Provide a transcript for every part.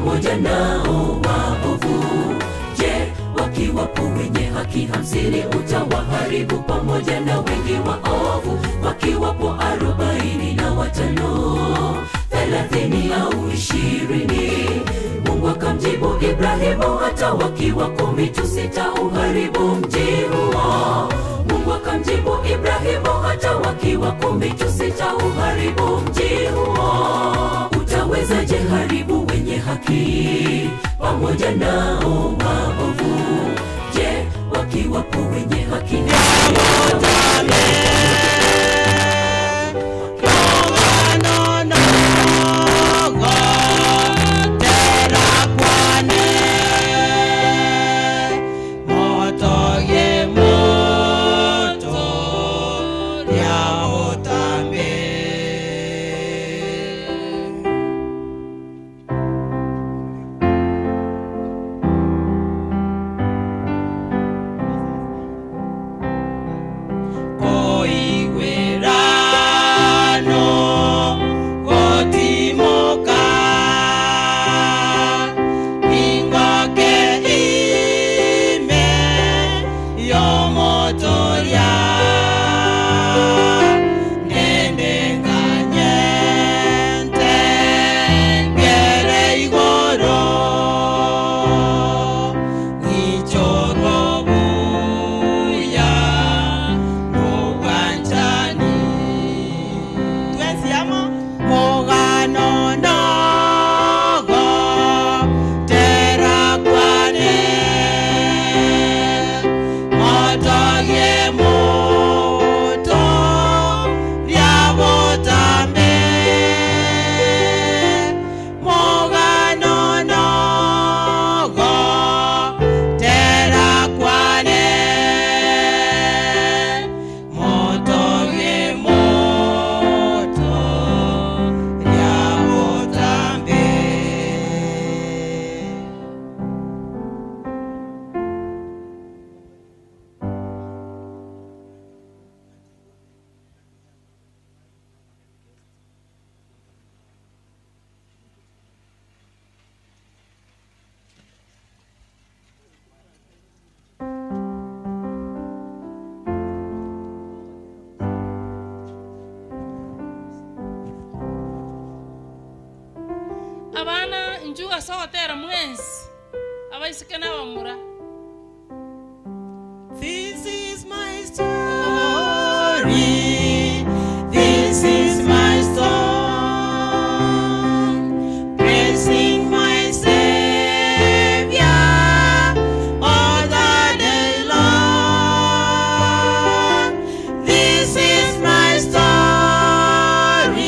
pamoja nao waovu? Je, wakiwapo wenye haki 50 utawaharibu pamoja na wengi waovu? Wakiwapo 45, 30 au 20? Mungu akamjibu Ibrahimu, hata wakiwa 10 tu sitauharibu mji huo. Mungu akamjibu Ibrahimu, hata wakiwa 10 tu sitauharibu mji huo. Utawezaje haribu wenye haki pamoja nao waovu? Je, wakiwapo wenye haki Abana njuga sogotera mwensi abaisike n'abamura. This is my story, this is my song, praising my Savior all the day long. This is my story,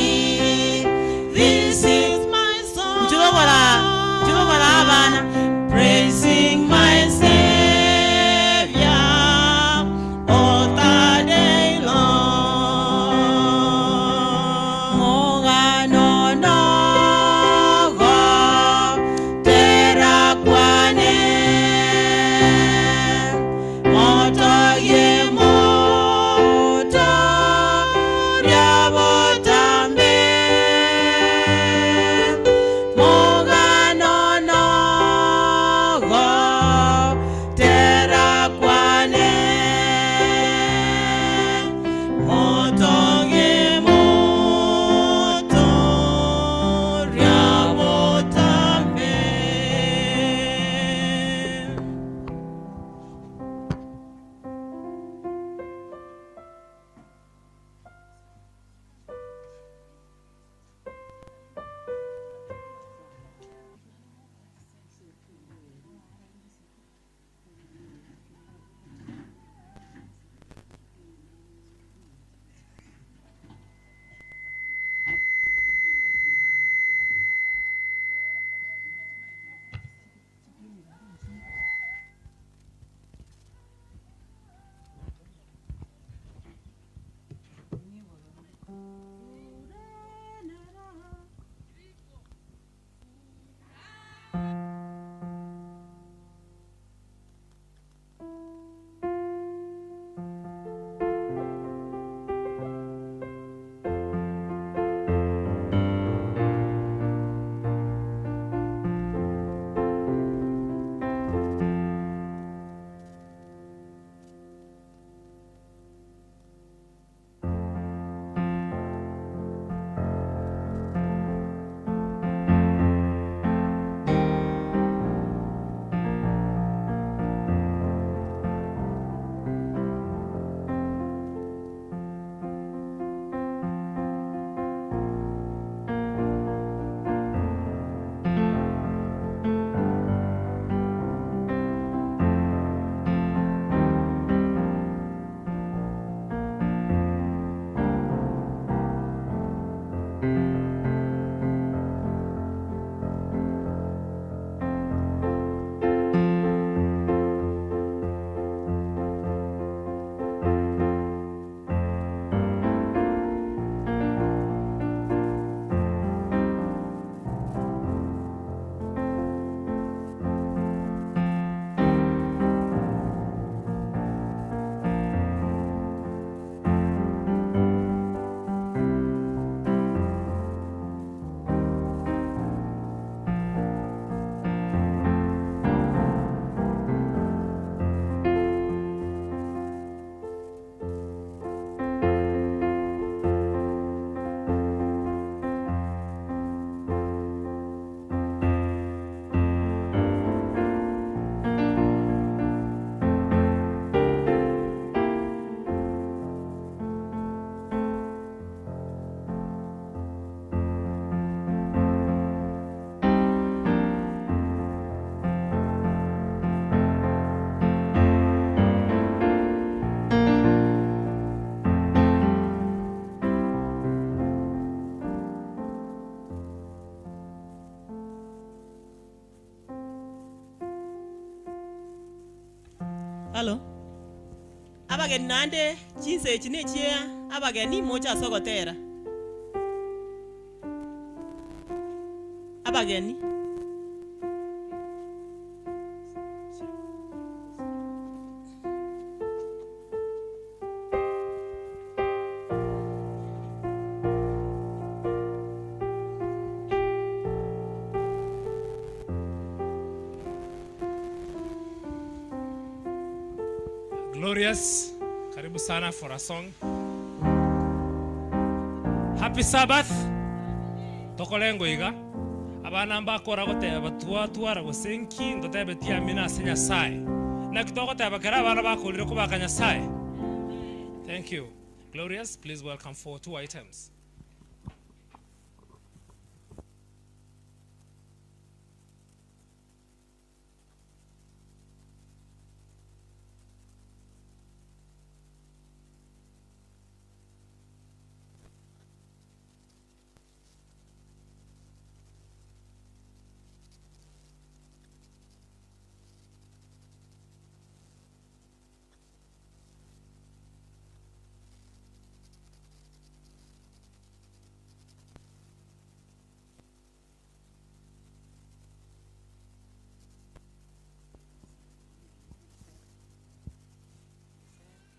this is my song, Njubabara, njubabara abana. praising my Savior. Halo. Abageni nande chinse echi nechia abageni mocha ase ogotera. Abageni. Glorious, karibu sana for a song. Happy Sabbath. Tokolengo iga. Abana mbakora goteba twatwara gosenki ndotebe ti amina ase Nyasaye. Na kitogoteba kera abana bakorire kubaka Nyasaye. Thank you. Glorious, please welcome for two items.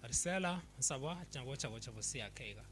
Arisela nsabwa chango cha vosia keiga.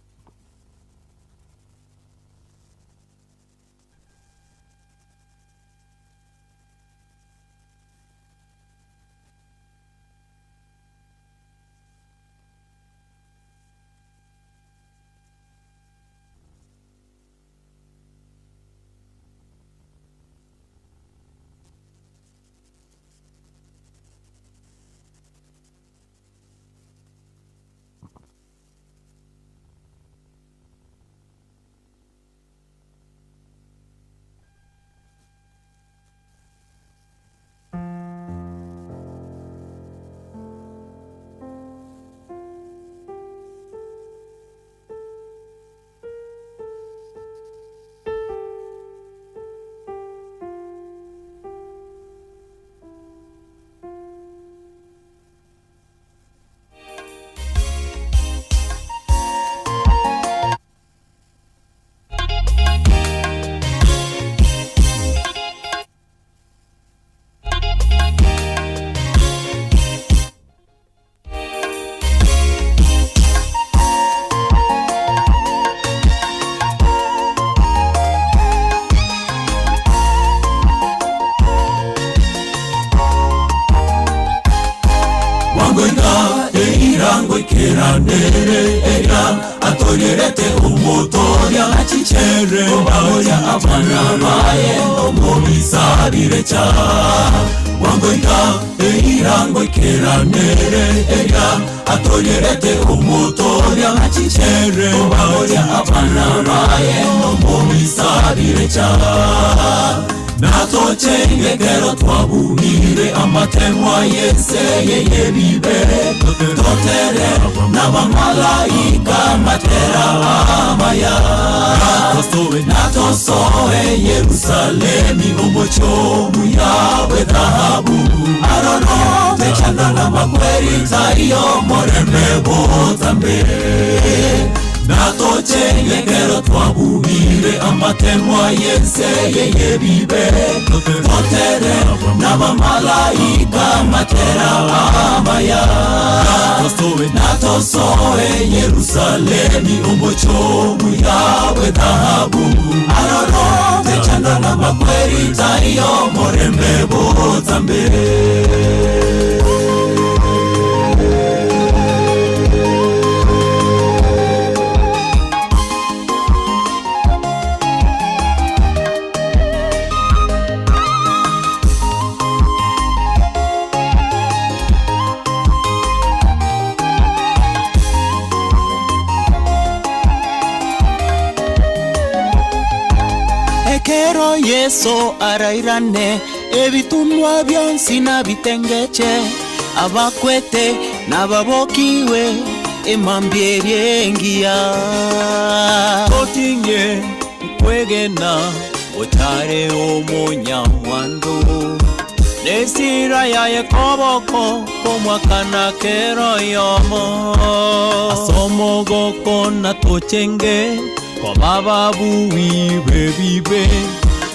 Kiranere era atorerete umutoria achichere obaoya abana baye omubisabire cha wangoika eirango kiranere era atorerete umutoria achichere obaoya abana baye omubisabire cha Natochengekero twabuhire amatemwa yese yeyebibe totere n'abamalaika matera amaya natosoe Yerusalemi umuchomu yawe dhahabu arono techana na makweri taiyo morembe botambe Natochengekero twabuhire amatemwa yese yeyebibe totere n'abamalaika matera amaya natosoe Yerusalemi umuchomu yawe dhahabu arono techana na makweri taiyo morembe botambe. Ekero Yesu arairane ebitunwa byonsi nabitengeche abakwete nababokiwe emambye byengiya otinye kwegena otare omunyamwando Nesira yaye koboko komwakana kero yomo asomo gokona tochenge kwa baba buibe bibe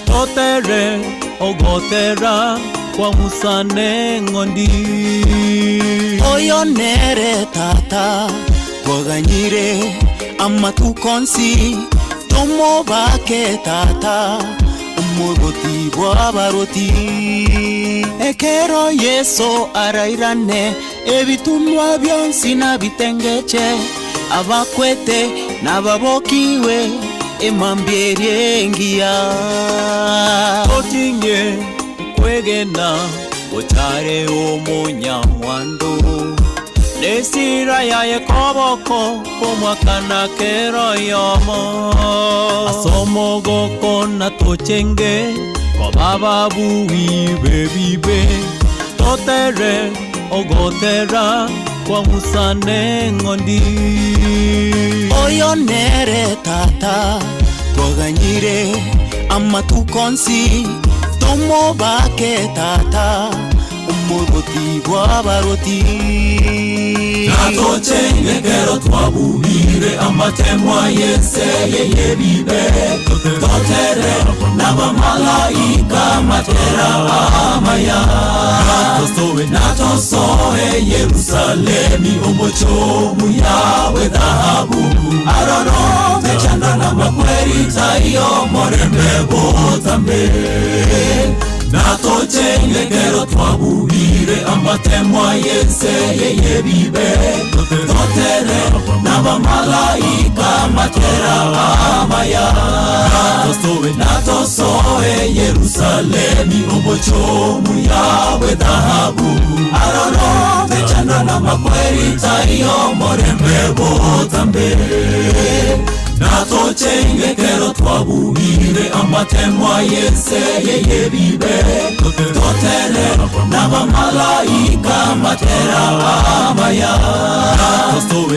totere ogotera kwa musane ngondi oyo nere tata twaganyire amatukonsi tomo bake tata umuroti bw'abaroti ekero Yesu arairane ebitumwa byonsi nabitengeche abakwete nababokiwe emambierengia otinye kwegena otare omunyamwando nesira yaye koboko komwakana kero yomo asomo gokona tochenge kwa baba buibe bibe totere ogotera kwa musane ngondi oyo nere tata twaganyire amatukonsi tomo bake tata umuroti bw'abaroti Natochenge kero twabubire amatemwa yese yeyebibe totere n'abamalaika matera amaya natosoe Yerusalemi omochomu yawe dhahabu aroro techanda na makweri tayo morembe botambe Natochenge kero twabubire amatemwa yese yeyebibe totere n'abamalaika matera amaya natosoe Yerusalemi omochomu yawe dhahabu aroro techanda na makweri tayo morembe botambe Natochenge kero twabubire amatemwa yese yeyebibe totere n'abamalaika matera amaya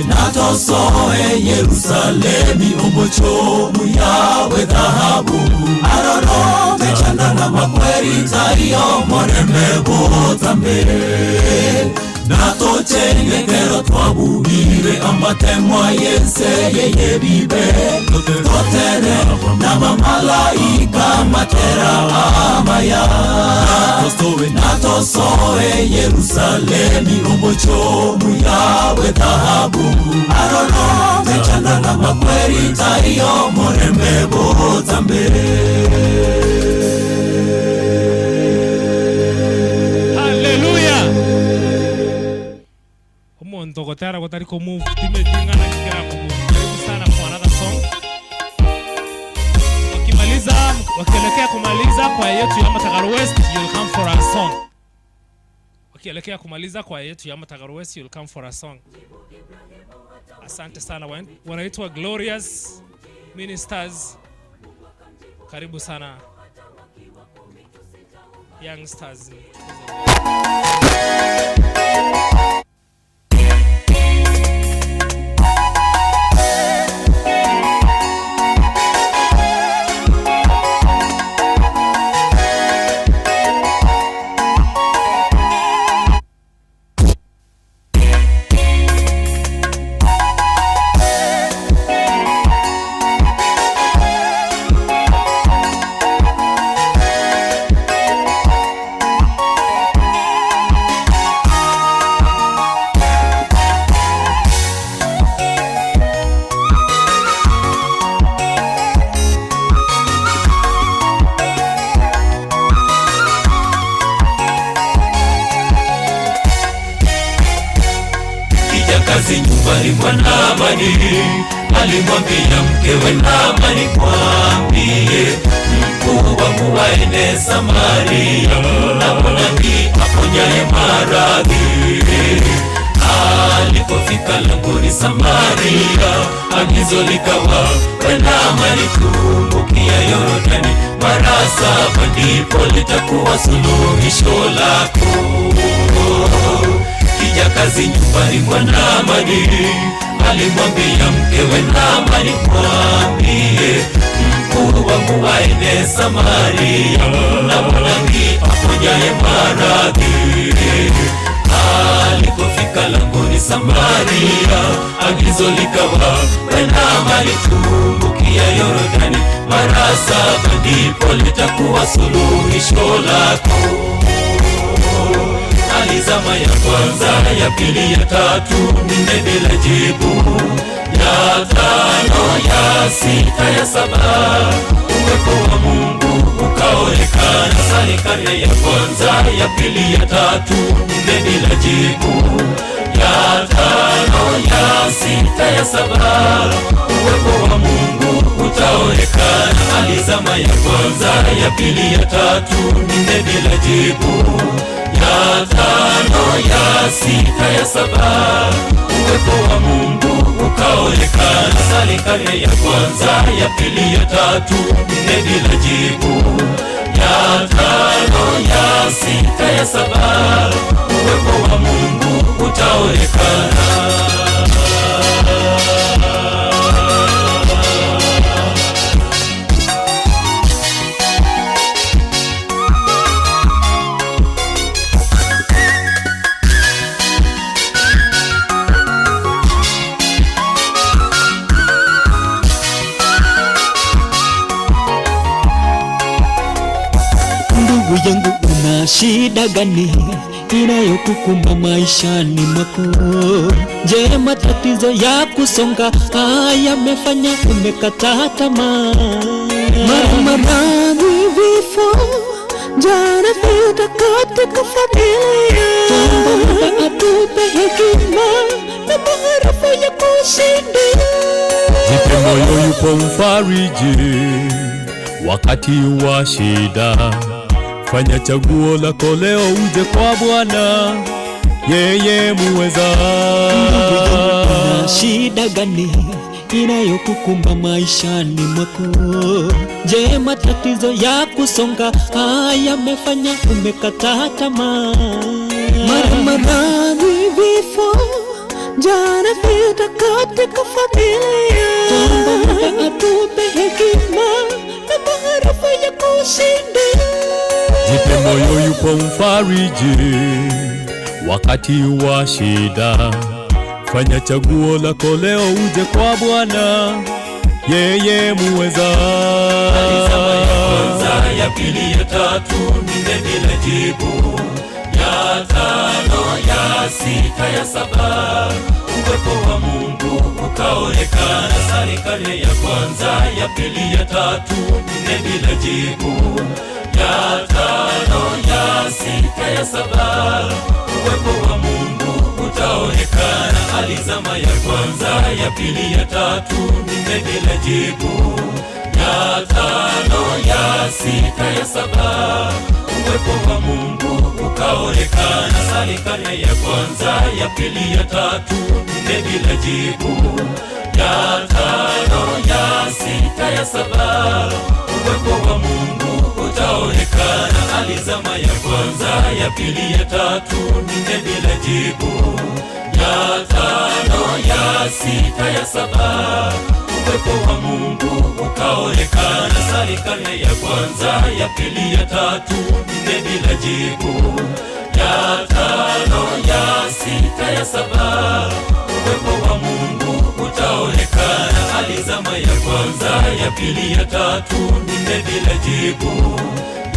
natosoe Yerusalemi omochomu yawe dhahabu aroro techanda na makweri tayo morembe botambe Natochenge kero twabubire amatemwa yese yeyebibe totere n'abamalaika matera amaya natosoe Yerusalemi omochomu yawe dhahabu aroro techanda na makweri tayo morembe botambe. Hallelujah. Omonto gotera gotari ko move timetingana kikera ko move. Karibu sana kwa another song. Wakimaliza wakielekea kumaliza kwa yetu ya Matagaro West, you'll come for a song. Wakielekea kumaliza kwa yetu ya Matagaro West, you'll come for a song. Asante sana wanaitwa Glorious Ministers. Karibu sana youngsters. Kazi nyumbani mwa Naamani, alimwambia mkewe Naamani, kwambie mkuu wangu aende Samaria, na nabii aponyaye maradhi. Alipofika langoni Samaria, agizo likawa, we Naamani, tumbukia Yordani mara saba, ndipo litakuwa suluhisho lako. Kijakazi nyumbani mwa Naamani, alimwambia mkewe Naamani, kwambie mkuu wangu aende Samaria, na nabii aponyaye aponyaye maradhi. Alipofika langoni Samaria, agizo likawa, we Naamani, tumbukia Yordani mara saba, ndipo litakuwa suluhisho lako. Alizama ya kwanza, ya pili, ya tatu, nne bila jibu, ya tano, ya sita, ya saba, uwepo wa Mungu ukaonekana. Salikane ya kwanza, ya pili, ya tatu, nne bila jibu, ya tano, ya sita, ya saba, uwepo wa Mungu utaonekana. Alizama ya kwanza, ya pili, ya tatu, nne bila jibu, ya tano, ya sita, ya saba, uwepo wa Mungu ukaonekana. Salikane ya kwanza, ya pili, ya tatu, nne bila jibu, ya tano, ya sita, ya saba, uwepo wa Mungu utaonekana. Ndugu yangu, una shida gani inayokukumba maishani mwako? Je, matatizo ya kusonga yamefanya umekata tamaa? Mara maradhi, vifo, njaa na vita katika familia. Tuombe Baba atupe hekima na maarifa ya kushinda. Jipe moyo, yupo mfariji wakati wa shida. Fanya chaguo lako leo, uje kwa Bwana, yeye muweza. Ndugu yangu, una shida gani inayokukumba maishani mwako? Je, matatizo ya kusonga yamefanya umekata tamaa? Mara maradhi, vifo, njaa na vita katika familia. Tuombe Baba atupe hekima na maarifa ya kushinda. Jipe moyo, yupo mfariji wakati wa shida. Fanya chaguo lako leo, uje kwa Bwana, yeye muweza. Alizama ya kwanza, ya pili, ya tatu, nne bila jibu, ya tano, ya sita, ya saba, uwepo wa Mungu ukaonekana. Salikane ya kwanza, ya pili, ya tatu, nne bila jibu, ya tano, ya sita, ya saba, uwepo wa Mungu utaonekana. Alizama ya kwanza, ya pili, ya tatu, nne bila jibu, ya tano, ya sita, ya saba, uwepo wa Mungu ukaonekana. Salikane ya kwanza, ya pili, ya tatu, nne bila jibu, ya tano, ya sita, ya saba, uwepo wa Mungu utaonekana. Alizama ya kwanza, ya pili, ya tatu, nne bila jibu, ya tano, ya sita, ya saba, uwepo wa Mungu ukaonekana. Salikane ya kwanza, ya pili, ya tatu, nne bila jibu, ya tano, ya sita, ya saba, uwepo wa Mungu utaonekana. Alizama ya kwanza, ya pili, ya tatu, nne bila jibu,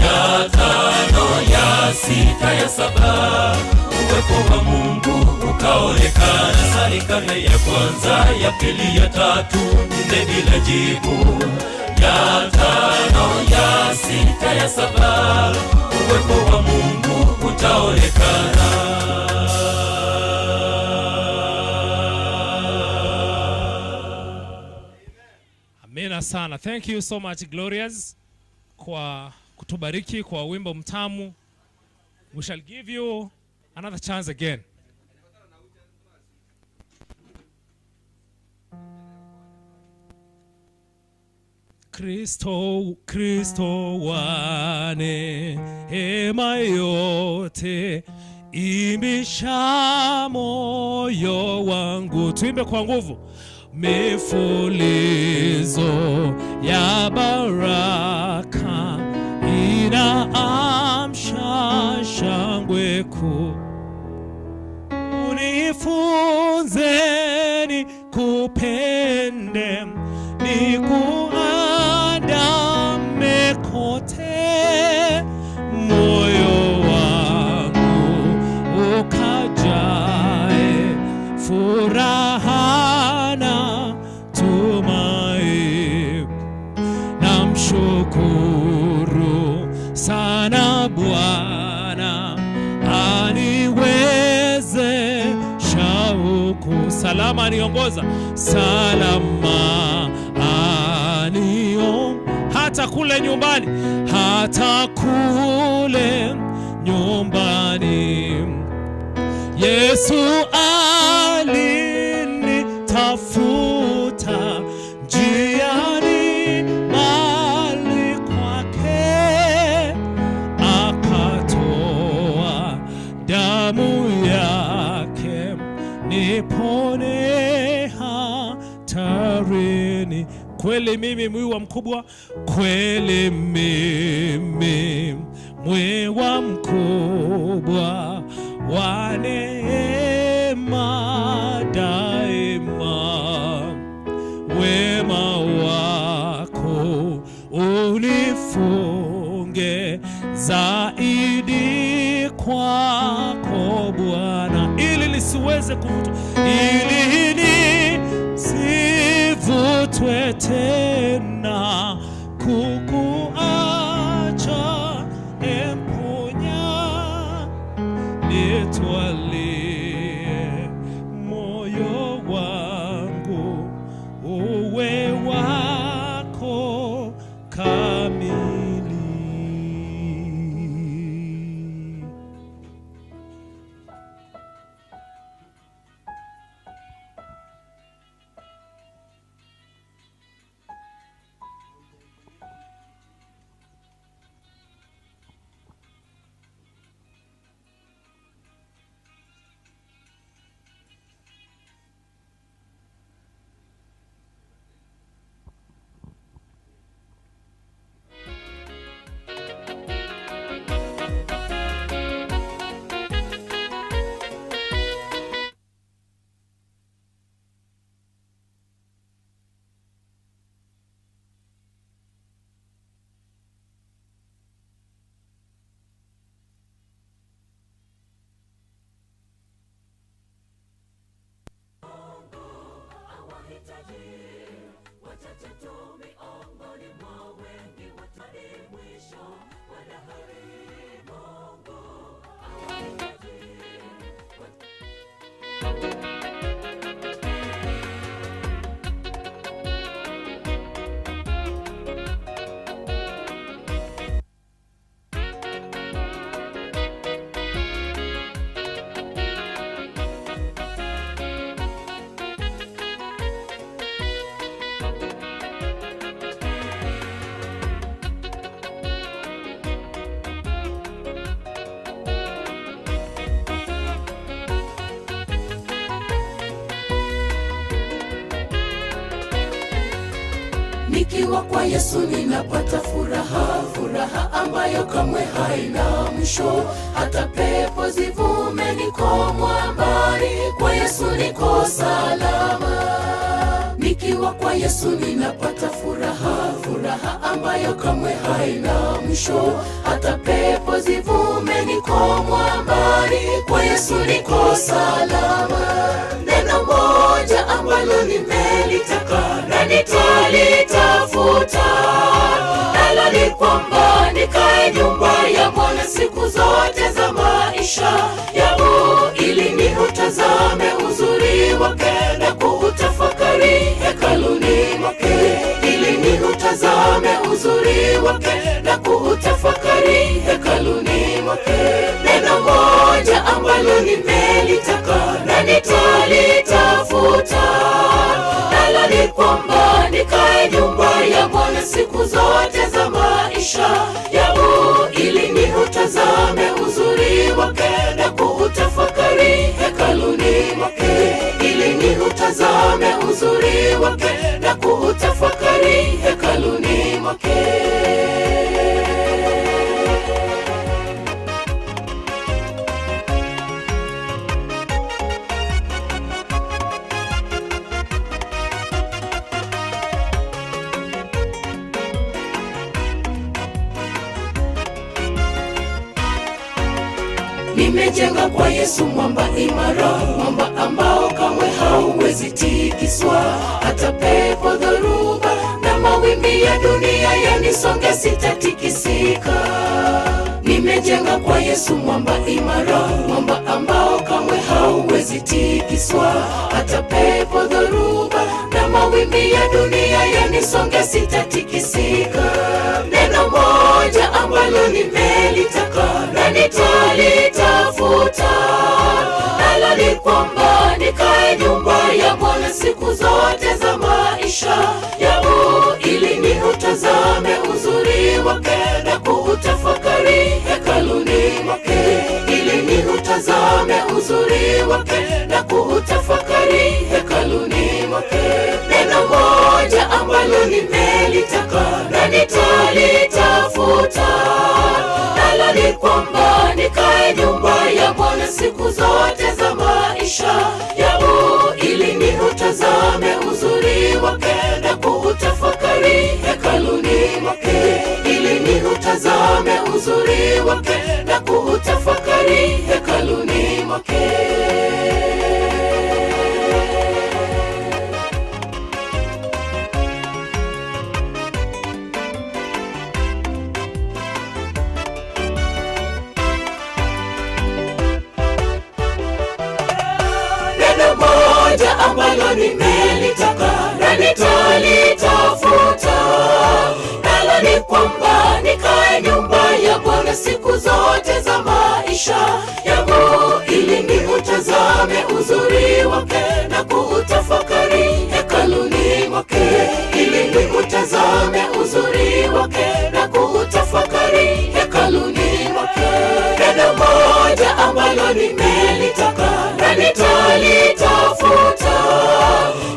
ya tano, ya sita, ya saba, uwepo wa Mungu ukaonekana. Salikane ya kwanza, ya pili, ya tatu, nne bila jibu, ya tano, ya sita, ya saba, uwepo wa Mungu utaonekana. Amina sana. Thank you so much, Glorious, kwa kutubariki kwa wimbo mtamu. We shall give you another chance again. Kristo, Kristo wane hema yote imbisha moyo wangu. Tuimbe kwa nguvu. Mifulizo ya baraka inaamsha Shangwe kuu. Unifunze nikupende, nikuandame kote, moyo wangu ukajae furaha na tumaini. Namshukuru sana Bwana aniwezesha huku, salama aniongoza, salama anio hata kule nyumbani, hata kule nyumbani. Yesu alinitafuta njiani mbali kwake, akatoa damu yake nipone hatarini. Kweli mimi mwiwa mkubwa, kweli mimi mwiwa mkubwa wa neema daima, wema wako unifunge zaidi kwako Bwana, ili nisiweze kuvutwa, ili nisivutwe tena kukuacha, emponya nitwalie moyo wangu uwe wako kamili. Nikiwa kwa Yesu ninapata furaha, furaha ambayo kamwe haina mwisho. Hata pepo zivume, niko mwambani, kwa Yesu niko salama. Nikiwa kwa Yesu ninapata furaha, furaha ambayo kamwe haina mwisho. Hata pepo zivume, niko mwambani, kwa Yesu niko salama. Neno moja ambalo nimelitaka na nitalitafuta, nalo ni kwamba nikae nyumba ya Bwana siku zote za maisha yangu, ili niutazame uzuri wake na kuutafakari hekaluni mwake, ili niutazame uzuri wake na kuutafakari hekaluni mwake. Neno moja ambalo nimelitaka na nitalitafuta, nalo ni kwamba nikae nyumba ya Bwana siku zote za maisha yangu, ili niutazame uzuri wake na kuutafakari hekaluni mwake, ili niutazame uzuri wake na kuutafakari hekaluni mwake. Nimejenga kwa Yesu mwamba imara, mwamba ambao kamwe hauwezi tikiswa. Hata pepo, dhoruba na mawimbi ya dunia yanisonge, sitatikisika. Nimejenga kwa Yesu mwamba imara, mwamba ambao kamwe hauwezi tikiswa. Hata pepo, dhoruba na mawimbi ya dunia yanisonge, sitatikisika. Neno moja ambalo nimelitaka na nitalitafuta, nalo ni kwamba nikae nyumba ya Bwana siku zote za maisha yangu, ili niutazame uzuri wake na kuutafakari hekaluni mwake, ili niutazame uzuri wake na kuutafakari hekaluni mwake. Neno moja ambalo nimelitaka na nitalitafuta, nalo ni kwamba nikae nyumba ya Bwana siku zote za maisha yangu, ili niutazame uzuri wake na kuutafakari hekaluni mwake, ili niutazame uzuri wake na kuutafakari hekaluni mwake. Neno moja ambalo nimelitaka na nitalitafuta, nalo ni kwamba nikae nyumba ya Bwana siku zote za maisha yangu, ili niutazame uzuri wake na kuutafakari hekaluni mwake, ili niutazame uzuri wake na kuutafakari hekaluni mwake. Neno moja ambalo nimelitaka na nitalitafuta,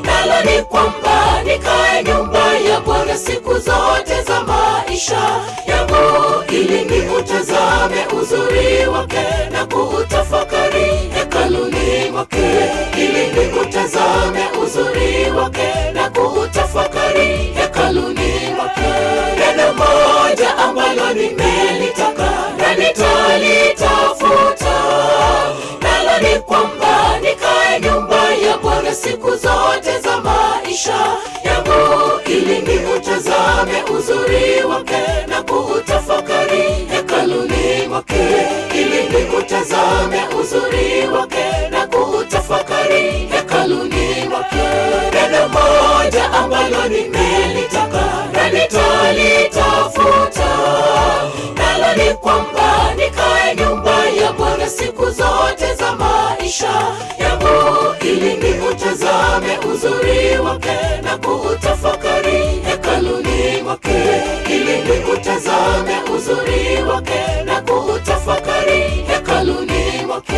nalo ni kwamba nikae nyumba ya Bwana siku zote za maisha yangu, ili niutazame uzuri wake na kuutafakari hekaluni mwake, ili niutazame uzuri wake na kuutafakari hekaluni mwake. Neno moja ambalo nimelitaka na nitalitafuta, nalo ni kwamba nikae nyumba ya Bwana siku zote za maisha yangu, ili niutazame uzuri wake na kuutafakari hekaluni mwake, ili niutazame uzuri wake na kuutafakari hekaluni mwake. Neno moja ambalo nimelitaka na nitalitafuta, nalo ni kwamba nikae nyumba ya Bwana siku zote za maisha yangu, ili niutazame uzuri wake na kuutafakari hekaluni mwake, ili niutazame uzuri wake na kuutafakari hekaluni mwake.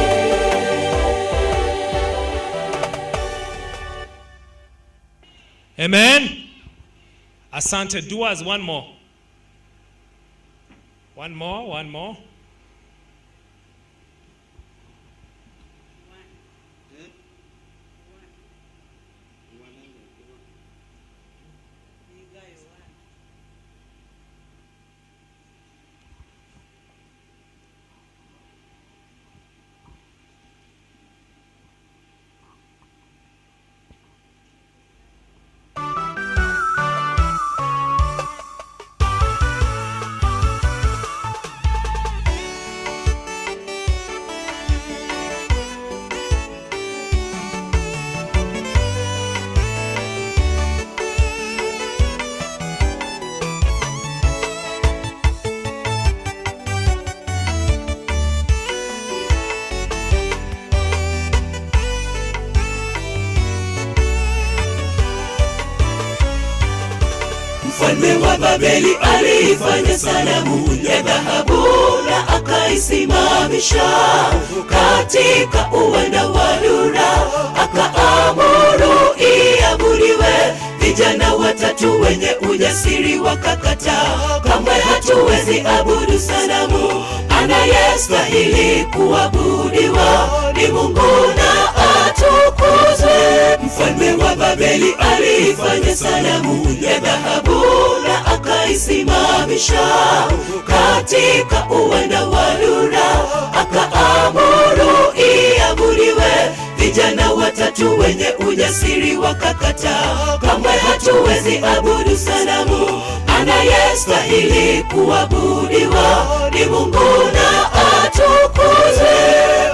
Amen. Asante. Do us one more. One more, one more. Mfalme wa Babeli aliifanya sanamu ya dhahabu na akaisimamisha katika uwanda wa Dura, akaamuru iabudiwe. Vijana watatu wenye ujasiri wakakataa, kamwe hatuwezi abudu sanamu, anayestahili kuabudiwa ni Mungu na atukuzwe. Mfalme wa Babeli aliifanya sanamu ya dhahabu na akaisimamisha katika uwanda wa Dura, akaamuru Tukakataa, kamwe hatuwezi abudu sanamu. Anayestahili kuabudiwa ni Mungu na atukuzwe.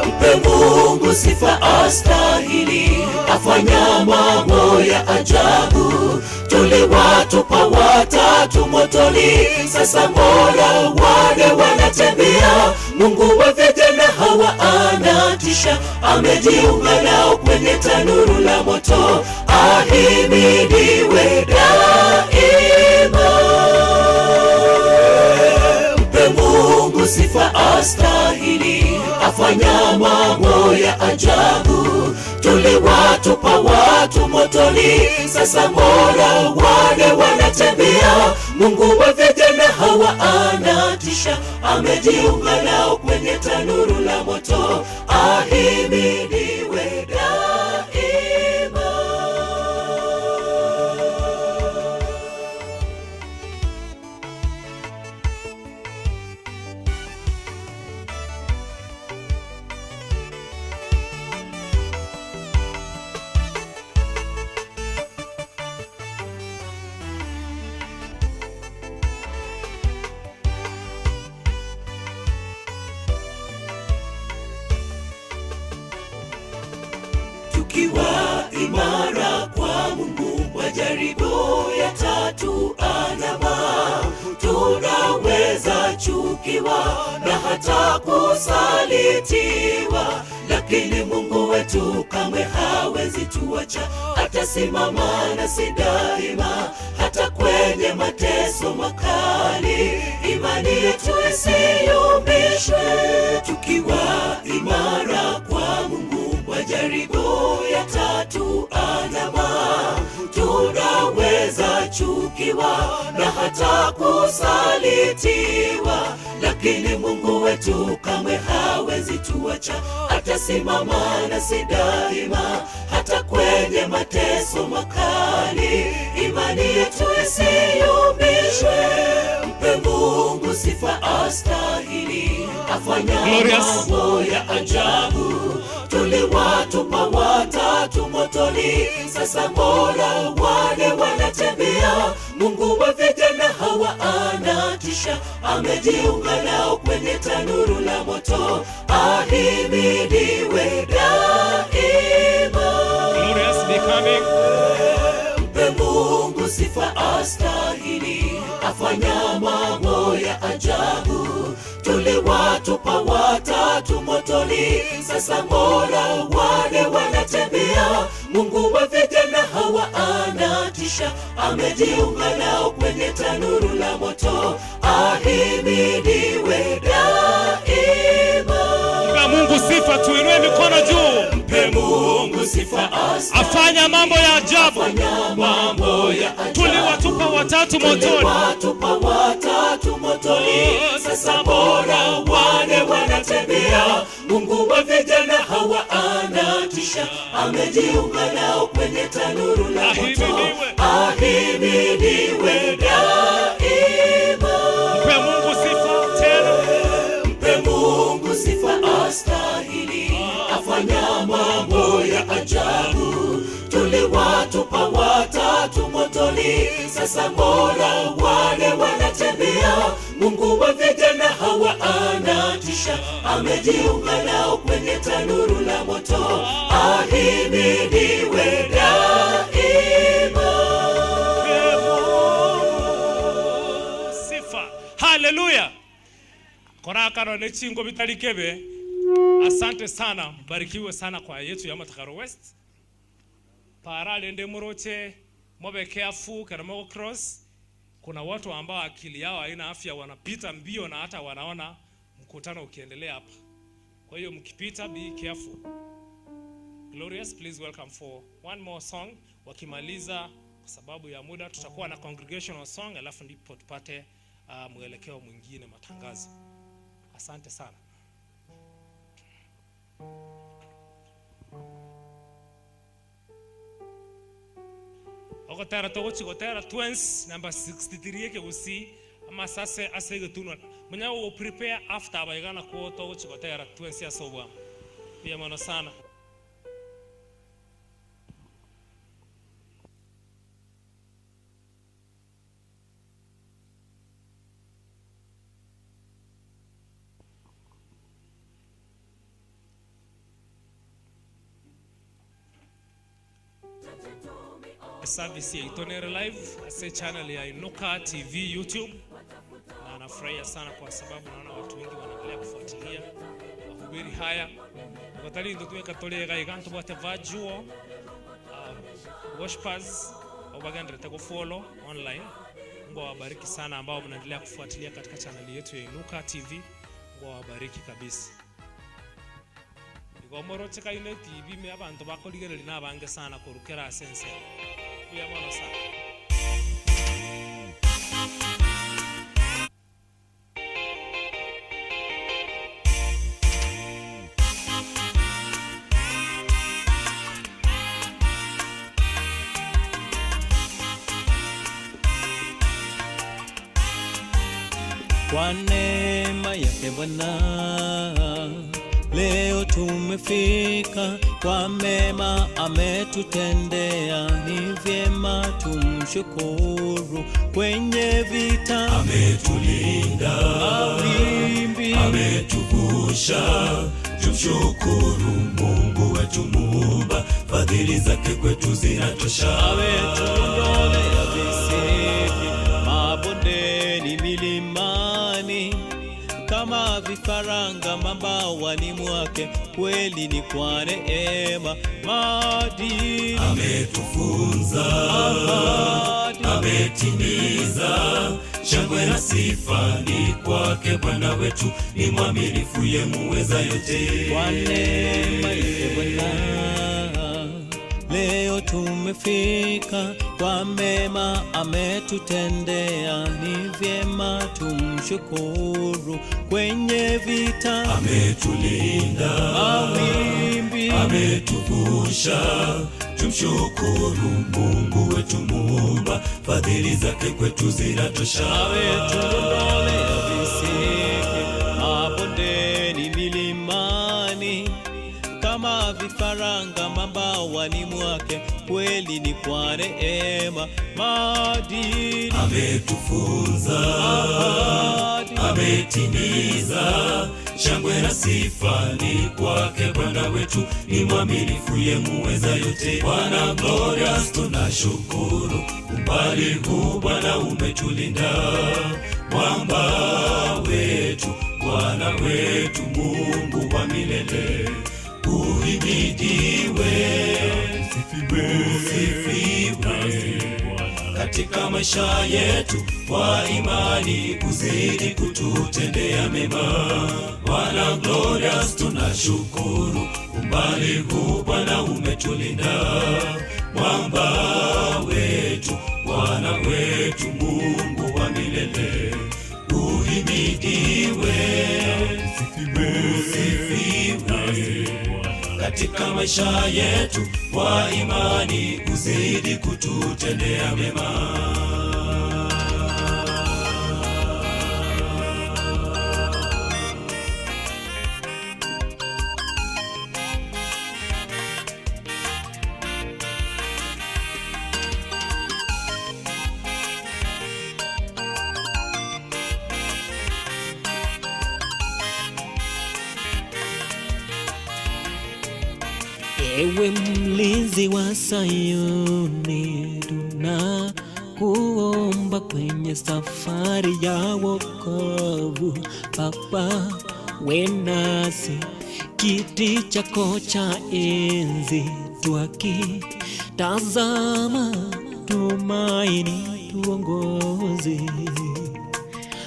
Mpe Mungu sifa astahili, afanya mambo ya ajabu. Tuliwatupa watatu motoni, sasa mbona wale wanatembea? Mungu wa vijana hawa anatisha, amejiunga nao kwenye tanuru la moto. Ahimidiwe daima. Mpe Mungu sifa astahili, afanya mambo ya ajabu. Tuliwatupa watu motoni, sasa mbona wale wanatembea? Mungu wa vijana hawa anatisha, amejiunga nao kwenye tanuru la moto. Ahimidiwe daima. Tukiwa imara kwa Mungu, majaribu ya tatu andama, tunaweza chukiwa na hata kusalitiwa, lakini Mungu wetu kamwe hawezi tuacha, atasimama nasi daima, hata kwenye mateso makali, imani yetu isiyumbishwe. Tukiwa imara kwa Mungu, majaribu ya tatu andama, tunaweza chukiwa na hata kusalitiwa, lakini Mungu wetu kamwe hawezi tuacha, atasimama nasi daima, hata kwenye mateso makali, imani yetu isiyumbishwe. Mpe Mungu sifa astahili, afanya mambo ya ajabu. Tuliwatupa watatu motoni, sasa mbona wale wanatembea? Mungu wa vijana hawa anatisha, amejiunga nao kwenye tanuru la moto. Ahimidiwe daima. Glorious becoming. Mpe Mungu sifa astahili, afanya mambo ya ajabu. Tuliwatupa watatu motoni, sasa mbona wale wanatembea? Mungu wa vijana hawa anatisha, amejiunga nao kwenye tanuru la moto. Ahimidiwe daima. Mpe Mungu sifa, tuinue mikono juu. Mpe Mungu sifa astahili, Afanya mambo ya ajabu. afanya mambo ya ajabu. Tuliwatupa watatu motoni, Tuliwatupa watatu motoni, sasa mbona wale wanatembea? Mungu wa vijana hawa anatisha, amejiunga nao kwenye tanuru la moto. Ahimidiwe. Ahimidiwe daima. Mpe Mungu sifa tena. Mpe Mungu sifa astahili, afanya mambo ya ajabu. Tuliwatupa watatu motoni, sasa mbona wale wanatembea? Mungu wa vijana hawa anatisha, amejiunga nao kwenye tanuru la moto. Ahimidiwe daima. Mpe Mungu sifa. Haleluya. Korakano ne chingo bitalikebe. Asante sana, mbarikiwe sana kwa yetu ya Matakaro West. Para lende moroche, mobe careful karamogo cross. Kuna watu ambao akili yao haina afya, wanapita mbio na hata wanaona mkutano ukiendelea hapa. Kwa hiyo mkipita, be careful. Glorious, please welcome for one more song. Wakimaliza, kwa sababu ya muda, tutakuwa na congregational song, alafu ndipo tupate mwelekeo mwingine, matangazo. Asante sana. Ogotera togochigotera twins number 63 ekegusi amasase ase egetunwa munya wo prepare after abaigana ko togochigotera twins ase obwamo. Pia mono sana. Service ya Itonere Live ase channel ya Inuka TV YouTube, na nafurahia sana kwa sababu naona watu wengi wanaendelea kufuatilia mahubiri haya. Wakatali ndo tuweka tole ga iganto bwate vajuo worshipers au bagandre tako follow online. Mungu awabariki sana ambao mnaendelea kufuatilia katika channel yetu ya Inuka TV. Mungu awabariki kabisa. Igomoro cheka ine TV me abantu bakoligereri nabange sana korukera sense. Kuya mono sana. Kwa neema yake Bwana leo tumefika, kwa mema ametutendea, ni vyema tumshukuru. Kwenye vita ametulinda, mawimbi ametuvusha, tumshukuru Mungu wetu Muumba, fadhili zake kwetu zinatosha. Ametuondolea visiki, mabondeni, milimani, kama vifaranga mabawani mwake, kweli ni kwa neema. Maadili ametufunza, ametimiza, shangwe na sifa ni kwake Bwana wetu, ni mwaminifu ye muweza yote. Kwa neema yake Bwana leo tumefika, kwa mema ametutendea, ni vyema tumshukuru. Kwenye vita ametulinda, mawimbi ametuvusha, tumshukuru Mungu wetu Muumba, fadhili zake kwetu zinatosha. Ametuondolea visiki, mabondeni, milimani, kama vifaranga mabawani mwake, kweli ni kwa neema. Maadili ametufunza, ametimiza, shangwe na sifa ni kwake Bwana wetu, ni mwaminifu ye muweza yote. Bwana Glorious tunashukuru, umbali huu Bwana umetulinda, mwamba wetu, Bwana wetu, Mungu wa milele. Uhimidiwe, usifiwe katika maisha yetu, kwa imani uzidi kututendea mema. Bwana Glorious tunashukuru, umbali huu Bwana umetulinda, mwamba wetu, Bwana wetu, Mungu wa milele. Uhimidiwe, usifiwe katika maisha yetu, kwa imani uzidi kututendea mema. Ewe mlinzi wa Sayuni, tunakuomba kwenye safari ya wokovu. Baba we nasi, kiti chako cha enzi twakitazama, tumaini tuongoze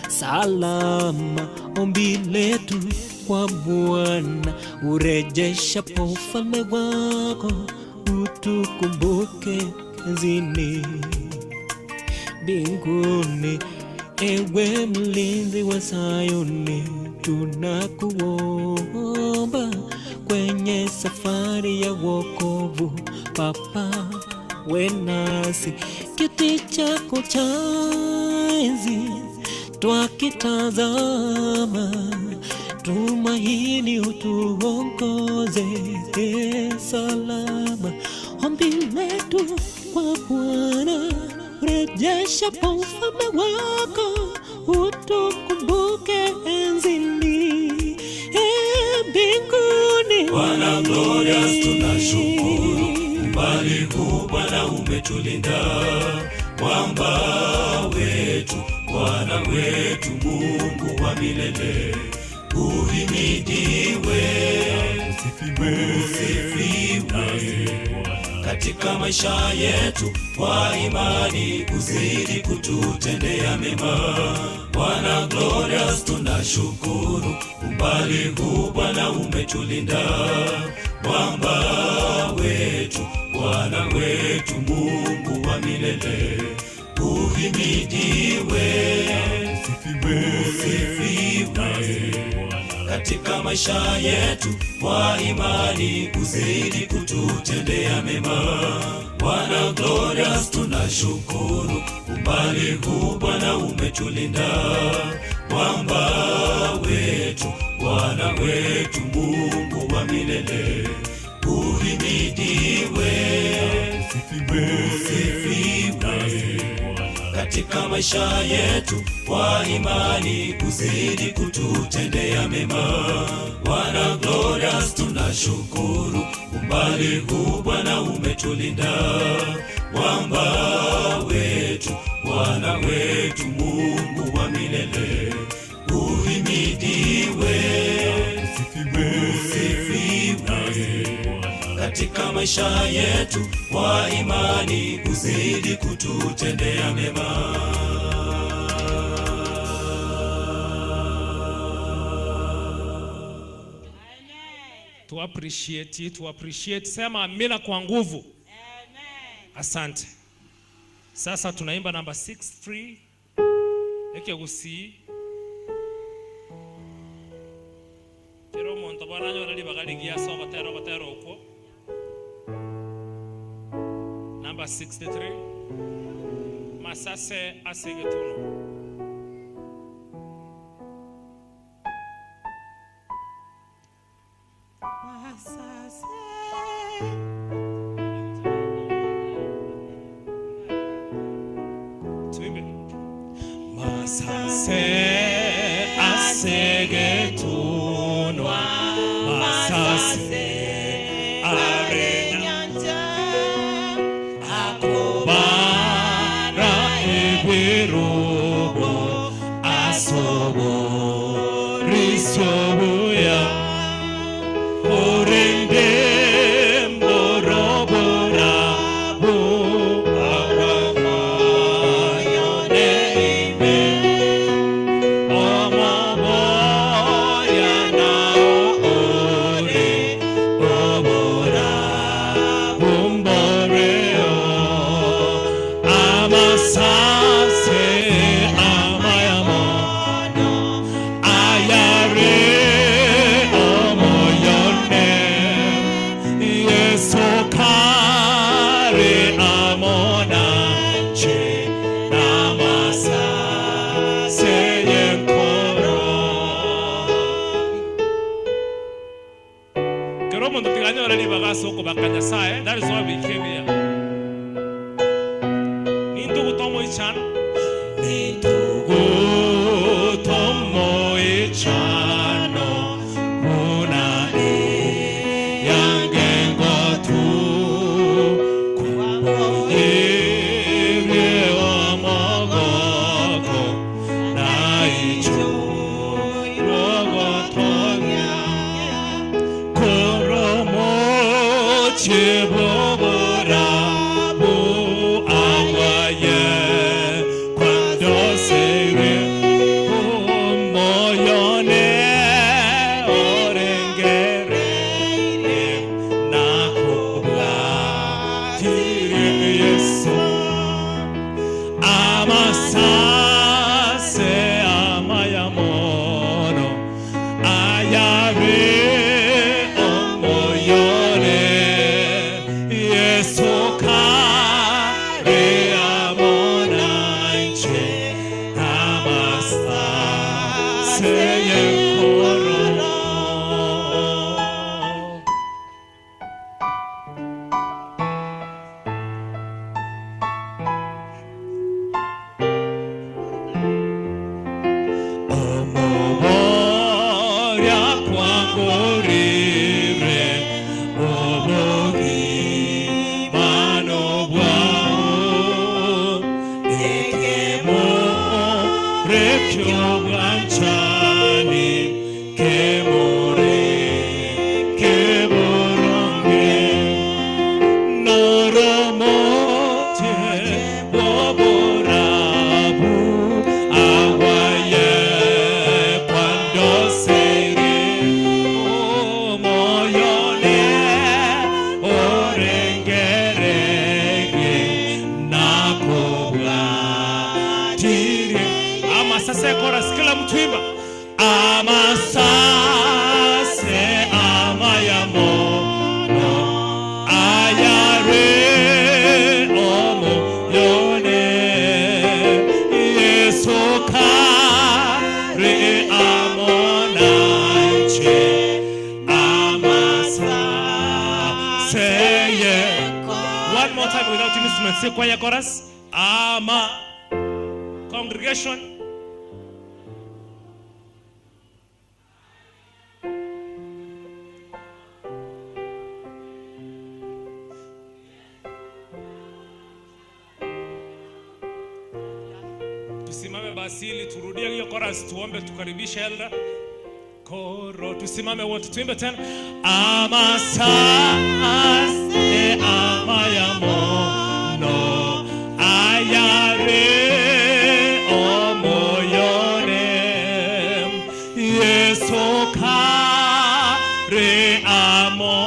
salama. Ombi letu kwa Bwana, urejeshapo ufalme wako, utukumbuke zini mbinguni. Ewe mlinzi wa Sayuni, tunakuomba kwenye safari ya wokovu. Baba we nasi, kiti chako cha enzi twakitazama, tumaini utuongoze salama. Ombi letu kwa Bwana, rejesha ufalme wako, utukumbuke enzini mbinguni. Bwana Glorious tunashukuru, umbali huu Bwana ume umetulinda, mwamba wetu, Bwana wetu, Mungu wa milele. Uhimidiwe, usifiwe katika maisha yetu, kwa imani uzidi kututendea mema. Bwana Glorious, tunashukuru umbali huu Bwana umetulinda, mwamba wetu, Bwana wetu, Mungu wa milele. Uhimidiwe, usifiwe katika maisha yetu, kwa imani uzidi kututendea mema. Bwana Glorious, tunashukuru umbali huu Bwana umetulinda, mwamba wetu, Bwana wetu, Mungu wa milele. Uhimidiwe, usifiwe katika maisha yetu, kwa imani uzidi kututendea mema. Bwana Glorious, tunashukuru umbali huu Bwana umetulinda, mwamba wetu, Bwana wetu, Mungu wa milele. Uhimidiwe, usifiwe katika maisha yetu, kwa imani uzidi kututendea mema. To appreciate, to appreciate. Sema amina kwa nguvu. Asante. Sasa tunaimba namba 63 ekegusi kero omonto bwananyora ribaga rigiya ase ogotera ogotera okwo. Namba 63 masase ase egetuno. Masase. Tuimbe. Masase asegetunwa, masase arenya akobara ebirubo asoborisyobuya orende mborobora bu awamayone ime omoboya na ore obora bumboreo amasase amayamono ayare omoyone Yesu kare amonanche namasase yenkoro. Kero omonto tiganyora ribaga ase okobaka Nyasaye, that is why we came here. Nintugu tomoichano, nintugu tomoichano, buna yangengotu kwamboyire omogoko naicho rogotonya koromo chibobora bu awaye kwandosere omoyone orengere nakubwatire Yesu amasase amayamono ayare omoyone Amayamono ayare omoyone Yesu kare amonanche amasa seye. One more time without instruments. Say choir chorus. Ama congregation. Tusimame basi ili turudie hiyo chorus, tuombe tukaribishe elder. Koro, tusimame wote tuimbe tena. Amasa ase amayamono ayare omoyone Yesu kare amonanche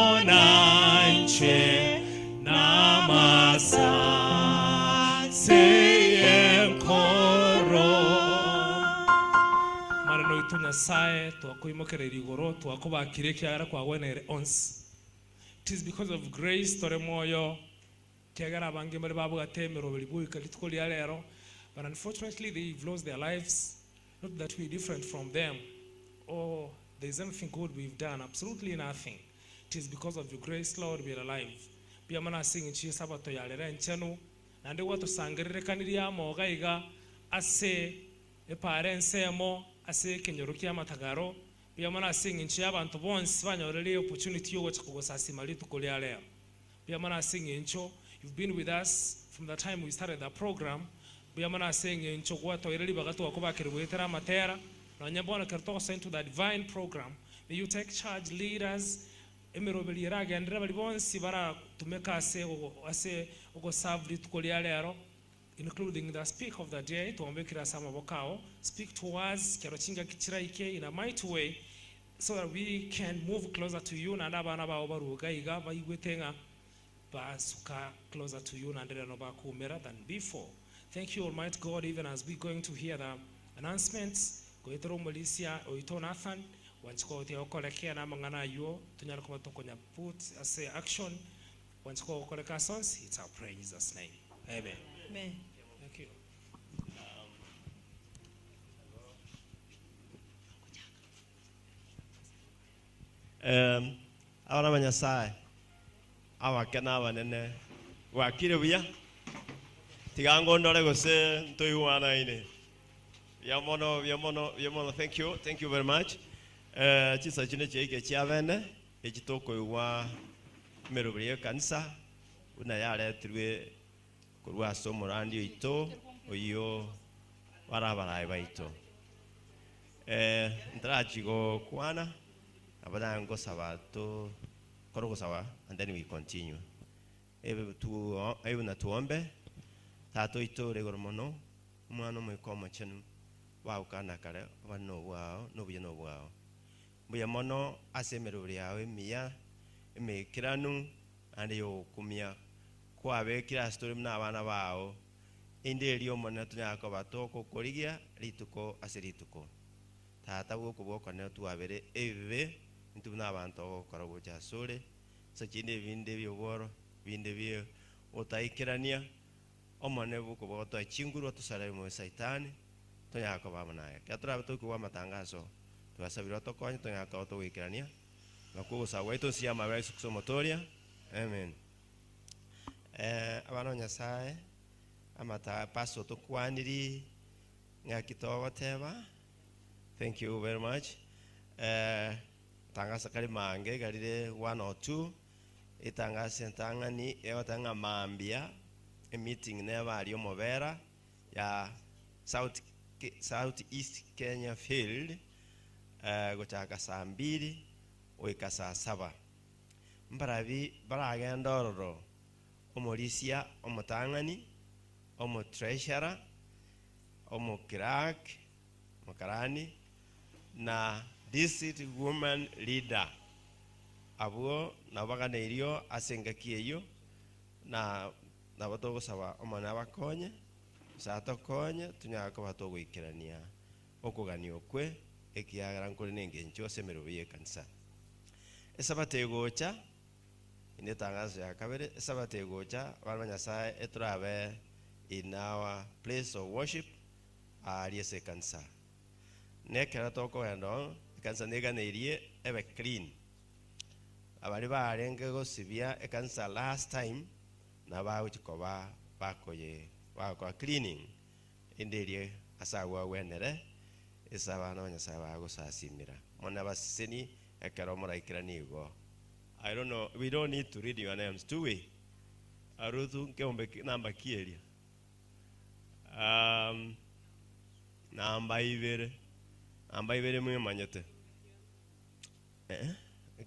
namasa seyenkoro. Marano itu Nyasaye twakuimokerera igoro twakubakire kiagera kwagwenere onsi. It is because of grace tore moyo kiagera abange bari babwate emeroberi buika rituko ria rero, but unfortunately they've lost their lives. Not that we're different from them or there's anything good we've done, absolutely nothing. It is because of your grace, Lord, we are alive. Biamana sing sabato ya rero enchenu nande gwatusangererekaniria amoga iga ase epare ensemo ase ekenyoro kia matagaro. Biamana sing nchi abantu bonsi banyorere opportunity yo gosasima rituko ria rero. Biamana sing ncho, you've been with us from the time we started the program. Biamana sing ncho gwatoireri bagatwa kubakirwetera amatera na nyambona kerto sent to the divine program. May you take charge, leaders. Emeroberi eragendera bari bonsi bara tumeka ase ase ogoserve rituko ria rero, including the speaker of the day. Tuombekira sama bokao speak to us kero chinga kichiraike in a mighty way so that we can move closer to you na abana bao baruga iga baigwetenga basuka closer to you na ndere no bakumera than before. Thank you, Almighty God, even as we going to hear the announcements goetero Melissa oito Nathan wanchiko te okorekea na mangana yo tunyara kuma tokonya put as a action wanchiko okoreka sons. It's our prayer in Jesus' name. Amen. Amen. Thank you. Abana ba Nyasaye abakena abanene gwakire buya tigangondore gose ntoigwanaine byamono byamono byamono. Thank you, thank you very much. Chisa chine chiike chiabene ekitokoigwa emeroberi y'ekanisa buna yaretirwe korwa ase omorandi oito oyo barabarae baito. Ntarachigokwana abana to korogosaba and then we continue. Ebu na tuombe. Tato ito regoro mono umwana mwikoma chenu waukana kare bano wao nobuye no bwao mbuya mono ase emeroberi yawe emiya emekiranu ande yokumia kwabekira story mna abana bao inde eri omone tunyako batoko korigia rituko ase rituko. Tata bwokubwokane twabere ebibe ntubuna abantu ogokora gocha asore so chinde binde byoboro binde bye otaikirania omone bwokubwotwa chinguru tusare mu saitani tunyako bamunaye katura tukuwa matangazo twasabirwa tokonye tunyako togwikirania nakugusa gaitu sia mabere kusomotoria. Amen. Abana Nyasaye amata paso tokwaniri ngakitogoteba. Thank you very much. Tangasa kari mange garire 1 or 2 itangasa ntangani yotanga mambia a meeting neba ari omobera ya South East Kenya Field gochaka saa 2 oika saa 7 mbarabi baragenda ororo omorisia omotangani omotreasurer omokirak makarani na district woman leader abo nabaganeirio asengaki eyo na nabatogosaba omwana bakonye satokonye tunyaka batogwikirania okugania okwe ekiagera nkore nengencho ase emerobo y'ekanisa. Esabato egocha ine tangazo ya kabere esabato egocha abana Nyasaye eturabe in our place of worship ari ase kanisa. Nekera tokoenda ekanisa neganeirie ebe clean. Abari barenge gosibia ekanisa last time na bagochikoba bakoye bakora cleaning inderie asagwa wenere esabana Nyasaye bagosasimira mona baseni ekero moraikira nigo. I don't know, we don't need to read your names, do we? Aruthu nkeombe namba kieria namba ibere mwimanyete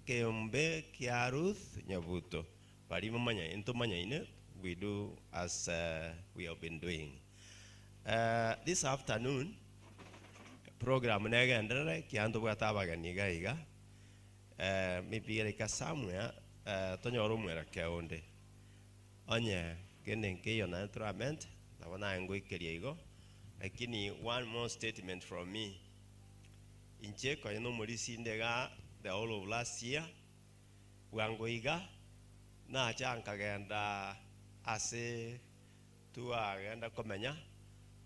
keombe kia Ruth Nyabuto bari mumanya into manya we do as we have been doing. This afternoon program negenderere kianto bwata abageni iga iga mipigere somewhere tonyora omwera keonde onye kende nkeyo na entrament nabona ngoikeria igo, lakini one more statement from me. Inche koyo no morisi ndega the whole of last year bwango iga nacha nkagenda ase tuagenda komenya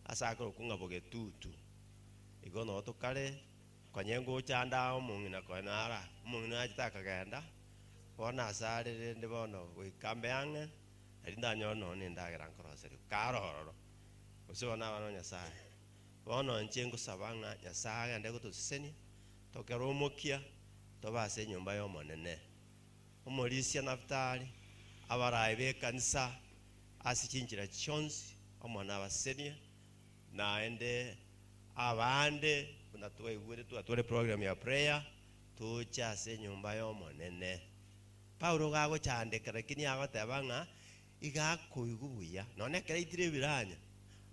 ase akoro kunga bogetutu igo no tokare konye ngochanda omong'ina konara omong'ina achitakagenda bono asarire ndi bono goikambe ang'e eri ndanyora nono nendagera nkoroseri karororo gose bono abana Nyasaye bono inche ngosaba ng'a Nyasaye agende gotosesenia tokera omokia tobase enyomba ya omonene omorisia Naftali abarayi b'ekanisa ase chinchira chionsi omwana abasesenie naende abande buna twaigwere twatware program ya prayer tuche ase enyomba ya omonene. Paulo gagochandeka lakini agoteba ng'a iga akoigwa buya nonye ekero aitire ebiranya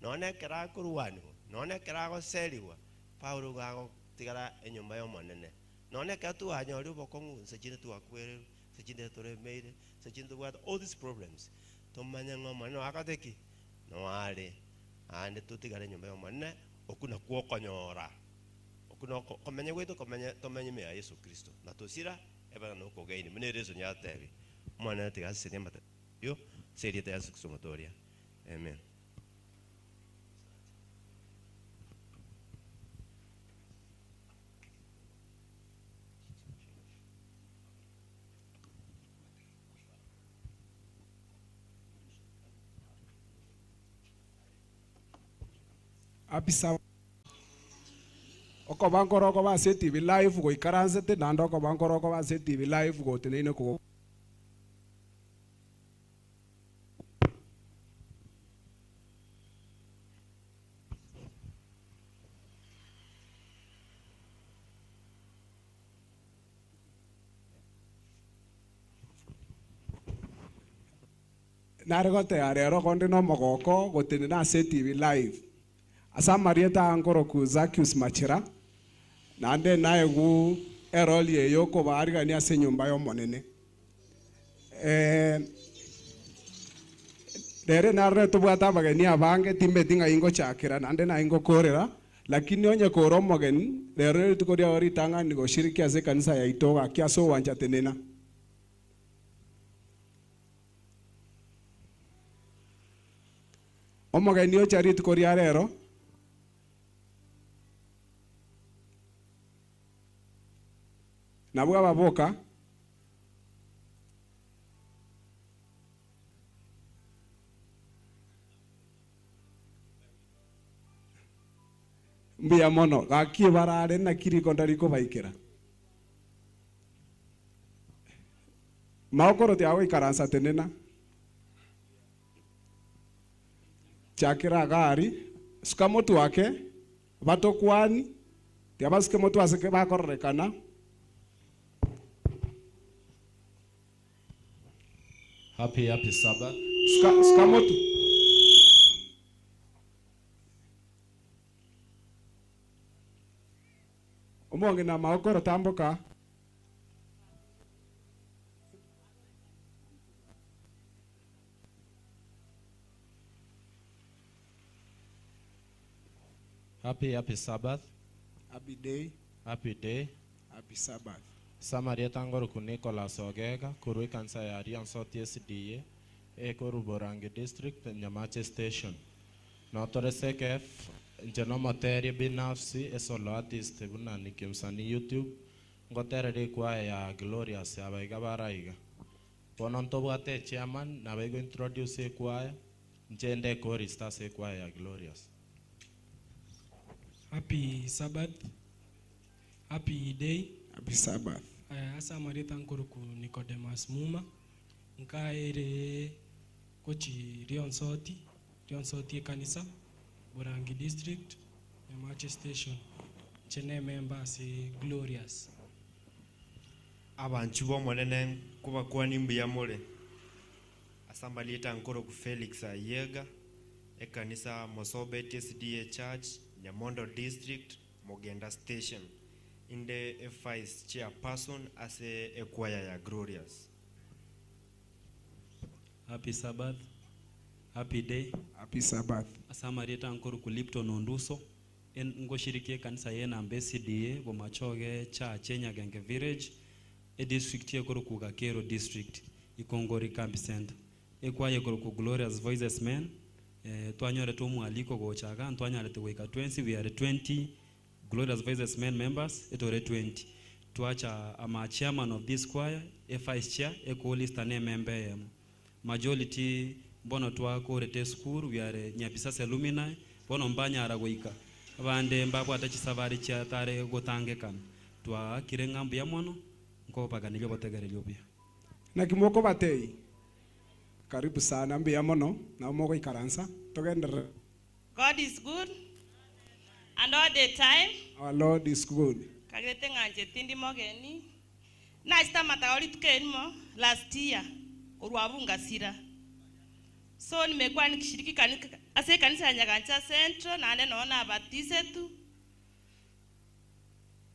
nonye ekero akorwaniwa nonye ekero agoseriwa Paulo gagotigara enyomba ya omonene nonye ekero twanyore obokong'u nse chinde twakwererwa nse chinde toremeire nse chinde tobwate all these problems tomanye ng'a omonene agote ki noare ande tutigare enyomba ya omonene okuna kwokonyora okuna komenya gwetu komenya tomenye ime ya Yesu Kristo na tosira ebana nokogeini mune Yesu nyatebi omwana tigasesenia mata yo serieta Yesu Kristo motoria. Amen. Happy okobankoroko base TV live goikaransete nande okobankoroko base TV live goteneine ko naregote arero konde no mogoko gotenena ase TV live asa Marieta ankoroku Zakius Machira nande naye gu eroli eyoko barigani ase nyumba yomonene rere narre tubwata abageni abange timbeti ng'a ingochakera nande naye ingokorera lakini onye kora omogeni rero rituko riao ritang'ani goshiriki ase ekanisa yaito gaki ase owancha tenena. Omogeni ocha rituko ria rero nabwo ababoka mbuya mono gaki barare nakiri ndari kobaikera maokoro ti agoikaransa tenena chakira gari suka motu wake batokwani tiabasuke motu aseke bakororekana. Happy, happy Sabbath. Suka motu. Omonge na maokoro tamboka. Happy, happy Sabbath. Happy day. Happy day. Happy Sabbath. Samarieta ngoroku Nicholas Ogega korwa ekanisa ya Rionsoti SDA ekoru Borangi District Nyamache Station. Notore CKF nche nomoterie binafsi esolo artist buna nikimsanii YouTube ngoterere ekwaya ya Glorious abaiga baraiga. Bono ntobwate chairman nabaigo introduce ekwaya nche nde chorist ase ekwaya ya Glorious. Happy Sabbath. Happy day. Happy Sabbath. Asa marita nkuruku Nicodemus Muma. Nkaere kochi Rionsoti, Rionsoti kanisa, Borangi District, Nyamache Station. Chene members Glorious. Abantu bomonene kubakwani mbuya mule. Asambalita nkuruku Felix Ayega, ekanisa Mosobe TSDA Church, Nyamondo District, Mogenda Station. Inde vice chairperson ase ekwaya ya Glorious. Happy Sabbath. Happy day. Happy Sabbath. Asamarieta nkoru Lipton Onduso. Ngoshirikie kanisa yena ambesi DA bomachoge cha Chenya Genge Village. E district yekoru Kugakero District. Ikongori Camp Center. Ekwaya yekoru Glorious Voices Men. Twanyore tomu aliko gochaga twanyore te 20 we are 20 Glorious Voices Men members etore 20 twacha ama chairman of this choir e vice chair e co-list ane member yemo majority mbono twakorete school we are Nyapisase alumni bono mbanyara goika abande mbabwata chisabari chia tare gotangekana twakire ngambu ya mono nkobaganiryo botegereryo bia na kimoko batei. Karibu sana mbuya mono na moko ikaransa togendere. God is good and all the time. Our Lord is good. Kagete nganje tindi mogeni. Na sitamata olitukenimo last year korwabunga sira. So nimekuwa nikishiriki kanisa ase kanisa ya Nyagancha Central na naona baptize tu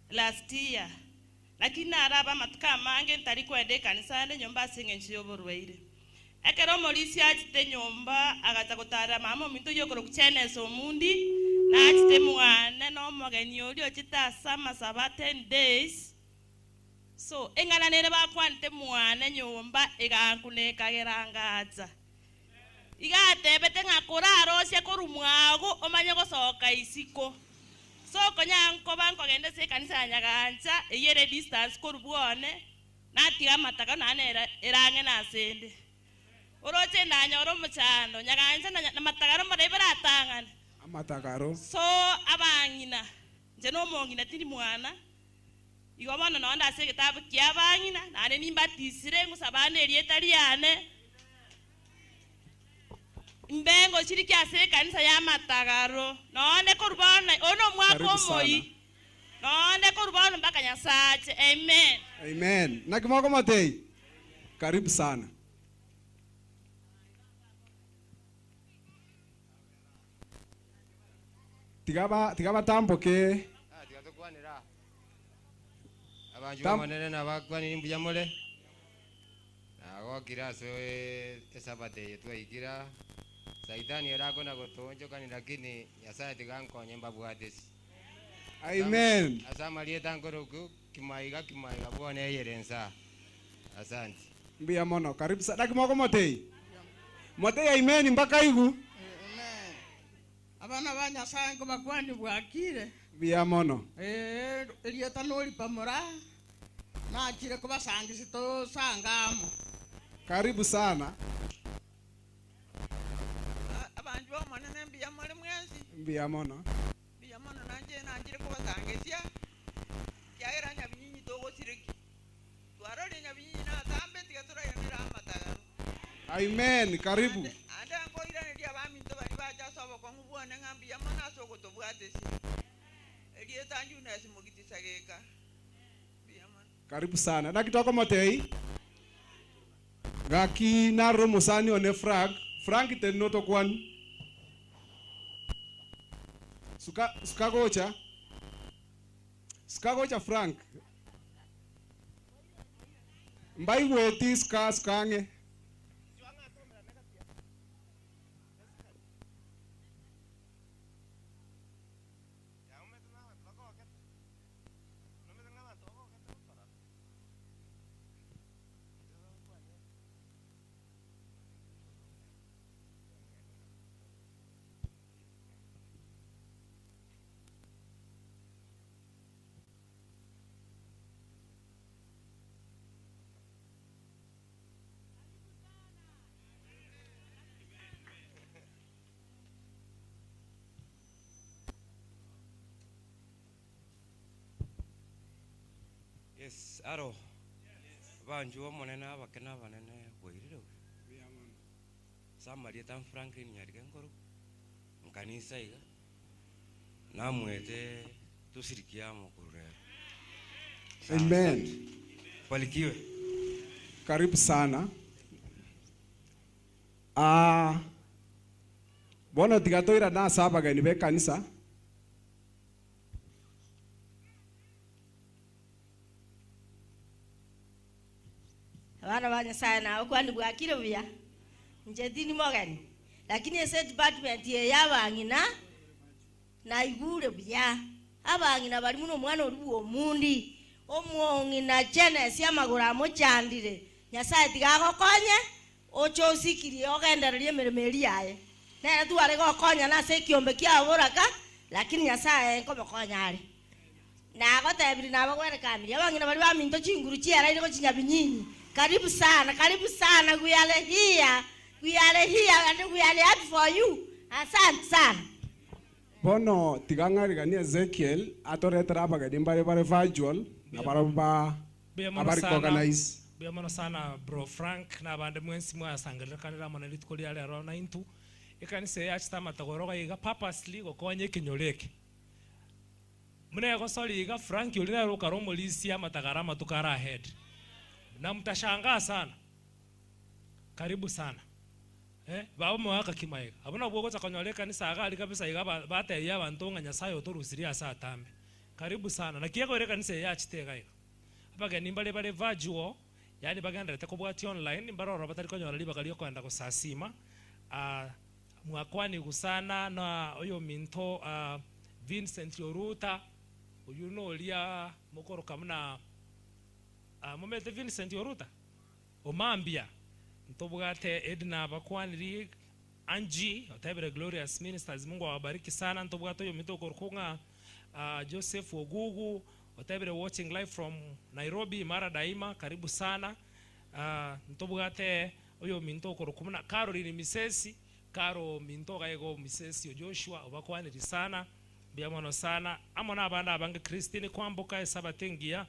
last year. Lakini araba matuka mange ntari kwende kanisa ne nyomba singenchi yoborweire. Ekero molisi achite nyomba agacha gotara mama ominto yokoro kuchenesa omundi na achite mwana no omogeni oria ochite ase amasaba 10 days. So eng'ana nere bakwanete mwana nyomba egankunekagera ngacha igatebete ng'a korarosie korwa mwago omanye gosoka isiko. So konya nkoba nkogenda ase ekanisa ya Nyagancha eyere distance korwa bwone natiga amataka nane erang'e nasende. Oroche ndanyora omochando Nyagancha na matagaro morebera atang'ana amatagaro. So abang'ina nche nomong'ina tindi mwana igo bono nonde ase egetabu kia abang'ina nane nimbatisire ngosabana erieta riane mbengo shiriki ase ekanisa ya matagaro nonde korwa bono ono omwaka omoi nonde korwa bono mpaka Nyasache. Amen. Amen. Na kimoko matei. Karibu sana. Tigaba tamboke. Tigatukwanira. Abantu bamanene nabakwani mbuya mole. Nagokira so esabate twaikira. Saitani erakona gotonjokani lakini Nyasaye tigankonye mbabwatesi. Amen. Asamarieta nkoroku kimaiga kimaiga bone yerensa. Asante. Mbuya mono. Karibu sana. Kimoko motei. Motei amen mpaka igu. Abana ba Nyasaye ngo bakwani bwakire. Mbuya mono. Erieta noripa mora. Nachire kubasangisi tosangamo. Karibu sana. Abantu bomonene mbuya mole mwensi. Mbuya mono. Mbuya mono nanje nachire kubasangisia. Kiagira nyabinyinyi togosireki. Twarore nyabinyinyi natambe tigaturayonera amatagaro. Amen. Karibu. Ande ngoiraneria baminto bari bacha sobo kong'u bwone ng'a mbuya mono ase ogotobwatesi. Erieta Jonas Mugitisageka. Mbuya mono. Karibu sana. Na kitoko motei. Gaki naro musani one frag. Frank tenoto kwan. Suka sukagocha. Sukagocha Frank. Mbai weti suka sukange. Yes, aro. Banju omonene abakena abanene bwairire. Samaria tan Franklin nyarige ngoro. Nkanisa iga. Namwete tusirikiamo kurera. Amen. Barikiwe. Karibu sana. Bono tigatoira na ase abageni be kanisa. Abana ba Nyasaye nawe kwani bwakire buya nje tini mogeni lakini ese department ye yabang'ina naigure buya abang'ina bari muno omwana ori bwa omundi omwong'ina chenesi amagoro amochandire Nyasaye tigagokonye oche osikirie ogendererie emeremo eri yaye nere tware gokonya nase ekiombe kiaboraka lakini Nyasaye nkomokonya are nagotebiri nabagwerekanirie abang'ina bari baminto chinguru chiaraire gochinyabinyinyi. Karibu sana, karibu sana. We are here. We are here and we are happy for you. Asante sana. Bono tigang'arigania Ezekiel atoretera abageni mbare bare virtual na baraba abari organize. Buya mono sana bro Frank na abande mwensi mwasangerekanira mono rituko ria rero na intu ekanisa yachita amatagoro iga purposely gokonya ekenyoro eke mune gosori iga Frank uri rukara omolisi amatagara amatukara ahead na mtashangaa sana. Karibu sana. Baba mwaka kimaega. Abona bwogo takanyole kanisa agali kabisa iga bate ya bantu nga Nyasaye otorusiria saa tambe. Karibu sana. Na kiyego ile kanisa yachitega iga. Abageni mbale bale virtual, yani bagenderete kobwati online mbaroro batari konyola libakalio kwenda kusasima. Mwakwani gusana na oyo minto Vincent Yoruta uyu no lia mokoro kamna momete Vincent Yoruta Omambia ntobwate Edna bakwaniri Angie otebere Glorious Ministers Mungu awabariki sana ntobwate oyo minto korkunga Joseph Ogugu otebere watching live from Nairobi Mara Daima karibu sana ntobwate oyo minto korkumna Caroline Misesi Karo minto gaego Misesi Joshua obakwaniri sana biamono sana amona abanda abange Christine kwambuka esabatengia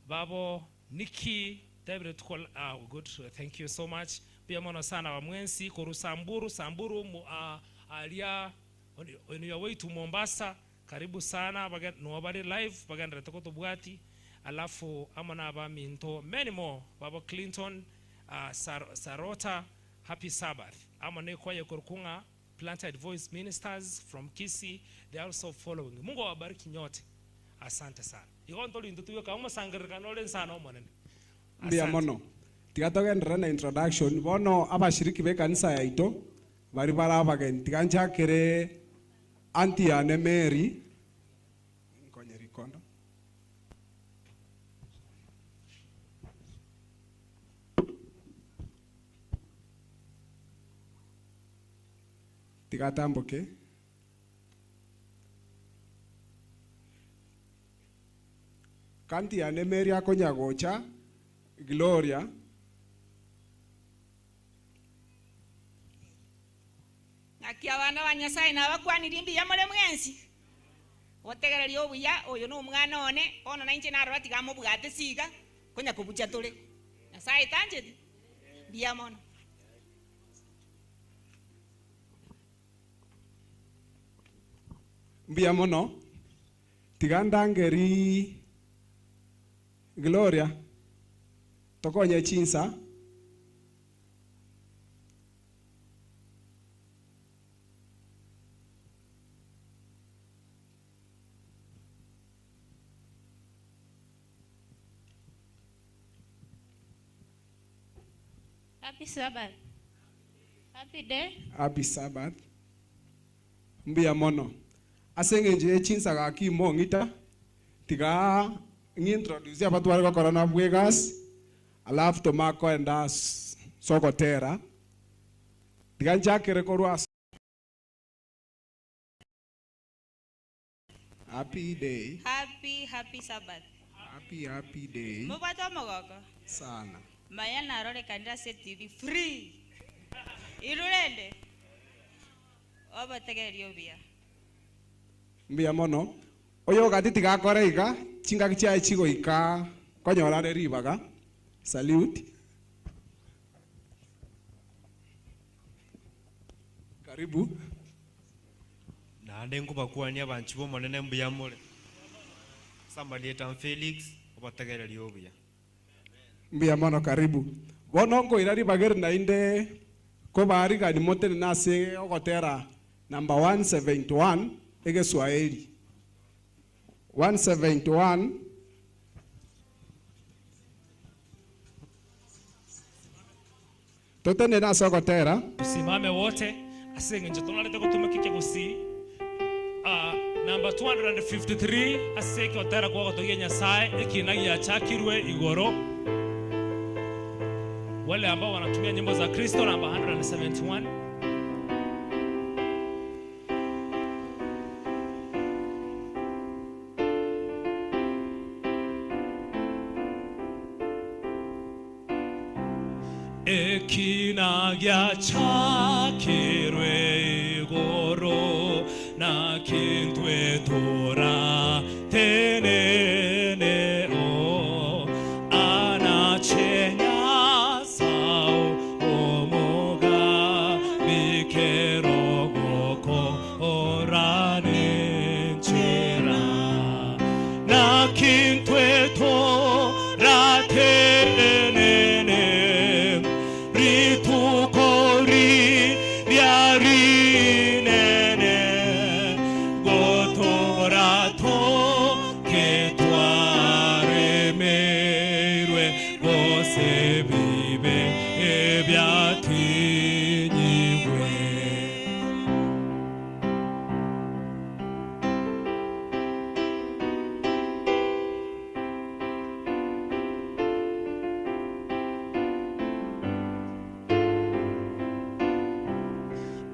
babo Nikki David tukol good, thank you so much biamono sana wa mwensi koru Samburu Samburu alia on your way to Mombasa karibu sana no bari live bagandra toko tobwati alafu amona aba minto many more babo Clinton Sarota happy Sabbath amone kwaye korukunga Planted Voice Ministers from Kisii, they are also following. Mungu awabariki nyote. Asante sana. Iko ntoli ndutu yoka omosangerekano ole nsana omonene. Mbia mono. Tigatogenderera na introduction bono abashiriki be kanisa yaito bari barabageni tiganchakere anti yane Mary nkonye rikondo. Tigatamboke. Kanti yane Mary akonya gocha Gloria. Ngaki abana ba Nyasaye nabakwanirie mbuya more mwensi gotegereria obuya oyo no omwana one bono nainche narora tiga mobwate siga konya kobucha tore Nyasaye tancheti mbuya mono. Mbuya mono tigandangeri Gloria tokonye chinsa. Happy Sabbath. Happy day. Happy Sabbath. Mbuya mono asenge chinsa gaki mongita tiga ngintroduce abatware gokora na bwegas alafu tomako enda sokotera tiga njakere korwa. Happy day. Happy happy Sabbath. Happy happy day. Mubwato mogoko sana. Maya narorekanira se TV free. Irurende. Obategereria obuya. Mbuya mono. Oyo gati tigakore iga chingaki chiaye chigoika konyorare ribaga. Salute. Karibu. Naende nkubakwani abanchi bomonene mbuya more. Samalieta Felix obategereria obuya. Mbuya mono karibu. Bono nkoira ribageri nainde kobarigani motene nase ogotera number 171 egeswahili. 171 totene nase ogotera. Tusimame wote asenge tonalete gotumekike gusi. Number 253 aseke otera kwa gotogia Nyasaye ekinagia chakirwe igoro. Wale ambao wanatumia nyimbo za Kristo namba 171. Ekinagia chakirwe igoro na kintwe tora tenene o anachenya sao omoga bikerogoko orane chera na kintwe tora tenene ritukori riarinene gotorato ketwaremerwe gose bibe ebyatinyigwe.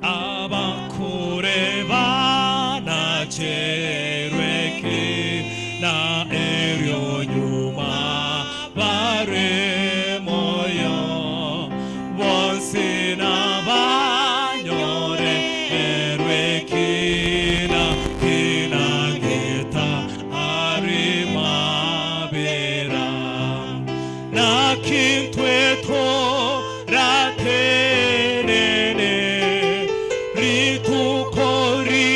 Abakure banacherweki na eryo nyuma bare moyo bonsi na banyore erweki na kinageta arimabera na kintweto ratenene ritukori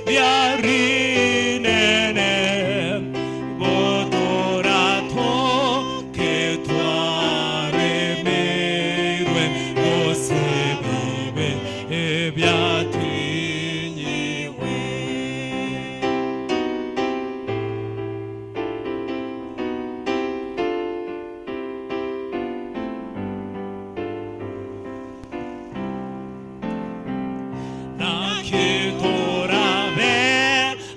riarinene gotorato ketwaremerwe gose bibe ebyatinyiwe. Nakitorabe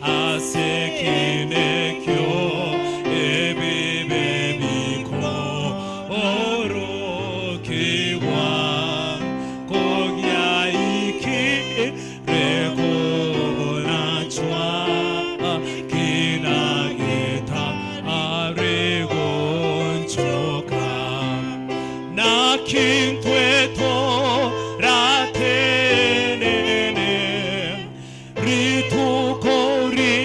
asekinekyo ebibebiko orokiwa kogyaiki rekonachwa kinagita aregonchoka nakintweto ratenene ritukori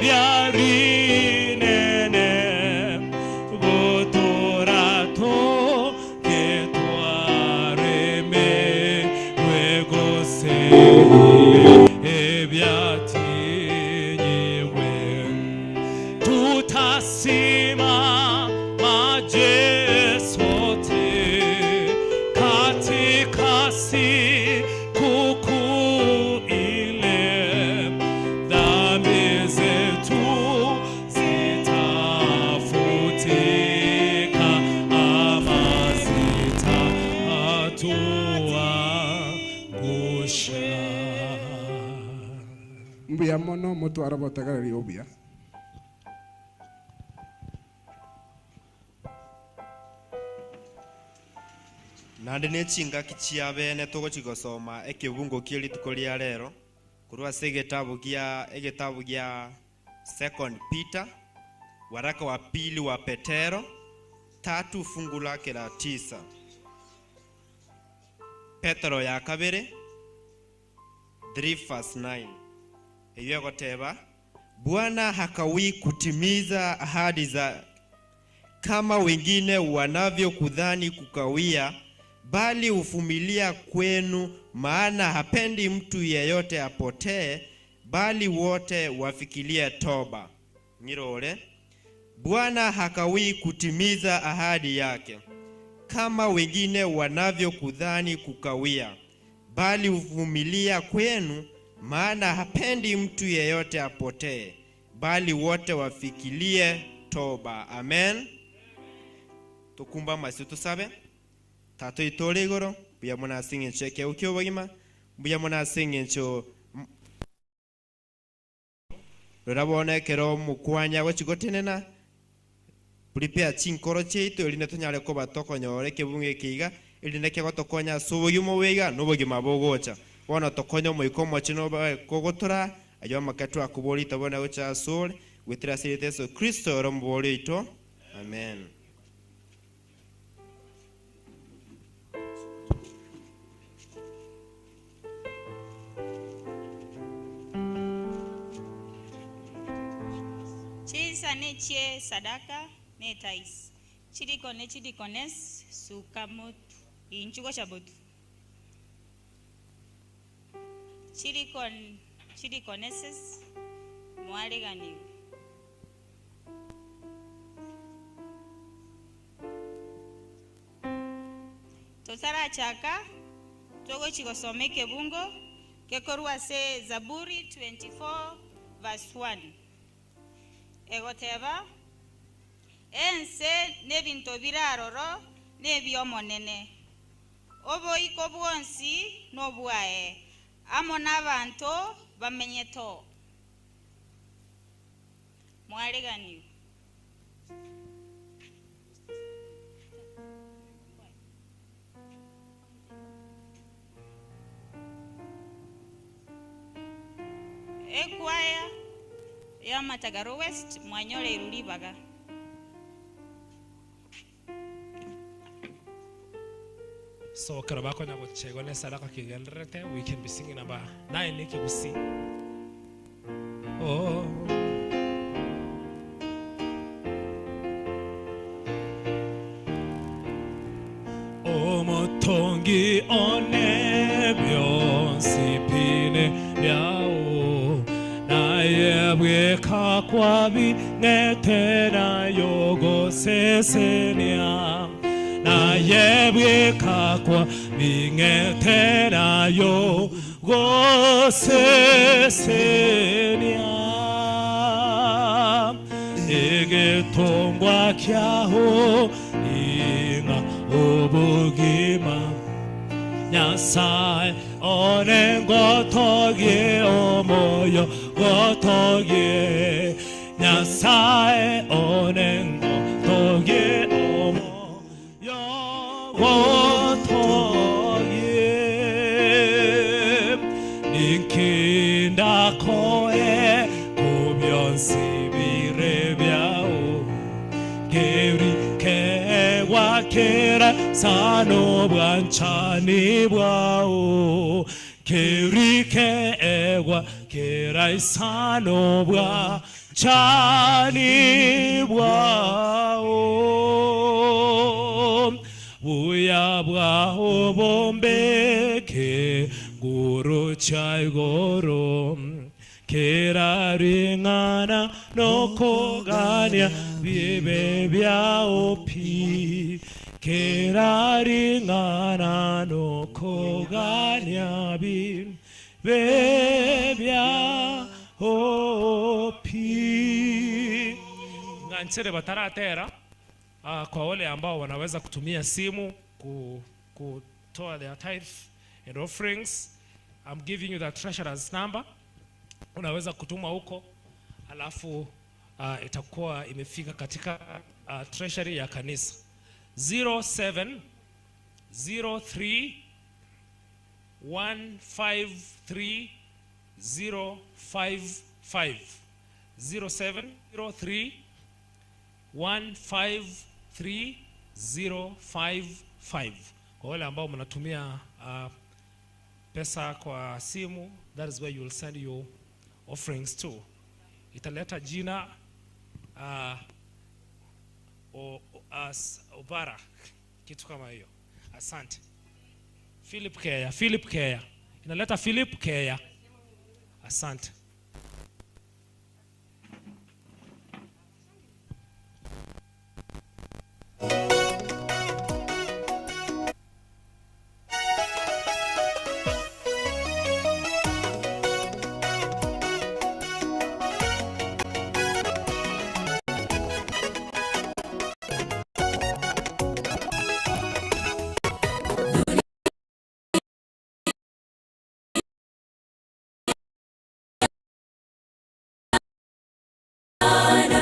riarinene gotorato ketwaremerwe gose ebyatinyiwe. Tutasimama je sote katika siku kuu ile, dhambi zetu zitafutika ama zitatuangusha. Mbuya mono motwara botegereria obuya. Nande nechingaki chiabene togochigosoma ekebungo kie rituko ria rero korwa ase egetabu gia Second Peter, waraka wa pili wa Petero 3 fungu lake la 9. Petero ya kabere 3 verse 9. Eyo egoteba Bwana hakawii kutimiza ahadi za kama wengine wanavyokudhani kukawia, bali huvumilia kwenu, maana hapendi mtu yeyote apotee, bali wote wafikirie toba. Ngirore. Bwana hakawii kutimiza ahadi yake kama wengine wanavyokudhani kukawia, bali huvumilia kwenu, maana hapendi mtu yeyote apotee, bali wote wafikirie toba. Amen. Tukumba masitu tusabe tato itore igoro buya mona sing'encho ekeu kia obogima buya mona sing'encho rora bono ekero omokwanya gochigotenena prepare chinkoro chiaito erinde tonyare koba tokonyora ekebungo eke iga erinde kegotokonya ase obogima obo iga na obogima bogocha bono tokonya omoika omochenu obe kogotora ayo amaka twakoborite bono gocha ase ore gwetera ase erieta Yeso Kristo ore omobori oito. Amen. Chinsa nechie sadaka ne tais. Chiriko ne chidikones sukamotu. Inchuko shabotu. Chirikon chidikoneses mwaligani. Tosara chaka togo chikosomeke bungo kekorwa se Zaburi 24 verse 1. Egoteba ense nebinto biraroro nebyomonene oboiko bwonsi nobwae amo n'abanto bamenyeto mwaligani. Ekwaya ya Matagaro West mwanyole irulibaga. So karabako na gochego ne sadaka kigenderete, we can be singing number 9 nikigusi. Oh. Omotongi one byonsipine byao naye bwekakwabi netera yogosesenia naye bwekakwa bingetera yogosesenia egetongwa kyaho inga obugima Nyasaye onengotogie omoyo gotogie Nyasaye onengotogie omoyo gotogie ninkindakoe kubyonsibire byao keri kewakera sano bwanchani bwao keri kewa kera sano bwanchani bwao buya bwao bombeke guru chaigoro keraringana nokogania bibe byaopi keraringana nokogania bibe byaopi. Nganchere bataratera kwa wale ambao wanaweza kutumia simu kutoa their tithe and offerings, I'm giving you the treasurer's number. Unaweza kutuma huko, alafu itakuwa imefika katika treasury ya kanisa. 0703 153 055 0703 153 055. Kwa wale ambao mnatumia pesa kwa simu, that is where you will send your offerings to. Italeta jina Obara, kitu kama hiyo. Asante. Philip Kea, Philip Kea. Inaleta Philip Kea. Asante.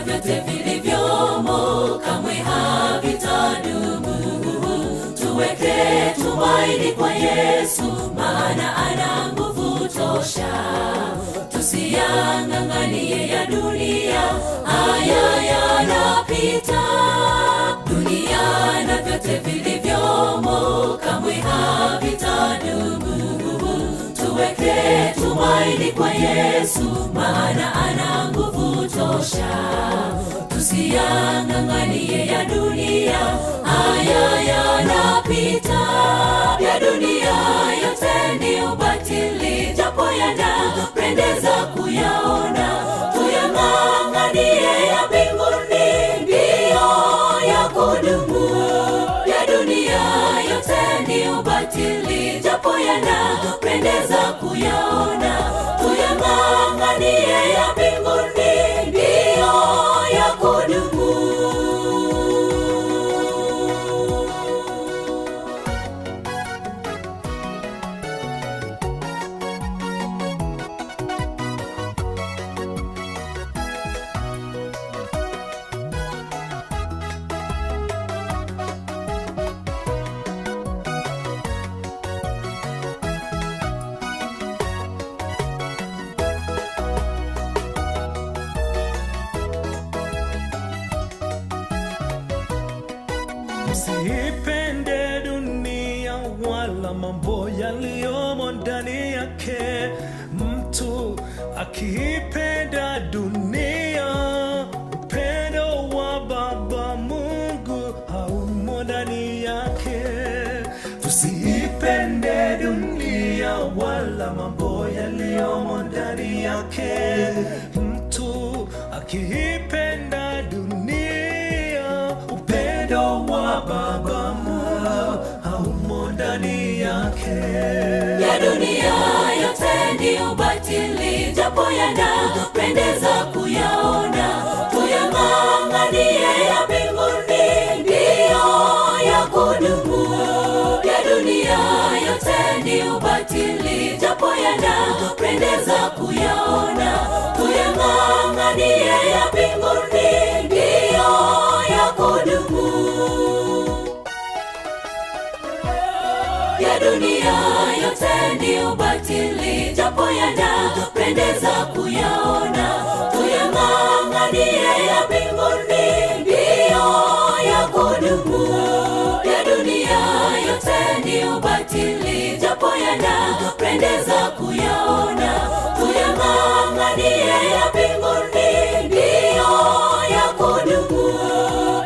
Vyote vilivyomo kamwe havitadumu. Tuweke tumaini kwa Yesu, maana ana nguvu tosha. Tusiyang'ang'anie ya dunia, haya yanapita. Dunia na vyote vilivyomo kamwe havitadumu. Tuweke tumaini kwa Yesu, maana ana nguvu tosha. Tusiyang'ang'anie ya dunia, haya yanapita. Ya dunia yote ni ubatili, japo yanapendeza kuyaona. Tuyang'ang'anie ya mbinguni, ndiyo ya kudumu. Ya dunia yote ni ubatili, japo yanapendeza kuyaona. Tuyang'ang'anie ya mbinguni, ndiyo ya kudumu. Msiipende dunia wala mambo yaliyomo ndani yake. Mtu akiipenda dunia, upendo wa Baba Mungu haumo ndani yake. Tusiipende dunia wala mambo yaliyomo ndani yake. Mtu akiipenda dunia, upendo wa Baba Mungu haumo ndani yake. Ya dunia yote ni ubatili, japo yanapendeza kuyaona. Tuyang'ang'anie ya mbinguni, ndiyo ya kudumu. Ya dunia yote ni ubatili, japo yanapendeza kuyaona. Tuyang'ang'anie ya mbinguni, ndiyo ya kudumu. Ya dunia yote ni ubatili, japo yanapendeza kuyaona. Tuyang'ang'anie ya mbinguni, ndiyo ya kudumu. Ya dunia yote ni ubatili, japo yanapendeza kuyaona. Tuyang'ang'anie ya mbinguni, ndiyo ya kudumu.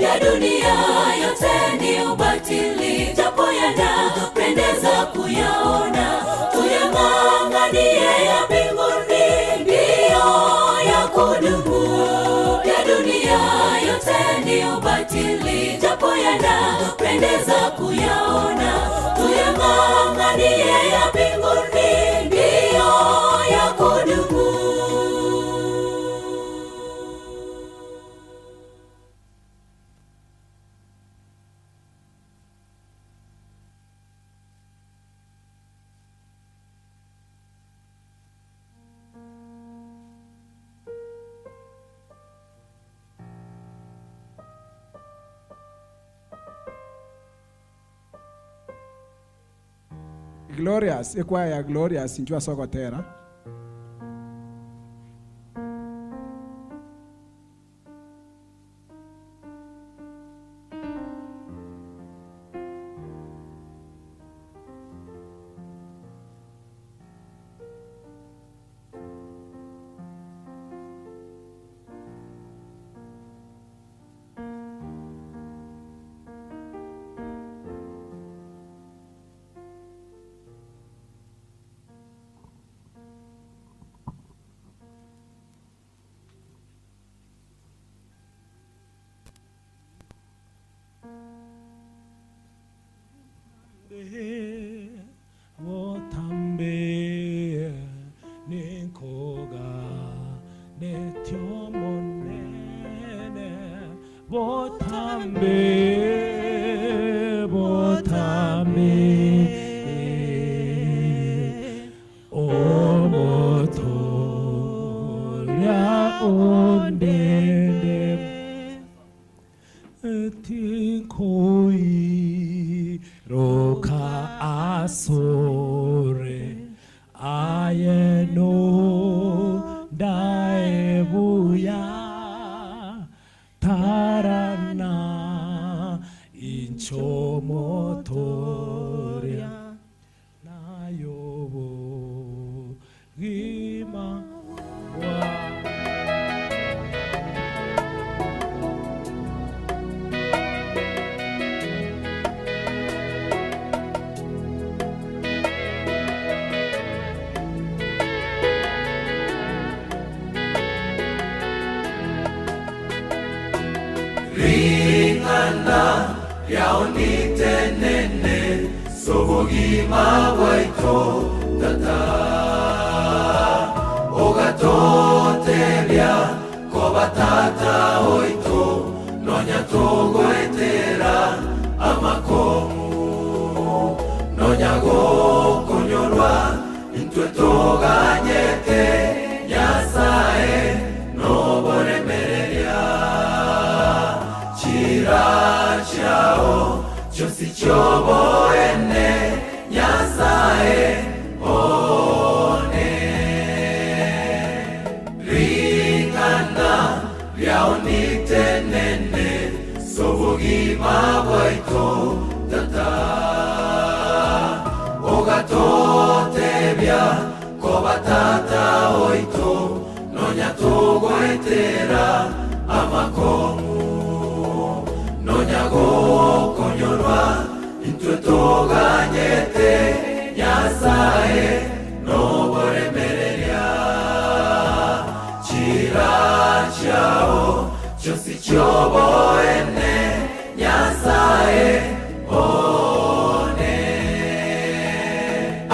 Ya dunia yote ni ubatili, japo yanapendeza kuyaona. Tuyang'ang'anie ya mbinguni, ndiyo ya kudumu. Ya dunia yote ni ubatili, japo yanapendeza kuyaona. Tuyang'ang'anie ya mbinguni, ndiyo ya kudumu. Glorious, ekwaya ya Glorious njua sokotera. Botambe ninkoga netyomonene botambe botambe omotoria ondende tinkoi roka asore ayeno daebuya tarana inchomotoria nayobo gima wa. Ringana yaonitenene sobogima bwaito tata ogatotebya koba tata oito nonya togoetera amakomu nonya gokonyorwa intwe toganyete Nyasaye noboremereria chirachao chosi choboene Nyasaye one ringana ryaonitenene sobogima bwaito tata ogatotebya koba tata oito nonya togoetera amakomu nonya gokonyorwa intwe toganyete Nyasaye noboremereria chirachao chosi choboene Nyasaye one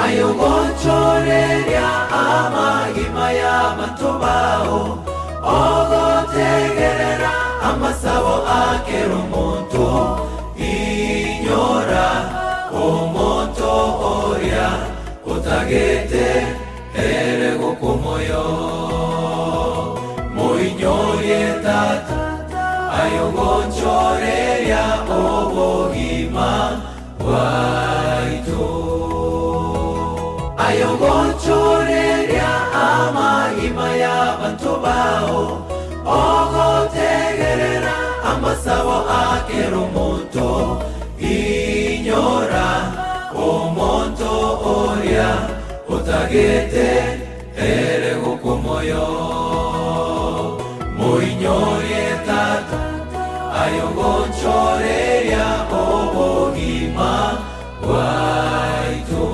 ayogochoreria amagima y'amatobao ogotegerera amasabo akera omonto inyora omonto oria otagete ere gokomoyo moinyorie tata ayogochoreria obogima bwaito ayogochoreria amagima y'abantu bao ogotegerera amasabo akera omonto inyora omonto oria otagete ere gokomoyo moinyorie tata ayogochoreria obogima bwaito.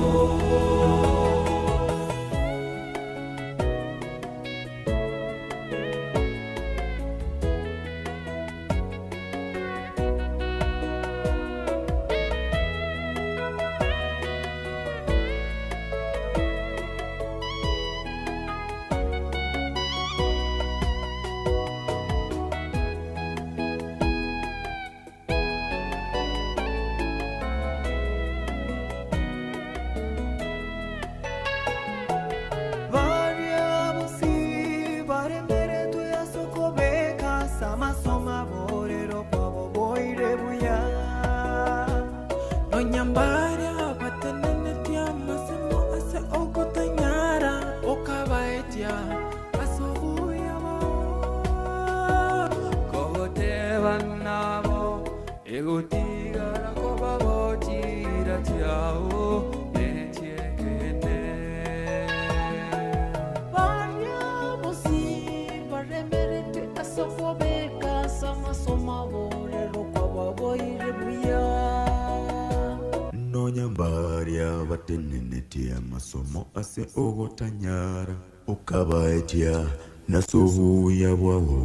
Masomo ase ogotanyara ukabaetia nasubuya bwao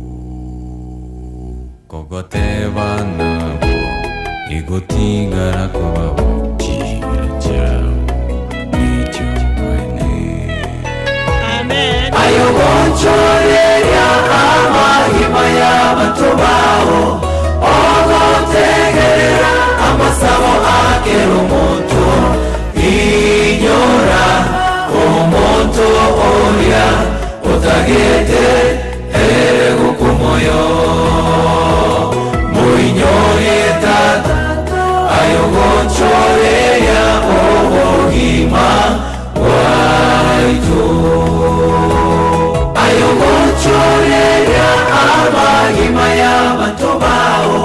kogoteba nabo Igotigara kubaho Chira Amen. Ayogonchoreria amahima y'abatubaho ogotegerera amasabo akera omuntu inyora omuntu oria otagete ere gukumoyo muinyorie tata ayogonchoreria obogima bwaitu ayogochoreria amagima y'abatubaho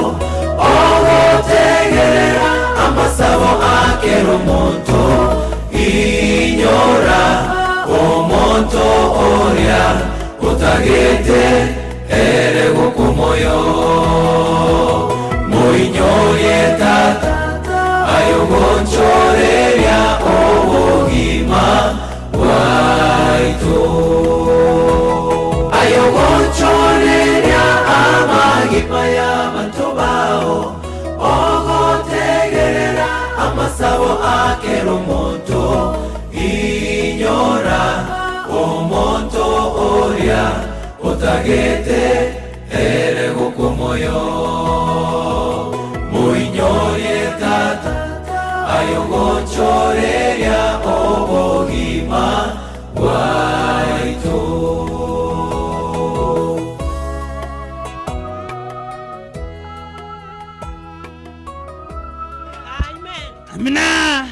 ogotegerera amasabo akera omuntu inyora omuntu oria otagete ere gukumoyo muinyorie tata ayogonchoreria obogima bwaitu ayogonchoreria amagima y'abatubaho ogotegerera amasabo akera omuntu inyora omuntu oria otagete ere gukumoyo muinyorie tata ayogonchoreria obogima bwaitu. Amina.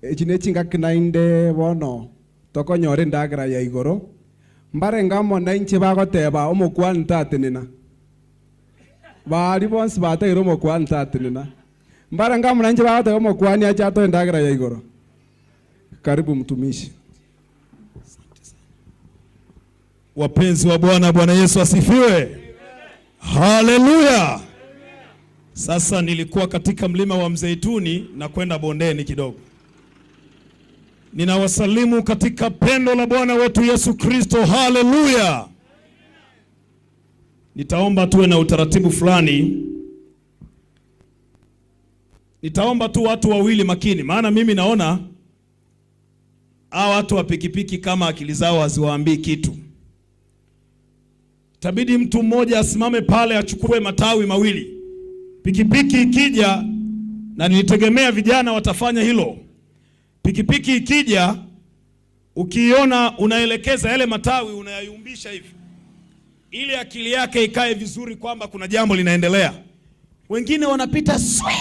Echi ne chingaki nainde bono tokonyora endagera ya igoro mbarenga mona inche bagoteba omokwani tatenena bari bonsi bateire omokwani tatenena mbarenga mona inche bagoteba omokwani ache atoe endagera ya igoro. Karibu mtumishi. Wapenzi wa Bwana, Bwana Yesu asifiwe. Haleluya. Sasa nilikuwa katika mlima wa Mzeituni na kwenda bondeni kidogo. Ninawasalimu katika pendo la Bwana wetu Yesu Kristo. Haleluya. Nitaomba tuwe na utaratibu fulani. Nitaomba tu watu wawili makini, maana mimi naona hawa watu wa pikipiki kama akili zao haziwaambii kitu. Itabidi mtu mmoja asimame pale achukue matawi mawili. Pikipiki ikija, na nilitegemea vijana watafanya hilo. Pikipiki ikija, ukiona unaelekeza yale matawi unayayumbisha hivi, ili akili yake ikae vizuri kwamba kuna jambo linaendelea. Wengine wanapita swi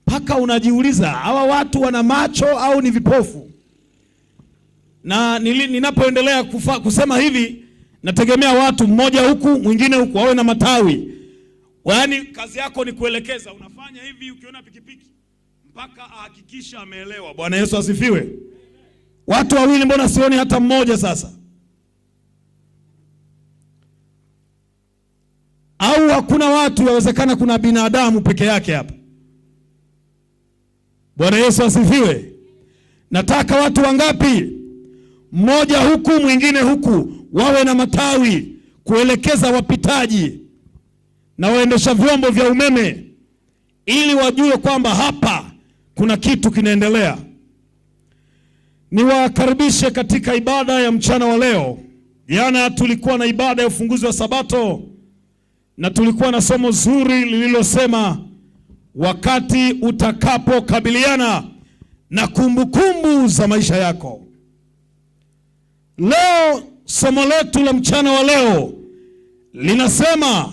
mpaka unajiuliza hawa watu wana macho au ni vipofu? Na ninapoendelea kusema hivi, nategemea watu mmoja huku mwingine huku wawe na matawi. Yaani kazi yako ni kuelekeza, unafanya hivi ukiona pikipiki mpaka ahakikisha ameelewa. Bwana Yesu asifiwe. Watu wawili, mbona sioni hata mmoja sasa? Au hakuna watu? Yawezekana kuna binadamu peke yake hapa. Bwana Yesu asifiwe. Nataka watu wangapi? Mmoja huku mwingine huku, wawe na matawi kuelekeza wapitaji na waendesha vyombo vya umeme, ili wajue kwamba hapa kuna kitu kinaendelea. Niwakaribishe katika ibada ya mchana wa leo. Jana tulikuwa na ibada ya ufunguzi wa Sabato na tulikuwa na somo zuri lililosema wakati utakapokabiliana na kumbukumbu za maisha yako. Leo somo letu la mchana wa leo linasema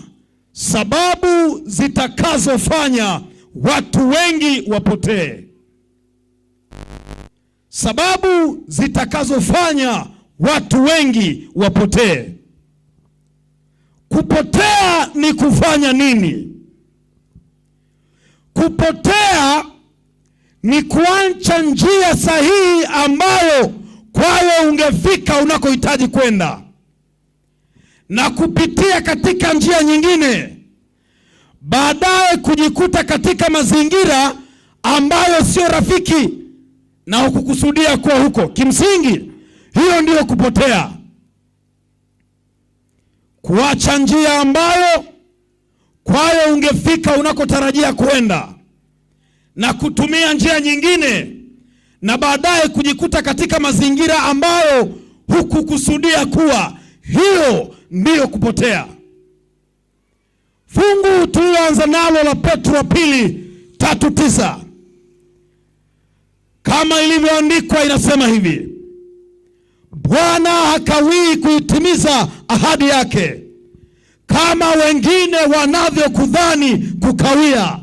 sababu zitakazofanya watu wengi wapotee. Sababu zitakazofanya watu wengi wapotee. Kupotea ni kufanya nini? Kupotea ni kuacha njia sahihi ambayo kwayo ungefika unakohitaji kwenda na kupitia katika njia nyingine, baadaye kujikuta katika mazingira ambayo sio rafiki na hukukusudia kuwa huko. Kimsingi hiyo ndiyo kupotea, kuacha njia ambayo kwayo ungefika unakotarajia kwenda na kutumia njia nyingine na baadaye kujikuta katika mazingira ambayo hukukusudia kuwa. Hiyo ndiyo kupotea. Fungu tuliloanza nalo la Petro wa pili 3:9 kama ilivyoandikwa inasema hivi: Bwana hakawii kuitimiza ahadi yake kama wengine wanavyokudhani kukawia,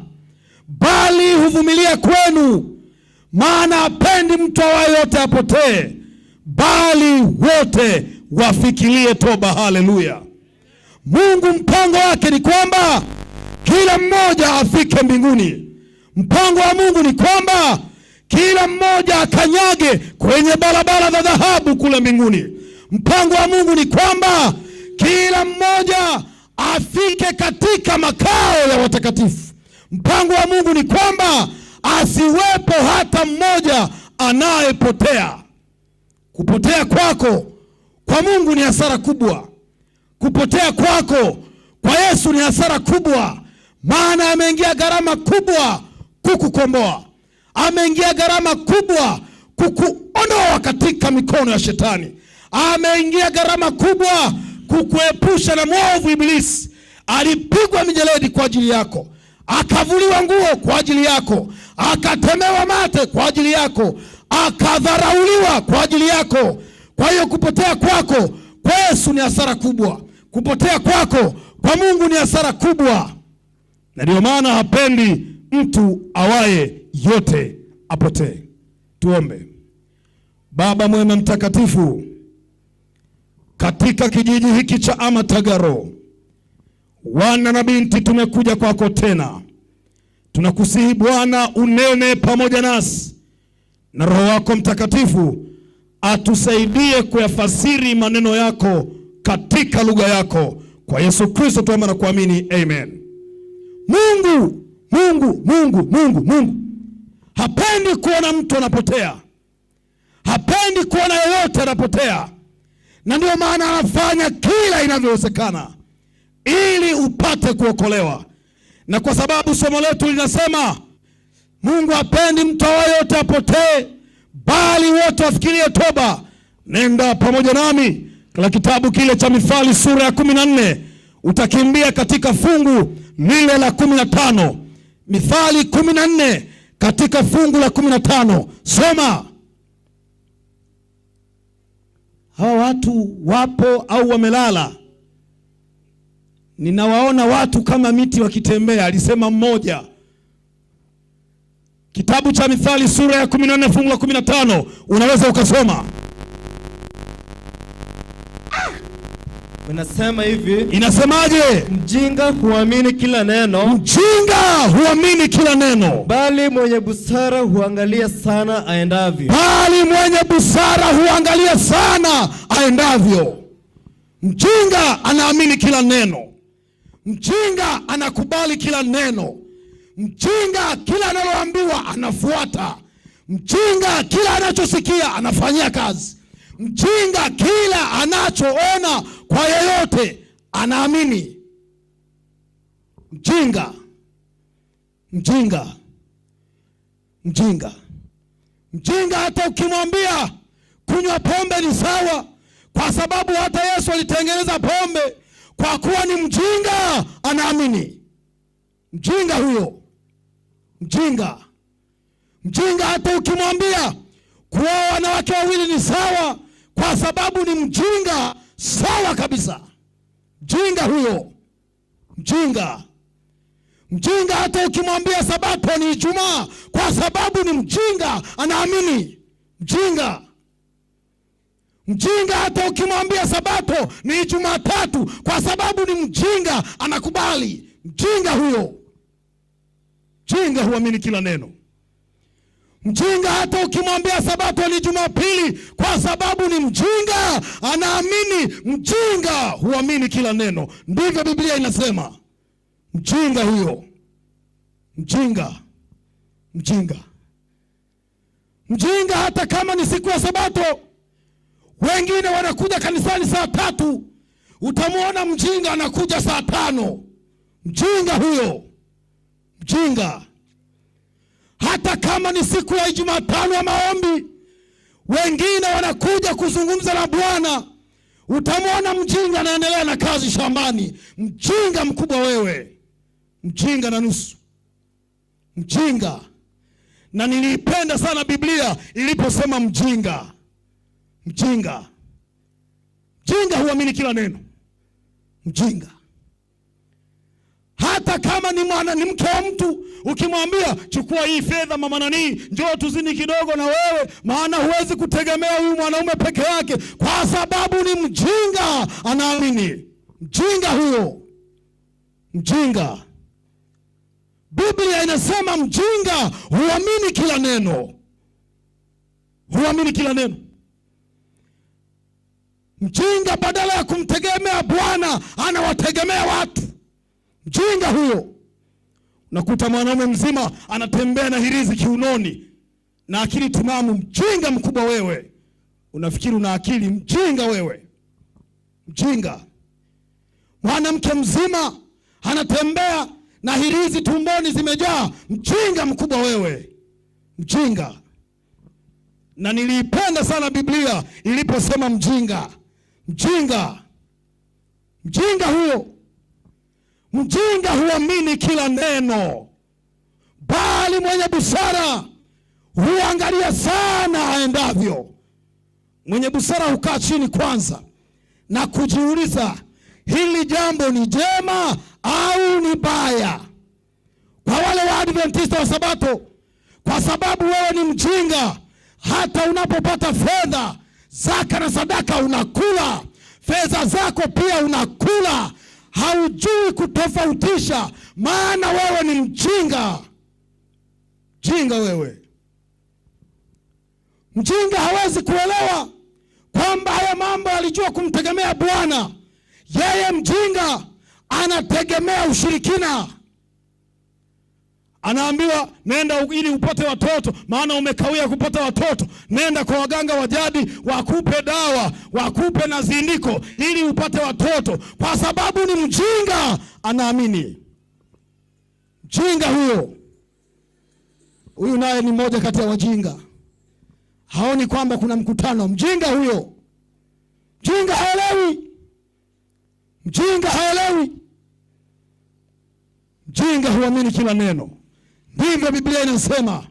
bali huvumilia kwenu, maana hapendi mtu awaye yote apotee, bali wote wafikirie toba. Haleluya! Mungu mpango wake ni kwamba kila mmoja afike mbinguni. Mpango wa Mungu ni kwamba kila mmoja akanyage kwenye barabara za dhahabu kule mbinguni. Mpango wa Mungu ni kwamba kila mmoja afike katika makao ya watakatifu. Mpango wa Mungu ni kwamba asiwepo hata mmoja anayepotea. Kupotea kwako kwa Mungu ni hasara kubwa. Kupotea kwako kwa Yesu ni hasara kubwa, maana ameingia gharama kubwa kukukomboa, ameingia gharama kubwa kukuondoa katika mikono ya shetani, ameingia gharama kubwa kukuepusha na mwovu Ibilisi. Alipigwa mijeledi kwa ajili yako, akavuliwa nguo kwa ajili yako, akatemewa mate kwa ajili yako, akadharauliwa kwa ajili yako. Kwa hiyo kupotea kwako kwa Yesu ni hasara kubwa. Kupotea kwako kwa Mungu ni hasara kubwa, na ndio maana hapendi mtu awaye yote apotee. Tuombe. Baba mwema mtakatifu, katika kijiji hiki cha Amatagaro, wana na binti tumekuja kwako tena. Tunakusihi Bwana unene pamoja nasi na Roho wako Mtakatifu atusaidie kuyafasiri maneno yako katika lugha yako. Kwa Yesu Kristo tuomba na kuamini, amen. Mungu, Mungu, Mungu, Mungu, Mungu hapendi kuona mtu anapotea, hapendi kuona yeyote anapotea, na ndio maana anafanya kila inavyowezekana ili upate kuokolewa. Na kwa sababu somo letu linasema Mungu hapendi mtu awaye apotee, bali wote wafikirie toba. Nenda pamoja nami katika kitabu kile cha Mithali sura ya 14, utakimbia katika fungu lile la 15. Mithali 14 katika fungu la 15, soma. Hawa watu wapo au wamelala? Ninawaona watu kama miti wakitembea, alisema mmoja. Kitabu cha Mithali sura ya 14 fungu la 15, unaweza ukasoma. Inasema hivi. Inasemaje? Mjinga huamini kila neno. Mjinga huamini kila neno. Bali mwenye busara huangalia sana aendavyo. Bali mwenye busara huangalia sana aendavyo. Mjinga anaamini kila neno. Mjinga anakubali kila neno. Mjinga kila analoambiwa anafuata. Mjinga kila anachosikia anafanyia kazi. Mjinga kila anachoona kwa yeyote anaamini. Mjinga, mjinga, mjinga, mjinga. Hata ukimwambia kunywa pombe ni sawa, kwa sababu hata Yesu alitengeneza pombe, kwa kuwa ni mjinga anaamini. Mjinga huyo, mjinga, mjinga. Hata ukimwambia kuoa wanawake wawili ni sawa, kwa sababu ni mjinga, sawa kabisa. Mjinga huyo, mjinga, mjinga. Hata ukimwambia sabato ni Ijumaa, kwa sababu ni mjinga anaamini. Mjinga, mjinga. Hata ukimwambia sabato ni Jumatatu, kwa sababu ni mjinga anakubali. Mjinga huyo, mjinga huamini kila neno. Mjinga hata ukimwambia sabato ni Jumapili, kwa sababu ni mjinga anaamini. Mjinga huamini kila neno, ndivyo Biblia inasema. Mjinga huyo, mjinga, mjinga, Mjinga hata kama ni siku ya Sabato, wengine wanakuja kanisani saa 3, utamwona mjinga anakuja saa 5. Mjinga huyo, mjinga. Hata kama ni siku ya Jumatano ya maombi, wengine wanakuja kuzungumza na Bwana, utamwona mjinga anaendelea na kazi shambani. Mjinga mkubwa wewe, mjinga na nusu, mjinga. Na niliipenda sana Biblia iliposema mjinga, mjinga. Mjinga huamini kila neno, mjinga. Hata kama ni mwana, ni mke wa mtu, ukimwambia chukua hii fedha mama nani, njoo tuzini kidogo na wewe, maana huwezi kutegemea huyu mwanaume peke yake, kwa sababu ni mjinga, anaamini. Mjinga huyo, mjinga. Biblia inasema mjinga huamini kila neno, huamini kila neno. Mjinga badala ya kumtegemea Bwana anawategemea watu. Mjinga huyo. Unakuta mwanaume mzima anatembea na hirizi kiunoni na akili timamu. Mjinga mkubwa wewe, unafikiri una akili? Mjinga wewe, mjinga. Mwanamke mzima anatembea na hirizi tumboni zimejaa. Mjinga mkubwa wewe, mjinga. Na niliipenda sana Biblia iliposema mjinga, mjinga, mjinga huyo. Mjinga huamini kila neno, bali mwenye busara huangalia sana aendavyo. Mwenye busara hukaa chini kwanza na kujiuliza, hili jambo ni jema au ni baya? Kwa wale wa Adventista wa Sabato, kwa sababu wewe ni mjinga, hata unapopata fedha, zaka na sadaka unakula, fedha zako pia unakula, haujui kutofautisha, maana wewe ni mjinga. Mjinga wewe. Mjinga hawezi kuelewa kwamba haya mambo alijua kumtegemea Bwana. Yeye mjinga anategemea ushirikina. Anaambiwa nenda ili upate watoto, maana umekawia kupata watoto. Nenda kwa waganga wa jadi wakupe dawa, wakupe na zindiko ili upate watoto. Kwa sababu ni mjinga, anaamini. Mjinga huyo. Huyu naye ni mmoja kati ya wajinga. Haoni kwamba kuna mkutano. Mjinga huyo. Mjinga haelewi. Mjinga haelewi. Mjinga huamini kila neno. Ndivyo Biblia inasema.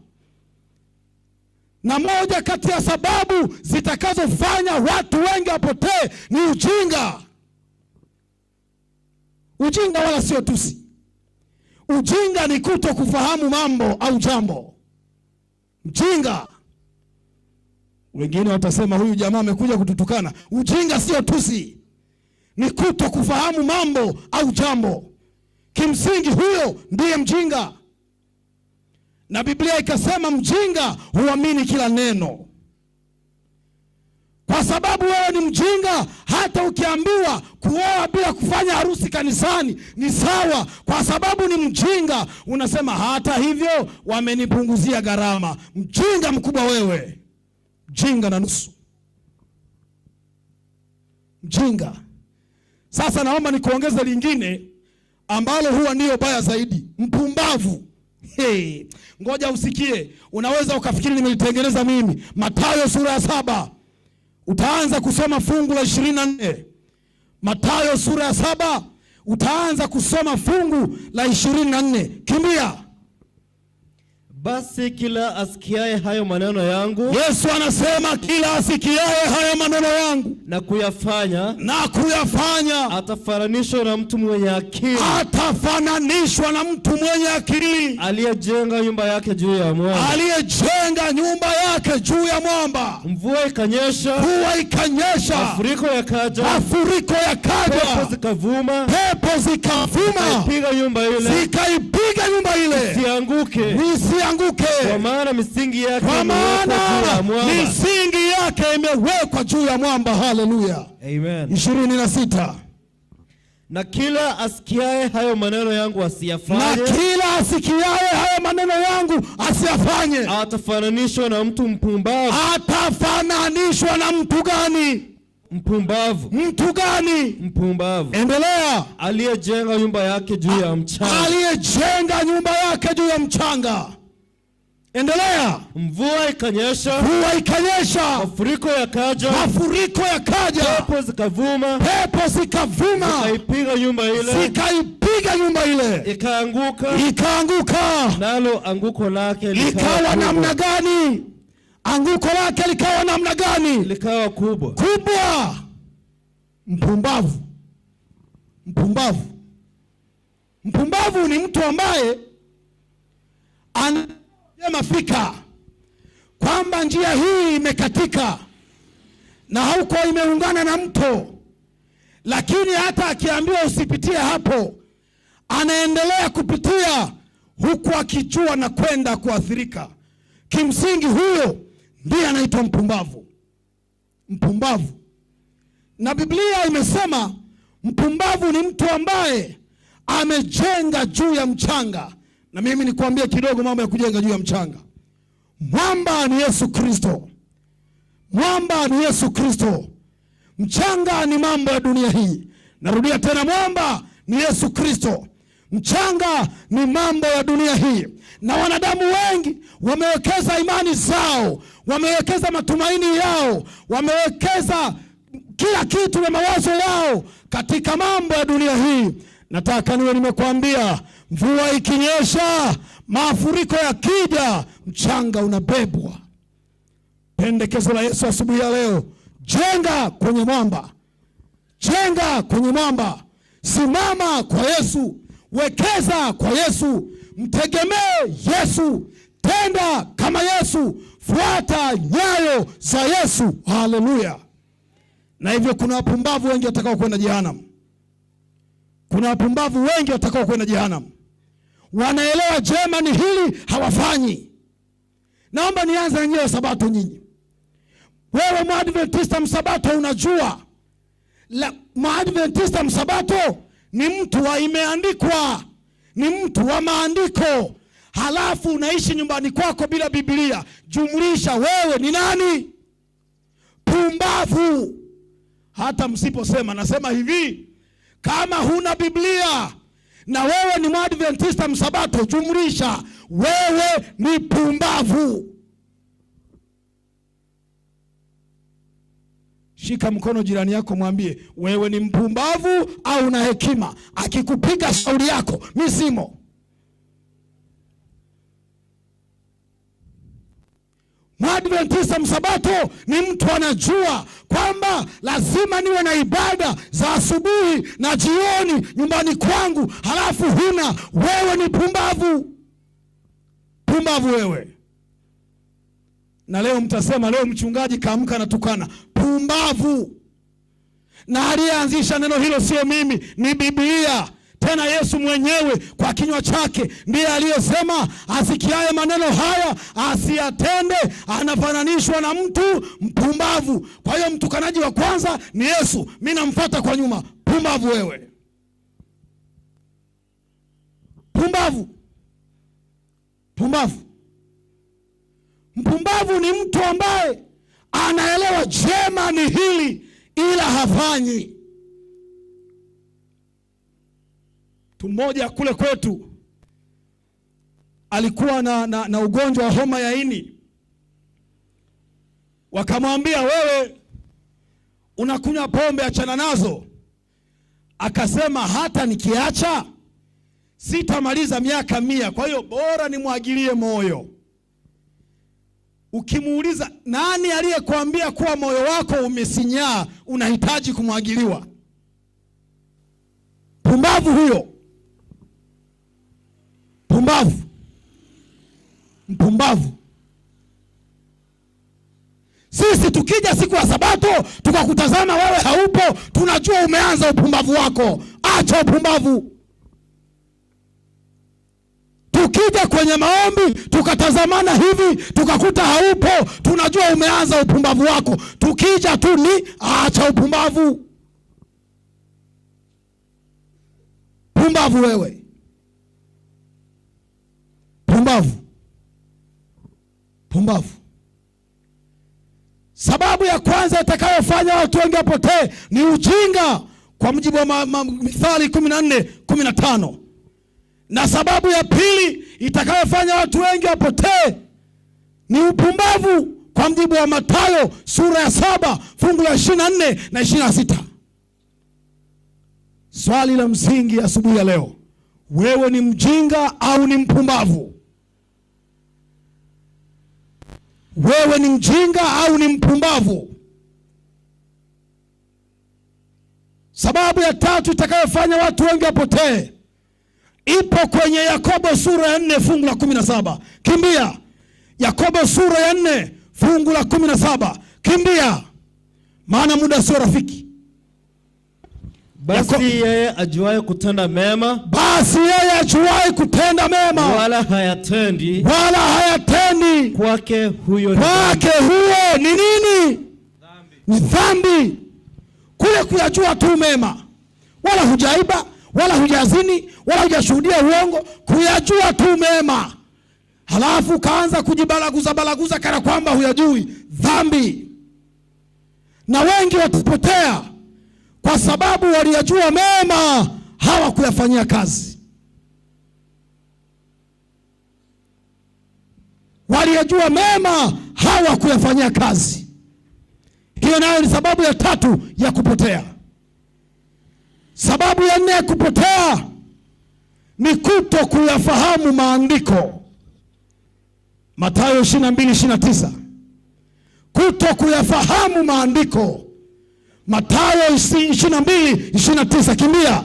Na moja kati ya sababu zitakazofanya watu wengi wapotee ni ujinga. Ujinga wala sio tusi. Ujinga ni kuto kufahamu mambo au jambo. Mjinga. Wengine watasema huyu jamaa amekuja kututukana. Ujinga sio tusi. Ni kuto kufahamu mambo au jambo. Kimsingi huyo ndiye mjinga. Na Biblia ikasema mjinga huamini kila neno. Kwa sababu wewe ni mjinga, hata ukiambiwa kuoa bila kufanya harusi kanisani ni sawa. Kwa sababu ni mjinga, unasema hata hivyo wamenipunguzia gharama. Mjinga mkubwa wewe. Mjinga na nusu. Mjinga. Sasa naomba nikuongeze lingine ambalo huwa ndiyo baya zaidi. Mpumbavu. Hey, ngoja usikie. Unaweza ukafikiri nimelitengeneza mimi. Mathayo sura ya 7. Utaanza kusoma fungu la 24. Mathayo sura ya 7 utaanza kusoma fungu la 24. Kimbia. Basi kila asikiaye hayo maneno yangu, Yesu anasema kila asikiaye hayo maneno yangu na kuyafanya, na kuyafanya, atafananishwa na mtu mwenye akili, atafananishwa na mtu mwenye akili aliyejenga nyumba yake juu ya mwamba, aliyejenga nyumba yake juu ya mwamba. Mvua ikanyesha, mvua ikanyesha, mafuriko yakaja, mafuriko yakaja, pepo zikavuma, pepo zikavuma, zikaipiga nyumba ile, zikaipiga nyumba ile, isianguke, isianguke. Kwa maana misingi yake Kwa imewekwa juu ya maana mwamba. misingi yake imewekwa juu ya mwamba. Haleluya. Amen. 26. Na kila asikiaye hayo maneno yangu asiyafanye, Na kila asikiaye hayo maneno yangu asiyafanye, atafananishwa na mtu mpumbavu. Atafananishwa na mtu gani? Mpumbavu. Mtu gani? Mpumbavu. Endelea. Aliyejenga nyumba yake juu ya mchanga. Aliyejenga nyumba yake juu ya mchanga. Endelea. Mvua ikanyesha, Mvua ikanyesha, mafuriko yakaja, mafuriko yakaja, pepo zikavuma, pepo zikavuma, zikaipiga nyumba ile, zikaipiga nyumba ile, ikaanguka, ikaanguka. Nalo anguko lake Likawa kubwa. namna gani? Anguko lake likawa namna gani? Likawa kubwa. Kubwa. Mpumbavu. Mpumbavu. Mpumbavu ni mtu ambaye anasema fika kwamba njia hii imekatika na hauko imeungana na mto, lakini hata akiambiwa usipitie hapo anaendelea kupitia huku akijua na kwenda kuathirika. Kimsingi huyo ndiye anaitwa mpumbavu. Mpumbavu. Na Biblia imesema mpumbavu ni mtu ambaye amejenga juu ya mchanga. Na mimi nikwambie kidogo mambo ya kujenga juu ya mchanga. Mwamba ni Yesu Kristo. Mwamba ni Yesu Kristo. Mchanga ni mambo ya dunia hii. Narudia tena, mwamba ni Yesu Kristo. Mchanga ni mambo ya dunia hii. Na wanadamu wengi wamewekeza imani zao, wamewekeza matumaini yao, wamewekeza kila kitu na mawazo yao katika mambo ya dunia hii. Nataka niwe nimekuambia, mvua ikinyesha, mafuriko yakija, mchanga unabebwa. Pendekezo la Yesu asubuhi ya leo, jenga kwenye mwamba. Jenga kwenye mwamba. Simama kwa Yesu, wekeza kwa Yesu, mtegemee Yesu, tenda kama Yesu, fuata nyayo za Yesu. Haleluya. Na hivyo kuna wapumbavu wengi watakao kwenda jehanamu. Kuna wapumbavu wengi watakao kwenda jehanamu. Wanaelewa jema ni hili, hawafanyi. Naomba nianze na nyinyi Sabato nyinyi. Wewe Mwadventista Msabato unajua. Mwadventista Msabato ni mtu wa imeandikwa, ni mtu wa maandiko. Halafu unaishi nyumbani kwako bila Biblia. Jumlisha wewe ni nani? Pumbavu. Hata msiposema, nasema hivi, kama huna Biblia na wewe ni Mwadventista Msabato, jumlisha wewe ni pumbavu. Shika mkono jirani yako, mwambie wewe ni mpumbavu au una hekima. Akikupiga shauri yako, mimi simo. Mwadventista Msabato ni mtu anajua kwamba lazima niwe na ibada za asubuhi na jioni nyumbani kwangu, halafu huna. Wewe ni pumbavu. Pumbavu wewe. Na leo mtasema leo mchungaji kaamka na tukana. Pumbavu. Na aliyeanzisha neno hilo sio mimi, ni Biblia. Tena Yesu mwenyewe kwa kinywa chake ndiye aliyesema, asikiaye maneno haya asiyatende anafananishwa na mtu mpumbavu. Kwa hiyo mtukanaji wa kwanza ni Yesu, mimi namfuata kwa nyuma. Pumbavu wewe. Pumbavu. Pumbavu. Mpumbavu ni mtu ambaye anaelewa jema ni hili ila hafanyi. Mtu mmoja kule kwetu alikuwa na ugonjwa wa homa ya ini. Wakamwambia wewe unakunywa pombe, achana nazo. Akasema hata nikiacha sitamaliza miaka 100, kwa hiyo bora nimwagilie moyo. Ukimuuliza nani aliyekuambia kuwa moyo wako umesinyaa unahitaji kumwagiliwa? Pumbavu huyo. Pumbavu. Mpumbavu. Sisi tukija siku ya Sabato tukakutazama wewe haupo, tunajua umeanza upumbavu wako. Acha upumbavu. Tukija kwenye maombi tukatazamana hivi tukakuta haupo, tunajua umeanza upumbavu wako. Tukija tu ni acha upumbavu. Pumbavu wewe, pumbavu, pumbavu. Sababu ya kwanza itakayofanya watu wengi wapotee ni ujinga, kwa mujibu wa Mithali 14:15. Na sababu ya pili itakayofanya watu wengi wapotee ni upumbavu, kwa mujibu wa Mathayo sura ya 7 fungu la 24 na 26. Swali la msingi asubuhi ya leo, wewe ni mjinga au ni mpumbavu? Wewe ni mjinga au ni mpumbavu? Sababu ya tatu itakayofanya watu wengi wapotee ipo kwenye Yakobo sura ya 4 fungu la 17. Kimbia. Yakobo sura ya 4 fungu la 17. Kimbia, maana muda sio rafiki. Basi yeye ajuaye kutenda mema, basi yeye ajuaye kutenda mema, wala hayatendi, wala hayatendi, kwake huyo ni kwake huyo ni nini? Ni dhambi. Kule kuyajua tu mema, wala hujaiba, wala hujazini, wala hujashuhudia uongo, kuyajua tu mema, halafu kaanza kujibalaguza balaguza kana kwamba huyajui, dhambi. Na wengi watapotea kwa sababu waliyajua mema hawakuyafanyia kazi. Waliyajua mema hawakuyafanyia kazi. Hiyo nayo ni sababu ya tatu ya kupotea. Sababu ya nne ya kupotea ni kuto kuyafahamu maandiko. Mathayo 22:29. Kuto kuyafahamu maandiko. Mathayo 22:29. Kimbia.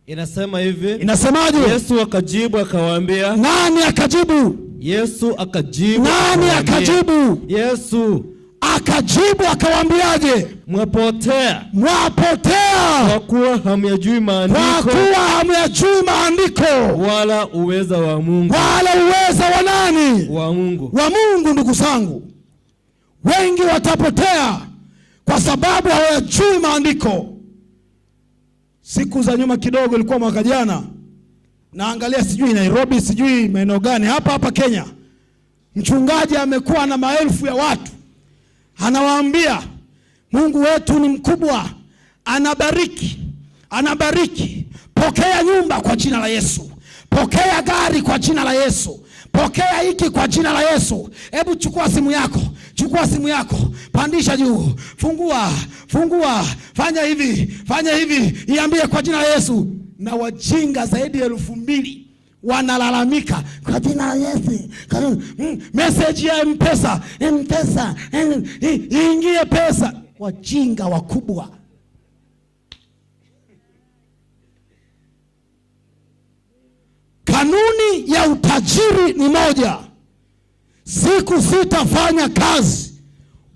Inasema hivi. Inasemaje? Yesu akajibu akawaambia. Nani akajibu? Yesu akajibu. Nani akajibu? Yesu akajibu akawaambiaje? Mwapotea. Mwapotea kwa kuwa hamyajui maandiko. Kwa kuwa hamyajui maandiko wala uweza wa Mungu. Wala uweza wa nani? Wa Mungu. Wa Mungu. Ndugu zangu, wengi watapotea kwa sababu hawajui maandiko. Siku za nyuma kidogo, ilikuwa mwaka jana, naangalia sijui Nairobi, sijui maeneo gani hapa hapa Kenya, mchungaji amekuwa na maelfu ya watu, anawaambia Mungu wetu ni mkubwa, anabariki, anabariki. Pokea nyumba kwa jina la Yesu, pokea gari kwa jina la Yesu, pokea hiki kwa jina la Yesu. Hebu chukua simu yako, chukua simu yako, pandisha juu, fungua, fungua, fanya hivi, fanya hivi, iambie kwa jina la Yesu. Na wajinga zaidi ya 2000 wanalalamika kwa jina la Yesu. Message ya M-Pesa, M-Pesa, ingie pesa. Wajinga wakubwa. Kanuni ya utajiri ni moja: siku sitafanya kazi,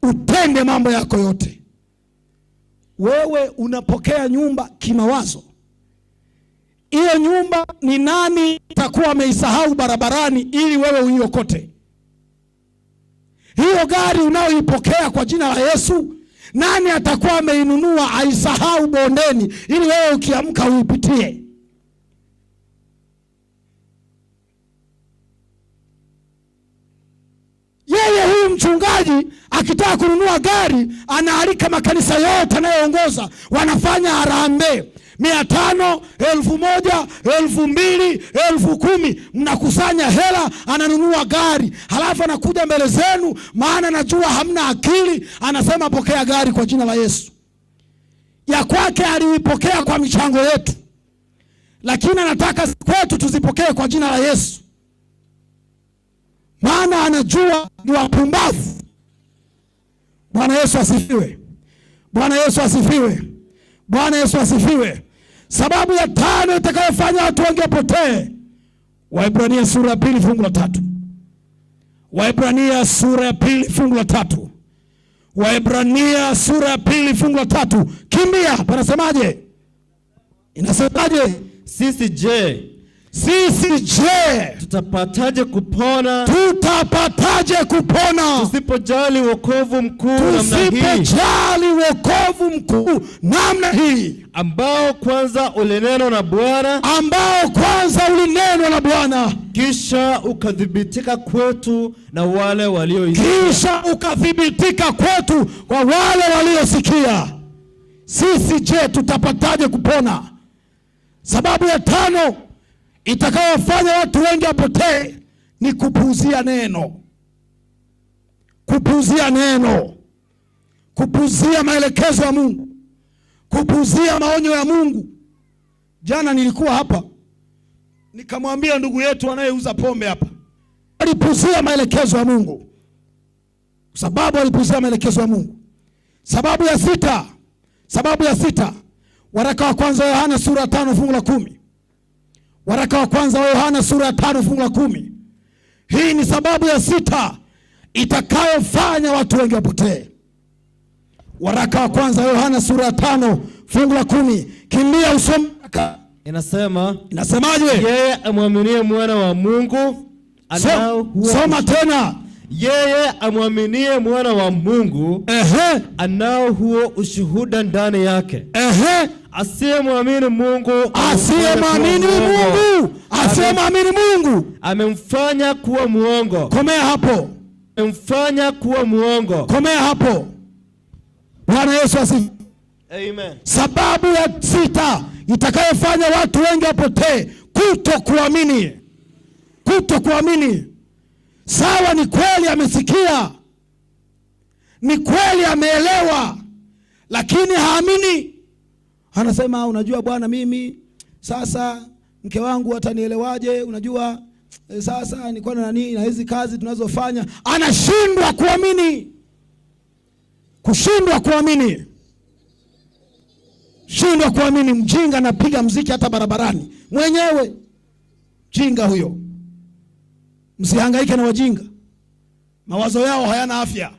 utende mambo yako yote. Wewe unapokea nyumba kimawazo. Hiyo nyumba ni nani atakuwa ameisahau barabarani ili wewe uiokote? Hiyo gari unayoipokea kwa jina la Yesu, nani atakuwa ameinunua aisahau bondeni ili wewe ukiamka uipitie? Yeye huyu mchungaji akitaka kununua gari anaalika makanisa yote anayoongoza, wanafanya harambee 500, 1000, 2000, 10,000, mnakusanya hela, ananunua gari, halafu anakuja mbele zenu, maana anajua hamna akili, anasema pokea gari kwa jina la Yesu. Ya kwake aliipokea kwa michango yetu, lakini anataka kwetu tuzipokee kwa jina la Yesu, maana anajua ni wapumbavu. Bwana Yesu asifiwe. Bwana Yesu asifiwe. Bwana Yesu asifiwe. Sababu ya tano itakayofanya watu wengi wapotee, Waebrania sura ya 2 fungu la 3. Waebrania sura ya 2 fungu la 3. Waebrania sura ya 2 fungu la 3. Kimbia, panasemaje? Inasemaje? Sisi je, sisi je, tutapataje kupona? Tutapataje kupona? Tusipojali wokovu mkuu namna hii. Tusipojali Wokovu mkuu namna hii, ambao kwanza ulinenwa na Bwana, ambao kwanza ulinenwa na Bwana, kisha ukathibitika kwetu na wale walioisikia. Kisha ukathibitika kwetu kwa wale waliosikia. Sisi je, tutapataje kupona? Sababu ya tano itakayofanya watu wengi wapotee ni kupuuzia neno, kupuuzia neno, kupuuzia maelekezo ya Mungu, kupuuzia maonyo ya Mungu. Jana nilikuwa hapa nikamwambia ndugu yetu anayeuza pombe hapa, alipuuzia maelekezo ya Mungu, kwa sababu alipuuzia maelekezo ya Mungu. Sababu ya sita, sababu ya sita, waraka wa kwanza wa Yohana sura ya 5 fungu la 10. Waraka wa kwanza wa Yohana sura ya 5 fungu la 10. Hii ni sababu ya sita itakayofanya watu wengi wapotee. Waraka wa kwanza wa Yohana sura ya 5 fungu la 10. Kimbia usome. Inasema, inasemaje? Yeye amwaminie mwana wa Mungu anao huo Soma tena. Yeye amwaminie mwana wa Mungu, anao huo ushuhuda ndani yake. Asiyemwamini Mungu, asiyemwamini Mungu, asiyemwamini Mungu amemfanya kuwa muongo. Komea hapo. Amemfanya kuwa muongo. Komea hapo. Bwana Yesu asifiwe. Amen. Sababu ya sita itakayofanya watu wengi wapotee, kutokuamini. Kutokuamini. Sawa, ni kweli amesikia, ni kweli ameelewa, lakini haamini. Anasema, unajua bwana, mimi sasa mke wangu atanielewaje? Unajua sasa nilikuwa na nani na hizi kazi tunazofanya. Anashindwa kuamini. Kushindwa kuamini. Shindwa kuamini. Mjinga anapiga mziki hata barabarani mwenyewe. Mjinga huyo. Msihangaike na wajinga, mawazo yao hayana afya.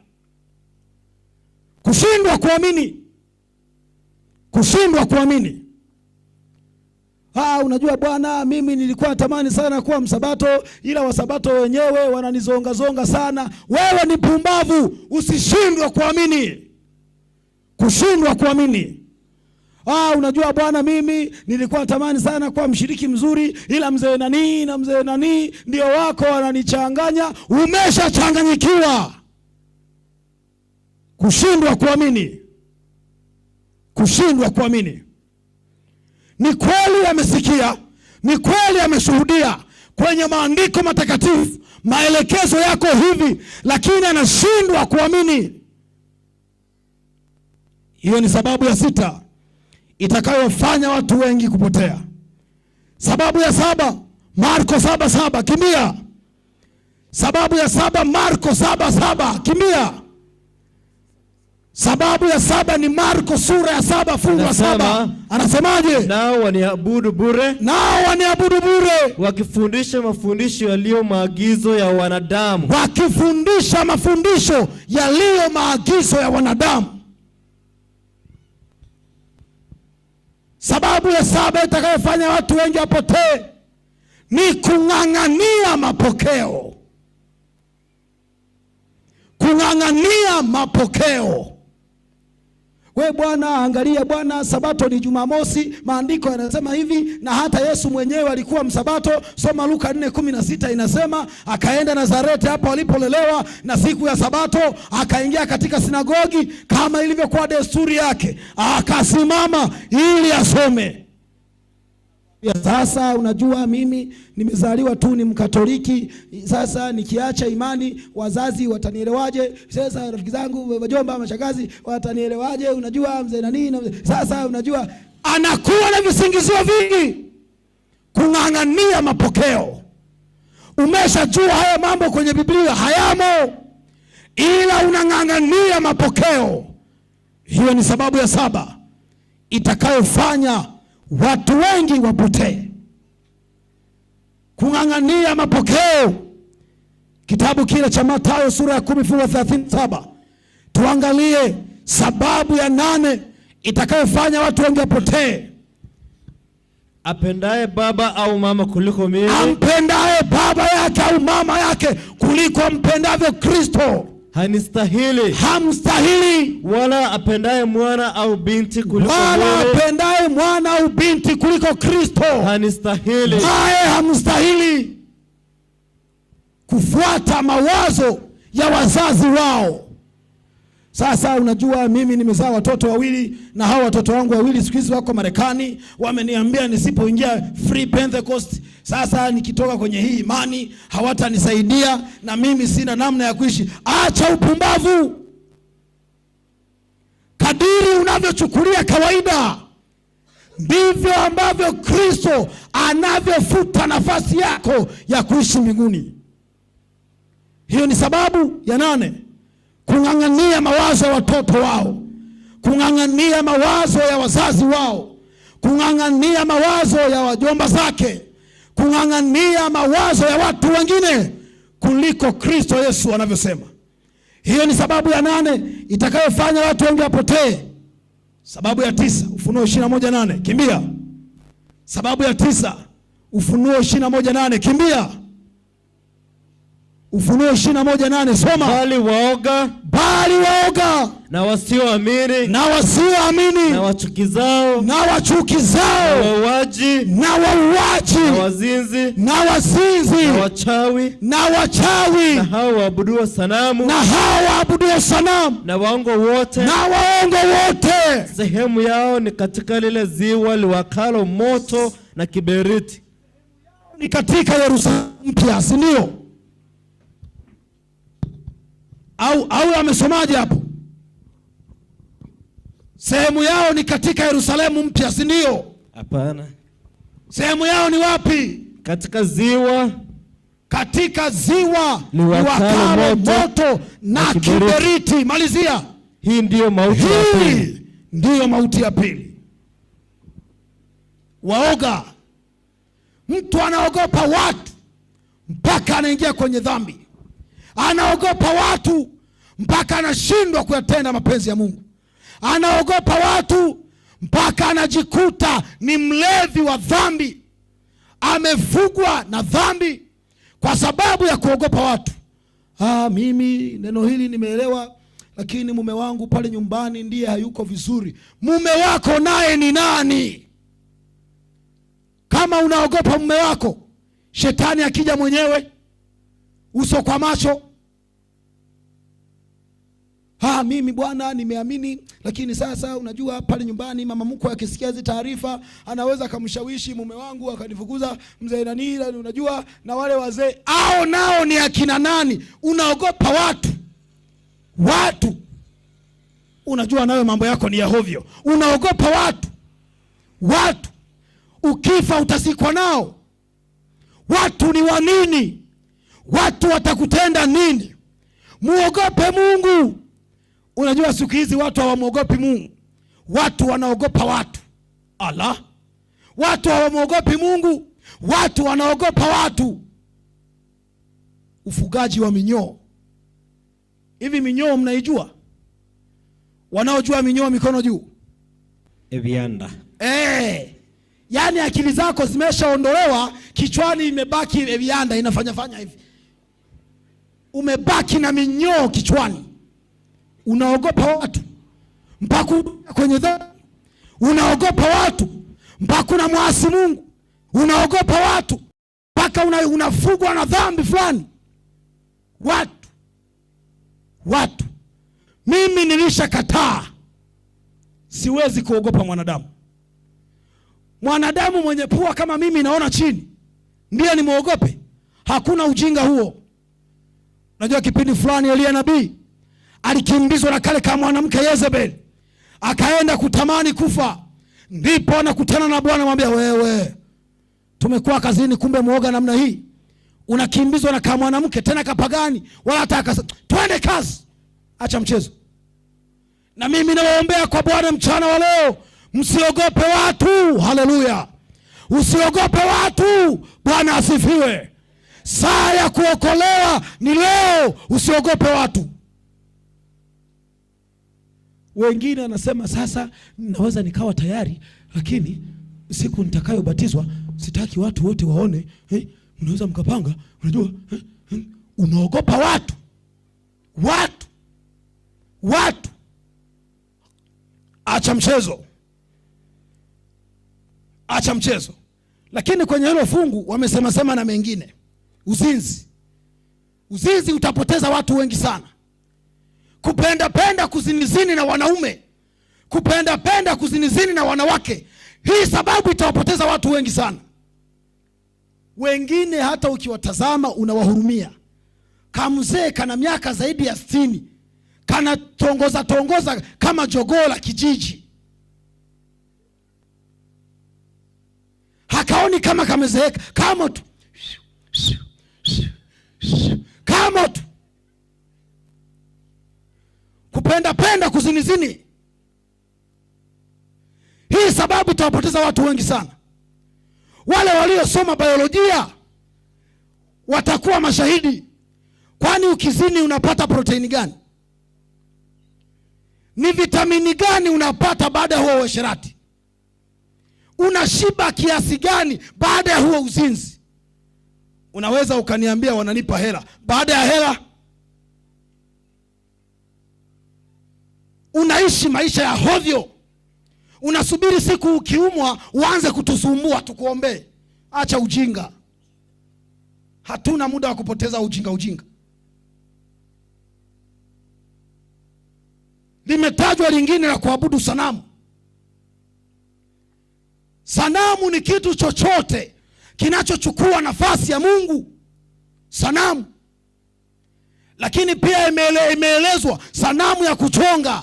Kushindwa kuamini. Kushindwa kuamini. Unajua bwana, mimi nilikuwa natamani sana kuwa msabato, ila wasabato wenyewe wananizonga zonga sana. Wewe ni pumbavu, usishindwe kuamini. Kushindwa kuamini. Unajua bwana, mimi nilikuwa natamani sana kuwa mshiriki mzuri, ila mzee nani na mzee nani ndio wako wananichanganya. Umeshachanganyikiwa. Kushindwa kuamini. Kushindwa kuamini. Ni kweli amesikia, ni kweli ameshuhudia kwenye maandiko matakatifu, maelekezo yako hivi, lakini anashindwa kuamini. Hiyo ni sababu ya sita itakayofanya watu wengi kupotea. Sababu ya saba, Marko 7:7, kimbia. Sababu ya saba, Marko 7:7, kimbia. Sababu ya saba ni Marko sura ya 7 fungu la 7. Anasemaje? Nao waniabudu bure. Nao waniabudu bure. Wakifundisha mafundisho yaliyo maagizo ya wanadamu. Wakifundisha mafundisho yaliyo maagizo ya wanadamu. Sababu ya saba itakayofanya watu wengi wapotee ni kung'ang'ania mapokeo. Kung'ang'ania mapokeo. We bwana, angalia bwana, sabato ni Jumamosi, maandiko yanasema hivi, na hata Yesu mwenyewe alikuwa msabato. Soma Luka 4:16 inasema akaenda Nazareti hapo alipolelewa, na siku ya sabato akaingia katika sinagogi kama ilivyokuwa desturi yake, akasimama ili asome. Ya sasa unajua mimi nimezaliwa tu ni Mkatoliki, sasa nikiacha imani wazazi watanielewaje? Sasa rafiki zangu, wajomba, mashangazi watanielewaje? Unajua mzee nani na mzee. Sasa unajua anakuwa na visingizio vingi kung'ang'ania mapokeo. Umeshajua haya mambo kwenye Biblia hayamo, ila unang'ang'ania mapokeo. Hiyo ni sababu ya saba itakayofanya watu wengi wapotee. Kung'ang'ania mapokeo. Kitabu kile cha Mathayo sura ya 10 fungu la 37. Tuangalie sababu ya 8 itakayofanya watu wengi wapotee. Apendaye baba au mama kuliko mimi, ampendaye baba yake au mama yake kuliko ampendavyo Kristo, Hanistahili. Hamstahili. Wala apendaye mwana au binti kuliko Wala mimi apendaye mwana au binti kuliko Kristo hanistahili. Naye hamstahili kufuata mawazo ya wazazi wao. Sasa unajua mimi nimezaa watoto wawili na hao watoto wangu wawili siku hizi wako Marekani, wameniambia nisipoingia Free Pentecost, sasa nikitoka kwenye hii imani hawatanisaidia na mimi sina namna ya kuishi. Acha upumbavu. Kadiri unavyochukulia kawaida ndivyo ambavyo Kristo anavyofuta nafasi yako ya kuishi mbinguni. Hiyo ni sababu ya 8. Kung'ang'ania mawazo ya watoto wao, kung'ang'ania mawazo ya wazazi wao, kung'ang'ania mawazo ya wajomba zake, kung'ang'ania mawazo ya watu wengine kuliko Kristo Yesu anavyosema. Hiyo ni sababu ya 8 itakayofanya watu wengi wapotee. Sababu ya 9, Ufunuo 21:8, kimbia. Sababu ya 9, Ufunuo 21:8, kimbia. Ufunuo 21:8, soma. Bali waoga, bali waoga, na wasioamini, na wasioamini, na wachukizao, na wachukizao, na wauaji, na wauaji, na wazinzi, na wazinzi, na wachawi, na wachawi, na hao waabuduo sanamu, na hao waabuduo sanamu, na waongo wote, na waongo wote, sehemu yao ni katika lile ziwa liwakalo moto na kiberiti. Ni katika Yerusalemu mpya, si ndio? Au amesomaje hapo? Sehemu yao ni katika Yerusalemu mpya, si ndio? Hapana. Sehemu yao ni wapi? Katika ziwa, katika ziwa liwakalo moto na kiberiti. Malizia. Hii ndiyo mauti ya pili. Hii ndiyo mauti ya pili. Waoga. Mtu anaogopa watu mpaka anaingia kwenye dhambi. Anaogopa watu mpaka anashindwa kuyatenda mapenzi ya Mungu. Anaogopa watu mpaka anajikuta ni mlevi wa dhambi. Amefugwa na dhambi kwa sababu ya kuogopa watu. Mimi neno hili nimeelewa, lakini mume wangu pale nyumbani ndiye hayuko vizuri. Mume wako naye ni nani? Kama unaogopa mume wako, shetani akija mwenyewe uso kwa macho. Mimi bwana nimeamini, lakini sasa unajua pale nyumbani mama mkwe akisikia hizi taarifa anaweza akamshawishi mume wangu akanifukuza mzee nani, unajua na wale wazee hao nao ni akina nani? Unaogopa watu. Watu. Unajua nayo mambo yako ni ya hovyo. Unaogopa watu. Watu. Ukifa utazikwa nao. Watu ni wa nini? Watu watakutenda nini? Muogope Mungu. Unajua siku hizi watu hawamuogopi Mungu. Watu wanaogopa watu. Ala. Watu hawamuogopi Mungu. Watu wanaogopa watu. Ufugaji wa minyoo. Hivi minyoo mnaijua? Wanaojua minyoo mikono juu. Evianda. Yaani akili zako zimeshaondolewa, kichwani imebaki evianda inafanya fanya hivi. Umebaki na minyoo kichwani. Unaogopa watu mpaka kwenye dhambi. Unaogopa watu mpaka unamwasi Mungu. Unaogopa watu mpaka unafugwa na dhambi fulani. Watu. Watu. Mimi nilishakataa. Siwezi kuogopa mwanadamu. Mwanadamu mwenye pua kama mimi naona chini ndiye nimuogope? Hakuna ujinga huo. Unajua kipindi fulani Elia nabii alikimbizwa na kale kama mwanamke Yezebel, akaenda kutamani kufa. Ndipo anakutana na Bwana, anamwambia wewe, tumekuwa kazini, kumbe muoga namna hii. Unakimbizwa na kama mwanamke tena kapagani, wala hata akasema twende kazi, acha mchezo. Na mimi nawaombea kwa Bwana mchana wa leo, msiogope watu. Haleluya. Usiogope watu. Bwana asifiwe. Saa ya kuokolewa ni leo, usiogope watu. Wengine anasema sasa naweza nikawa tayari, lakini siku nitakayobatizwa sitaki watu wote waone. Mnaweza mkapanga, unajua, Unaogopa watu. Watu. Watu, acha mchezo, acha mchezo. Lakini kwenye hilo fungu wamesema sema na mengine. Uzinzi, uzinzi utapoteza watu wengi sana. Kupenda penda kuzinizini na wanaume, kupenda penda kuzinizini na wanawake, hii sababu itawapoteza watu wengi sana. Wengine hata ukiwatazama unawahurumia. Kamzee kana miaka zaidi ya 60, kana tongoza tongoza kama jogoo la kijiji, hakaoni kama kamezeeka, kama tu kama tu kupenda penda kuzinizini. Hii sababu itawapoteza watu wengi sana. Wale waliosoma biolojia watakuwa mashahidi. Kwani ukizini unapata proteini gani? Ni vitamini gani unapata baada ya huo uasherati? Unashiba kiasi gani baada ya huo uzinzi? Unaweza ukaniambia wananipa hela. Baada ya hela unaishi maisha ya hovyo. Unasubiri siku ukiumwa uanze kutusumbua tukuombee. Acha ujinga. Hatuna muda wa kupoteza ujinga ujinga. Limetajwa lingine la kuabudu sanamu. Sanamu ni kitu chochote kinachochukua nafasi ya Mungu. Sanamu. Lakini pia imeelezwa sanamu ya kuchonga.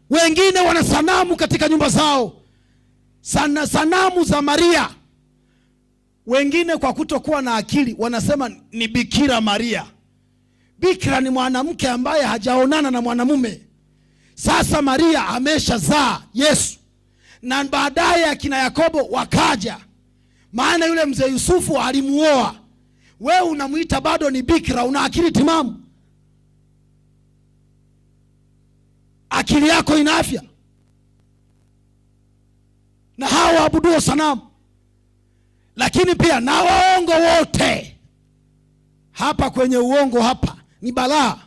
Wengine wana sanamu katika nyumba zao. Sanamu za Maria. Wengine kwa kutokuwa na akili wanasema ni Bikira Maria. Bikira ni mwanamke ambaye hajaonana na mwanamume. Sasa Maria ameshazaa Yesu, na baadaye akina Yakobo wakaja, maana yule mzee Yusufu alimuoa. Wewe unamuita bado ni bikira, una akili timamu? Akili yako ina afya? Na hawa waabuduo sanamu, lakini pia na waongo wote. Hapa kwenye uongo hapa ni balaa.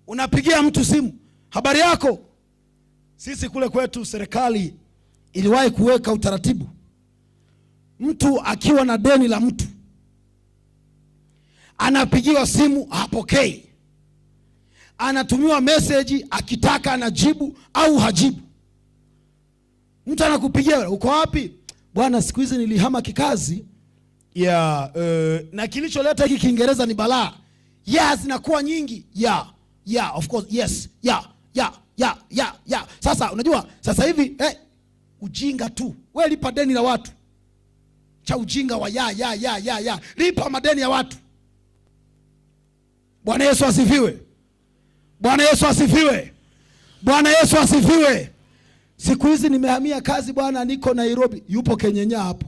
Unapigia mtu simu, habari yako? Sisi kule kwetu serikali iliwahi kuweka utaratibu, mtu akiwa na deni la mtu anapigiwa simu hapokei, anatumiwa message, akitaka anajibu au hajibu. Mtu anakupigia, uko wapi bwana? Siku hizi nilihama kikazi ya na kilicholeta hiki Kiingereza ni balaa. Yeah, zinakuwa nyingi. Yeah, yeah, of course, yes, yeah, yeah, yeah, yeah, yeah. Sasa unajua sasa hivi ujinga tu. Wewe lipa deni la watu. Cha ujinga wa ya ya ya ya ya. Lipa madeni ya watu. Bwana Yesu asifiwe. Bwana Yesu asifiwe. Bwana Yesu asifiwe. Siku hizi nimehamia kazi bwana, niko Nairobi. Yupo Kenyenya hapo.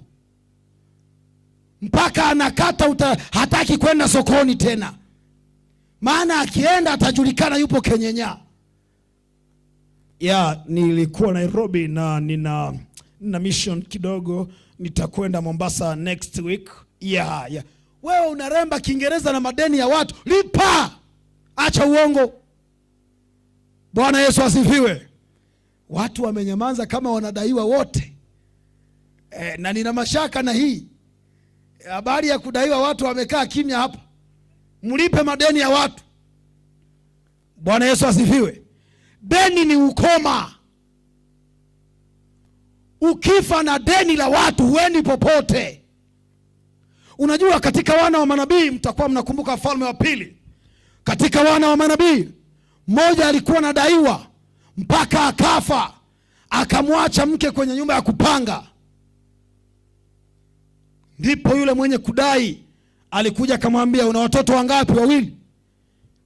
Mpaka anakata hataki kwenda sokoni tena. Maana akienda atajulikana yupo Kenyenya. Ya, nilikuwa Nairobi na nina mission kidogo, nitakwenda Mombasa next week. Ya, ya. Wewe unaremba Kiingereza na madeni ya watu. Lipa. Acha uongo. Bwana Yesu asifiwe. Watu wamenyamaza kama wanadaiwa wote. Na nina mashaka na hii habari ya kudaiwa, watu wamekaa kimya hapa. Mlipe madeni ya watu. Bwana Yesu asifiwe. Deni ni ukoma. Ukifa na deni la watu huendi popote. Unajua katika wana wa manabii, mtakuwa mnakumbuka Falme wa Pili. Katika wana wa manabii mmoja alikuwa anadaiwa mpaka akafa, akamwacha mke kwenye nyumba ya kupanga. Ndipo yule mwenye kudai alikuja akamwambia, una watoto wangapi? Wawili.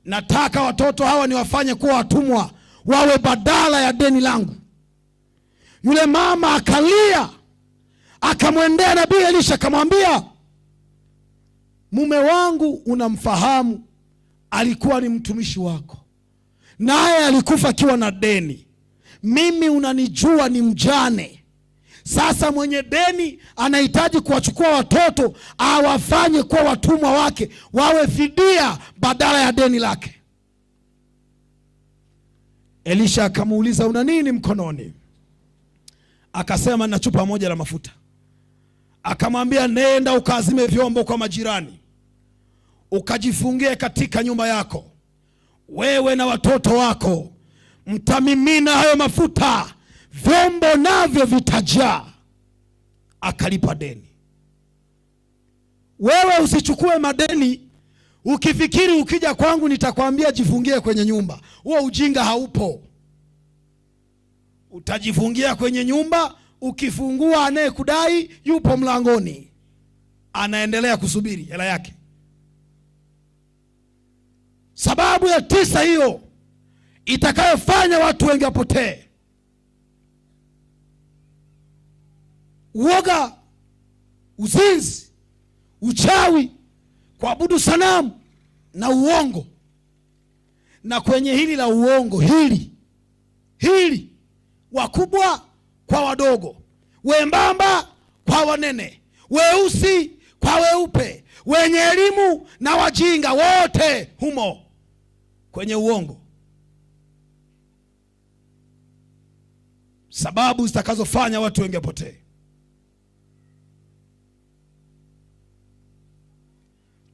Nataka watoto hawa niwafanye kuwa watumwa, wawe badala ya deni langu. Yule mama akalia, akamwendea nabii Elisha akamwambia, mume wangu unamfahamu, alikuwa ni mtumishi wako, naye alikufa akiwa na deni. Mimi unanijua ni mjane. Sasa mwenye deni anahitaji kuwachukua watoto awafanye kuwa watumwa wake, wawe fidia badala ya deni lake. Elisha akamuuliza, una nini mkononi? Akasema, na chupa moja la mafuta. Akamwambia, nenda ukaazime vyombo kwa majirani, ukajifungie katika nyumba yako, wewe na watoto wako, mtamimina hayo mafuta, vyombo navyo vitajaa. Akalipa deni. Wewe usichukue madeni ukifikiri ukija kwangu nitakwambia jifungie kwenye nyumba. Huo ujinga haupo. Utajifungia kwenye nyumba, ukifungua anayekudai yupo mlangoni, anaendelea kusubiri hela yake. Sababu ya tisa hiyo itakayofanya watu wengi wapotee: uoga, uzinzi, uchawi, kuabudu sanamu na uongo. Na kwenye hili la uongo, hili wakubwa kwa wadogo, wembamba kwa wanene, weusi kwa weupe, wenye elimu na wajinga, wote humo kwenye uongo. Sababu zitakazofanya watu wengi wapotee.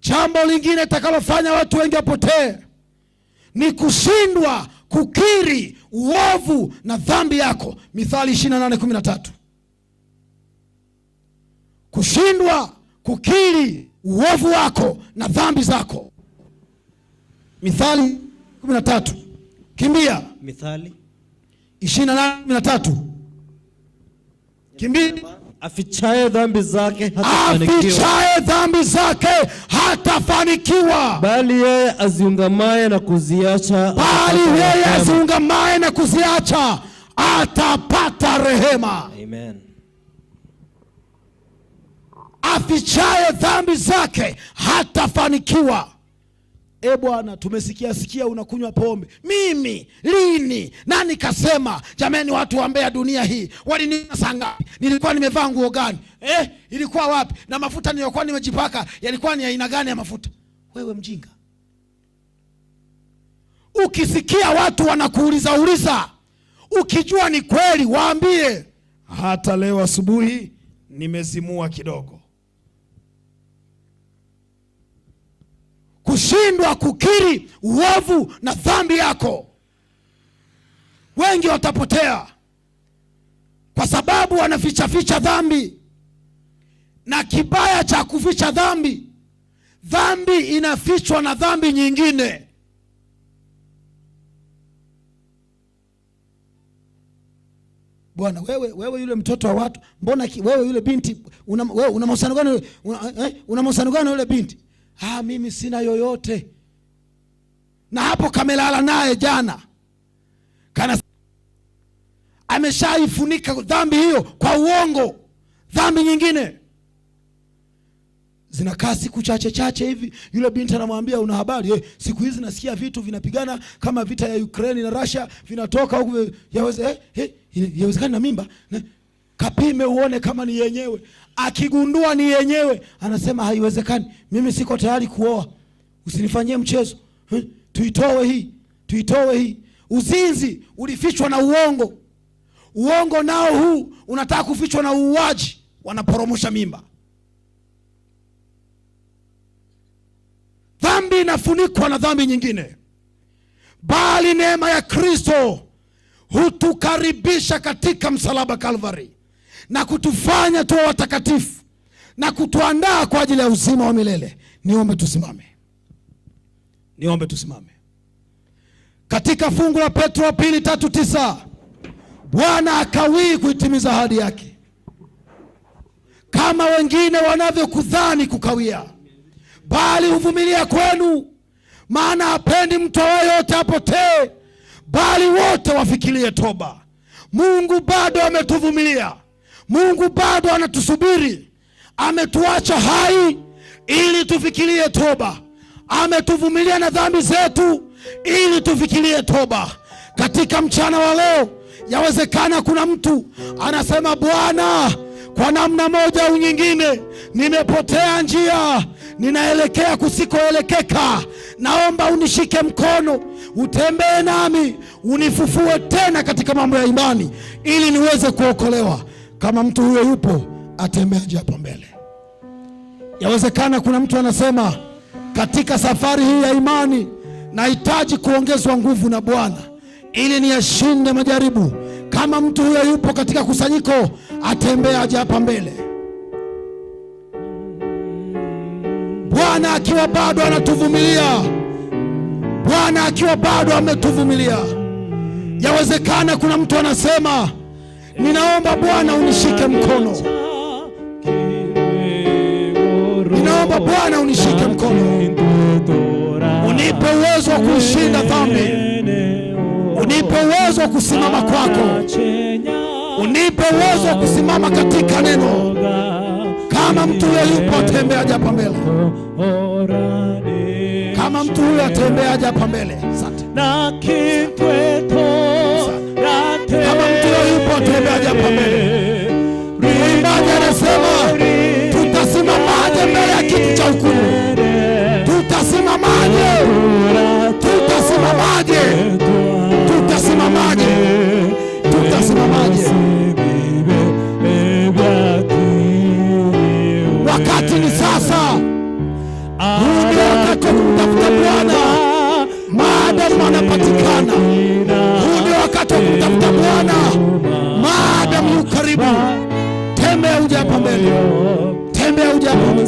Jambo lingine litakalofanya watu wengi wapotee ni kushindwa kukiri uovu na dhambi yako. Mithali 28:13. Kushindwa kukiri uovu wako na dhambi zako. Mithali 13. Kimbia. Mithali 28:13. Kimbia. Afichaye dhambi zake hatafanikiwa. Afichaye dhambi zake hatafanikiwa. Bali yeye aziungamaye na kuziacha, bali yeye aziungamaye na kuziacha atapata rehema. Amen. Afichaye dhambi zake hatafanikiwa. E Bwana, tumesikia sikia unakunywa pombe. Mimi lini? Nani kasema? Jamani, watu wa Mbeya dunia hii waliniona saa ngapi? Nilikuwa nimevaa nguo gani? Ilikuwa wapi? Na mafuta niliyokuwa nimejipaka yalikuwa ni aina gani ya mafuta? Wewe mjinga. Ukisikia watu wanakuuliza uliza, ukijua ni kweli waambie, hata leo asubuhi nimezimua kidogo. Kushindwa kukiri uovu na dhambi yako, wengi watapotea kwa sababu wanaficha ficha dhambi. Na kibaya cha kuficha dhambi, dhambi inafichwa na dhambi nyingine. Bwana, wewe yule mtoto wa watu, mbona wewe yule binti, wewe una mahusiano gani? Una mahusiano gani yule binti? Mimi sina yoyote. Na hapo kamelala naye jana. Kana ameshaifunika dhambi hiyo kwa uongo. Dhambi nyingine zinakaa siku chache chache hivi, yule binti anamwambia una habari, siku hizi nasikia vitu vinapigana kama vita ya Ukraine na Russia, vinatoka huku, yawezekana na mimba. Kapime uone kama ni yenyewe. Akigundua ni yenyewe, anasema haiwezekani, mimi siko tayari kuoa, usinifanyie mchezo. Tuitoe hii, tuitoe hii. Uzinzi ulifichwa na uongo. Uongo nao huu unataka kufichwa na uuaji, wanaporomosha mimba. Dhambi inafunikwa na dhambi nyingine. Bali neema ya Kristo hutukaribisha katika msalaba Calvary na kutufanya tuwe watakatifu na kutuandaa kwa ajili ya uzima wa milele. Niombe tusimame. Niombe tusimame. Katika fungu la Petro 2:3-9, Bwana akawii kuitimiza ahadi yake, kama wengine wanavyokudhani kukawia, bali huvumilia kwenu, maana hapendi mtu yeyote apotee, bali wote wafikirie toba. Mungu bado ametuvumilia. Mungu bado anatusubiri. Ametuacha hai ili tufikirie toba. Ametuvumilia na dhambi zetu ili tufikirie toba. Katika mchana wa leo, yawezekana kuna mtu anasema, Bwana, kwa namna moja au nyingine nimepotea njia, ninaelekea kusikoelekeka, naomba unishike mkono. Utembee nami, unifufue tena katika mambo ya imani ili niweze kuokolewa. Kama mtu huyo yupo, atembee aje hapa mbele. Yawezekana kuna mtu anasema katika safari hii ya imani nahitaji kuongezwa nguvu na Bwana ili niyashinde majaribu. Kama mtu huyo yupo katika kusanyiko, atembee aje hapa mbele. Bwana akiwa bado anatuvumilia, Bwana akiwa bado ametuvumilia. Yawezekana kuna mtu anasema, ninaomba Bwana unishike mkono, ninaomba Bwana unishike mkono, unipe uwezo wa kuishinda dhambi, unipe uwezo wa kusimama kwako, unipe uwezo wa kusimama katika neno. Kama mtu huyo yupo, atembea aje hapa mbele. Kama mtu huyo atembea aje hapa mbele. Asante. Kama mtu huyo yupo, atembea aje hapa mbele. Mwimbaji anasema, tutasimamaje mbele ya kiti cha hukumu? Tutasimamaje? Tutasimamaje? Tutasimamaje? Tutasimamaje? Wakati ni sasa. Huu ndio wakati wa kumtafuta Bwana maadamu anapatikana. Huu ndio wakati wa kumtafuta Bwana maadamu yu karibu. Tembea uje hapa mbele, tembea uje hapa mbele.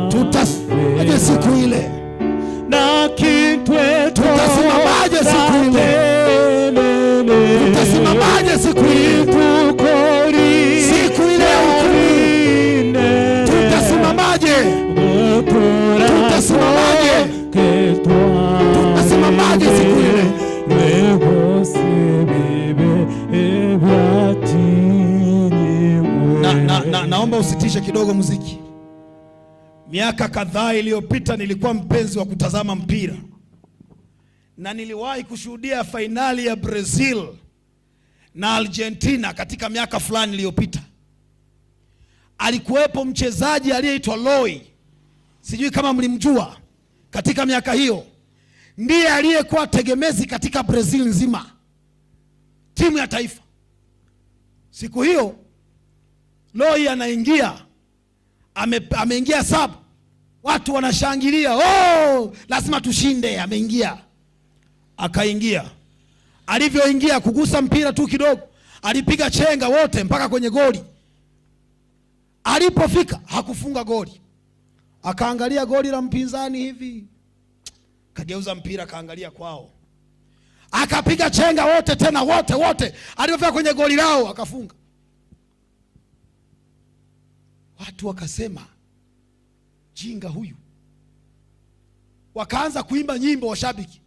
Tutasimamaje siku ile? Tutasimamaje siku ile? Tutasimamaje siku ile? Siku ile ya hukumu. Tutasimamaje? Tutasimamaje? Tutasimamaje siku ile? Naomba usitishe kidogo muziki. Miaka kadhaa iliyopita nilikuwa mpenzi wa kutazama mpira na niliwahi kushuhudia fainali ya Brazil na Argentina katika miaka fulani iliyopita. Alikuwepo mchezaji aliyeitwa Loi, sijui kama mlimjua katika miaka hiyo. Ndiye aliyekuwa tegemezi katika Brazil nzima, timu ya taifa. Siku hiyo Loi anaingia, ameingia sub, watu wanashangilia, oh, lazima tushinde, ameingia. Akaingia, alivyoingia kugusa mpira tu kidogo, alipiga chenga wote mpaka kwenye goli. Alipofika hakufunga goli, akaangalia goli la mpinzani hivi, kageuza mpira kaangalia kwao, akapiga chenga wote tena, wote wote. Alipofika kwenye goli lao akafunga. Watu wakasema jinga huyu, wakaanza kuimba nyimbo washabiki,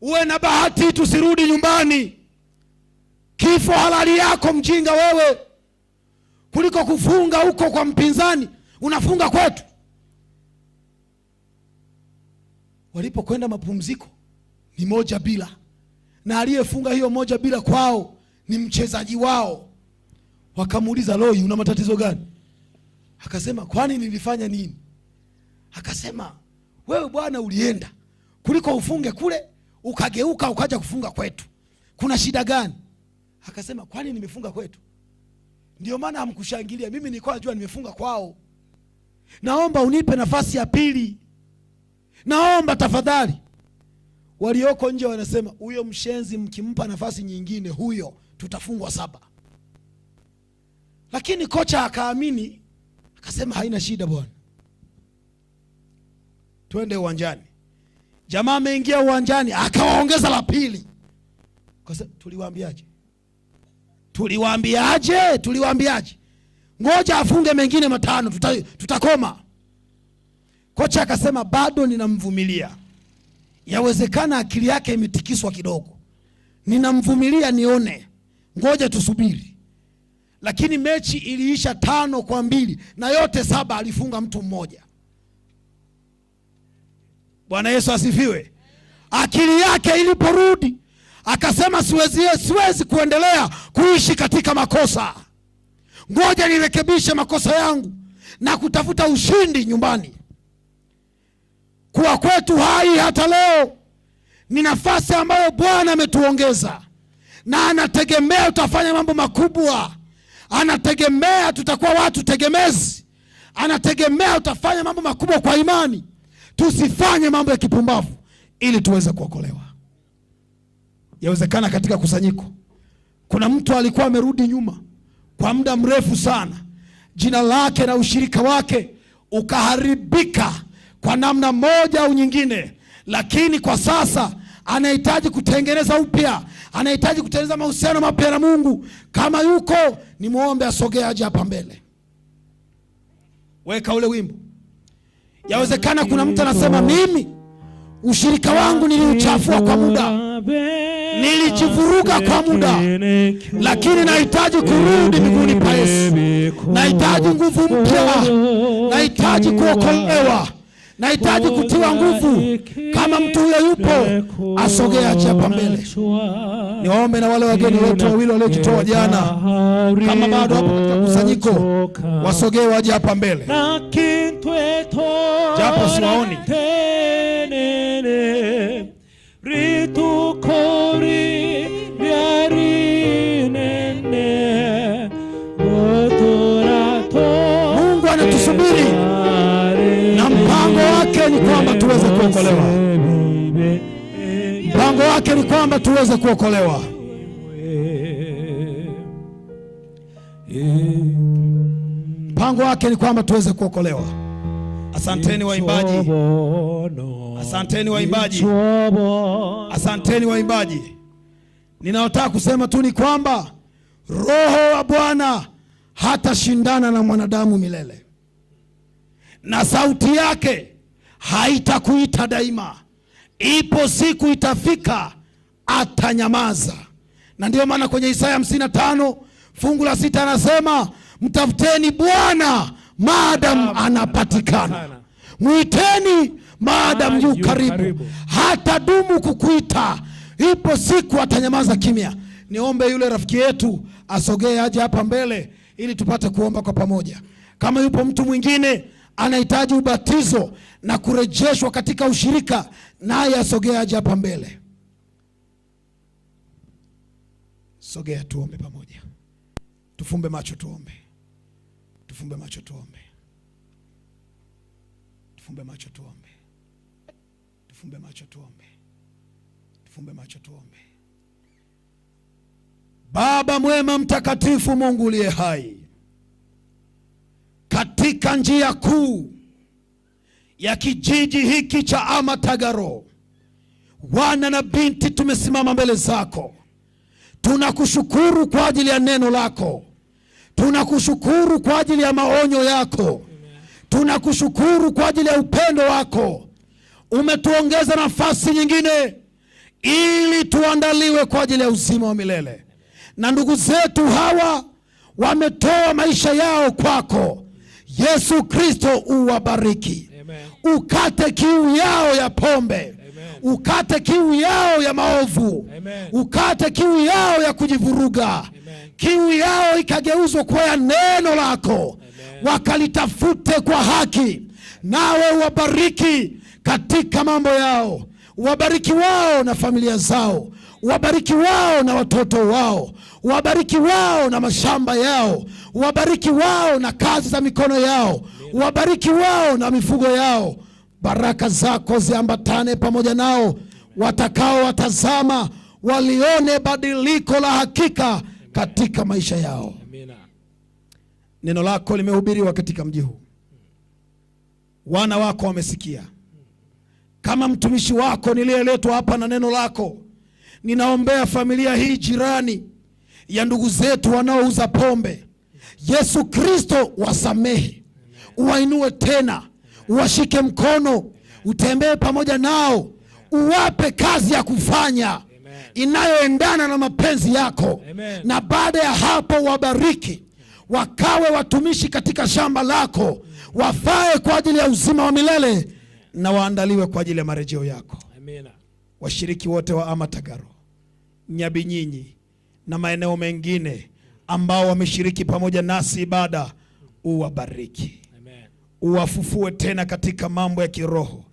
uwe na bahati tusirudi nyumbani, kifo halali yako mjinga wewe, kuliko kufunga huko kwa mpinzani, unafunga kwetu. Walipokwenda mapumziko ni 1-0, na aliyefunga hiyo 1-0 kwao ni mchezaji wao. Wakamuuliza, Loi, una matatizo gani? Akasema, kwani nilifanya nini? Akasema, wewe bwana ulienda kuliko ufunge kule ukageuka ukaja kufunga kwetu, kuna shida gani? Akasema, kwani nimefunga kwetu? Ndio maana hamkushangilia, mimi nilikuwa najua nimefunga kwao. Naomba unipe nafasi ya pili, naomba tafadhali. Walioko nje wanasema, huyo mshenzi mkimpa nafasi nyingine huyo tutafungwa 7. Lakini kocha akaamini, akasema haina shida bwana, twende uwanjani. Jamaa ameingia uwanjani akawaongeza la pili. Kwa sababu tuliwaambiaje? Tuliwaambiaje? Tuliwaambiaje? Ngoja afunge mengine 5 tutakoma. Kocha akasema bado ninamvumilia. Yawezekana akili yake imetikiswa kidogo. Ninamvumilia nione. Ngoja tusubiri. Lakini mechi iliisha 5-2 na yote 7 alifunga mtu mmoja. Bwana Yesu asifiwe. Akili yake iliporudi akasema siwezi kuendelea kuishi katika makosa. Ngoja nirekebishe makosa yangu na kutafuta ushindi nyumbani. Kuwa kwetu hai hata leo ni nafasi ambayo Bwana ametuongeza, na anategemea utafanya mambo makubwa. Anategemea tutakuwa watu tegemezi, anategemea utafanya mambo makubwa kwa imani. Tusifanye mambo ya kipumbavu ili tuweze kuokolewa. Yawezekana katika kusanyiko kuna mtu alikuwa amerudi nyuma kwa muda mrefu sana, jina lake na ushirika wake ukaharibika kwa namna moja au nyingine, lakini kwa sasa anahitaji kutengeneza upya, anahitaji kutengeneza mahusiano mapya na Mungu. Kama yuko, nimwombe asogee aje hapa mbele. Weka ule wimbo. Yawezekana kuna mtu anasema, mimi ushirika wangu niliuchafua kwa muda, nilijivuruga kwa muda, lakini nahitaji kurudi miguuni pa Yesu. Nahitaji nguvu mpya, nahitaji kuokolewa, nahitaji kutiwa nguvu. Kama mtu huyo yupo, asogee aje hapa mbele. Niwaombe na wale wageni wetu wawili waliojitoa jana, kama bado hapo katika kusanyiko, wasogee waje hapa mbele, japo siwaoni. Mungu anatusubiri na mpango wake ni kwamba tuweze kuokolewa. Mpango wake ni kwamba tuweze kuokolewa. Mpango wake ni kwamba tuweze kuokolewa. Asanteni waimbaji, asanteni waimbaji, asanteni waimbaji. Ninayotaka kusema tu ni kwamba Roho wa Bwana hatashindana na mwanadamu milele, na sauti yake haitakuita daima. Ipo siku itafika atanyamaza. Na ndiyo maana kwenye Isaya 55 fungu la 6 anasema, mtafuteni Bwana maadamu anapatikana, mwiteni maadamu yu karibu, hatadumu kukuita. Ipo siku atanyamaza kimya. Niombe yule rafiki yetu asogee aje hapa mbele ili tupate kuomba kwa pamoja. Kama yupo mtu mwingine anahitaji ubatizo na kurejeshwa katika ushirika, naye asogee aje hapa mbele. Sogea tuombe pamoja. Tufumbe macho tuombe. Tufumbe macho tuombe. Tufumbe macho tuombe. Tufumbe macho tuombe. Tufumbe macho tuombe. Baba mwema mtakatifu, Mungu uliye hai, katika njia kuu ya kijiji hiki cha Amatagaro, wana na binti tumesimama mbele zako. Tunakushukuru kwa ajili ya neno lako. Tunakushukuru kwa ajili ya maonyo yako. Tunakushukuru kwa ajili ya upendo wako. Umetuongeza nafasi nyingine ili tuandaliwe kwa ajili ya uzima wa milele. Na ndugu zetu hawa wametoa maisha yao kwako. Yesu Kristo, uwabariki. Ukate kiu yao ya pombe. Ukate kiu yao ya maovu. Ukate kiu yao ya kujivuruga. Kiu yao ikageuzwa kwa ya neno lako. Wakalitafute kwa haki. Nawe uwabariki katika mambo yao. Wabariki wao na familia zao. Wabariki wao na watoto wao. Wabariki wao na mashamba yao. Wabariki wao na kazi za mikono yao. Wabariki wao na mifugo yao. Baraka zako ziambatane pamoja nao. Watakao watazama walione badiliko la hakika katika maisha yao. Neno lako limehubiriwa katika mji huu. Wana wako wamesikia. Kama mtumishi wako niliyeletwa hapa na neno lako, ninaombea familia hii jirani ya ndugu zetu wanaouza pombe. Yesu Kristo, wasamehe, uwainue tena, uwashike mkono, utembee pamoja nao, uwape kazi ya kufanya inayoendana na mapenzi yako. Na baada ya hapo wabariki, wakawe watumishi katika shamba lako, wafae kwa ajili ya uzima wa milele na waandaliwe kwa ajili ya marejeo yako. Amina. Washiriki wote wa Amatagaro, Nyabinyinyi na maeneo mengine ambao wameshiriki pamoja nasi ibada, uwabariki. Uwafufue tena katika mambo ya kiroho,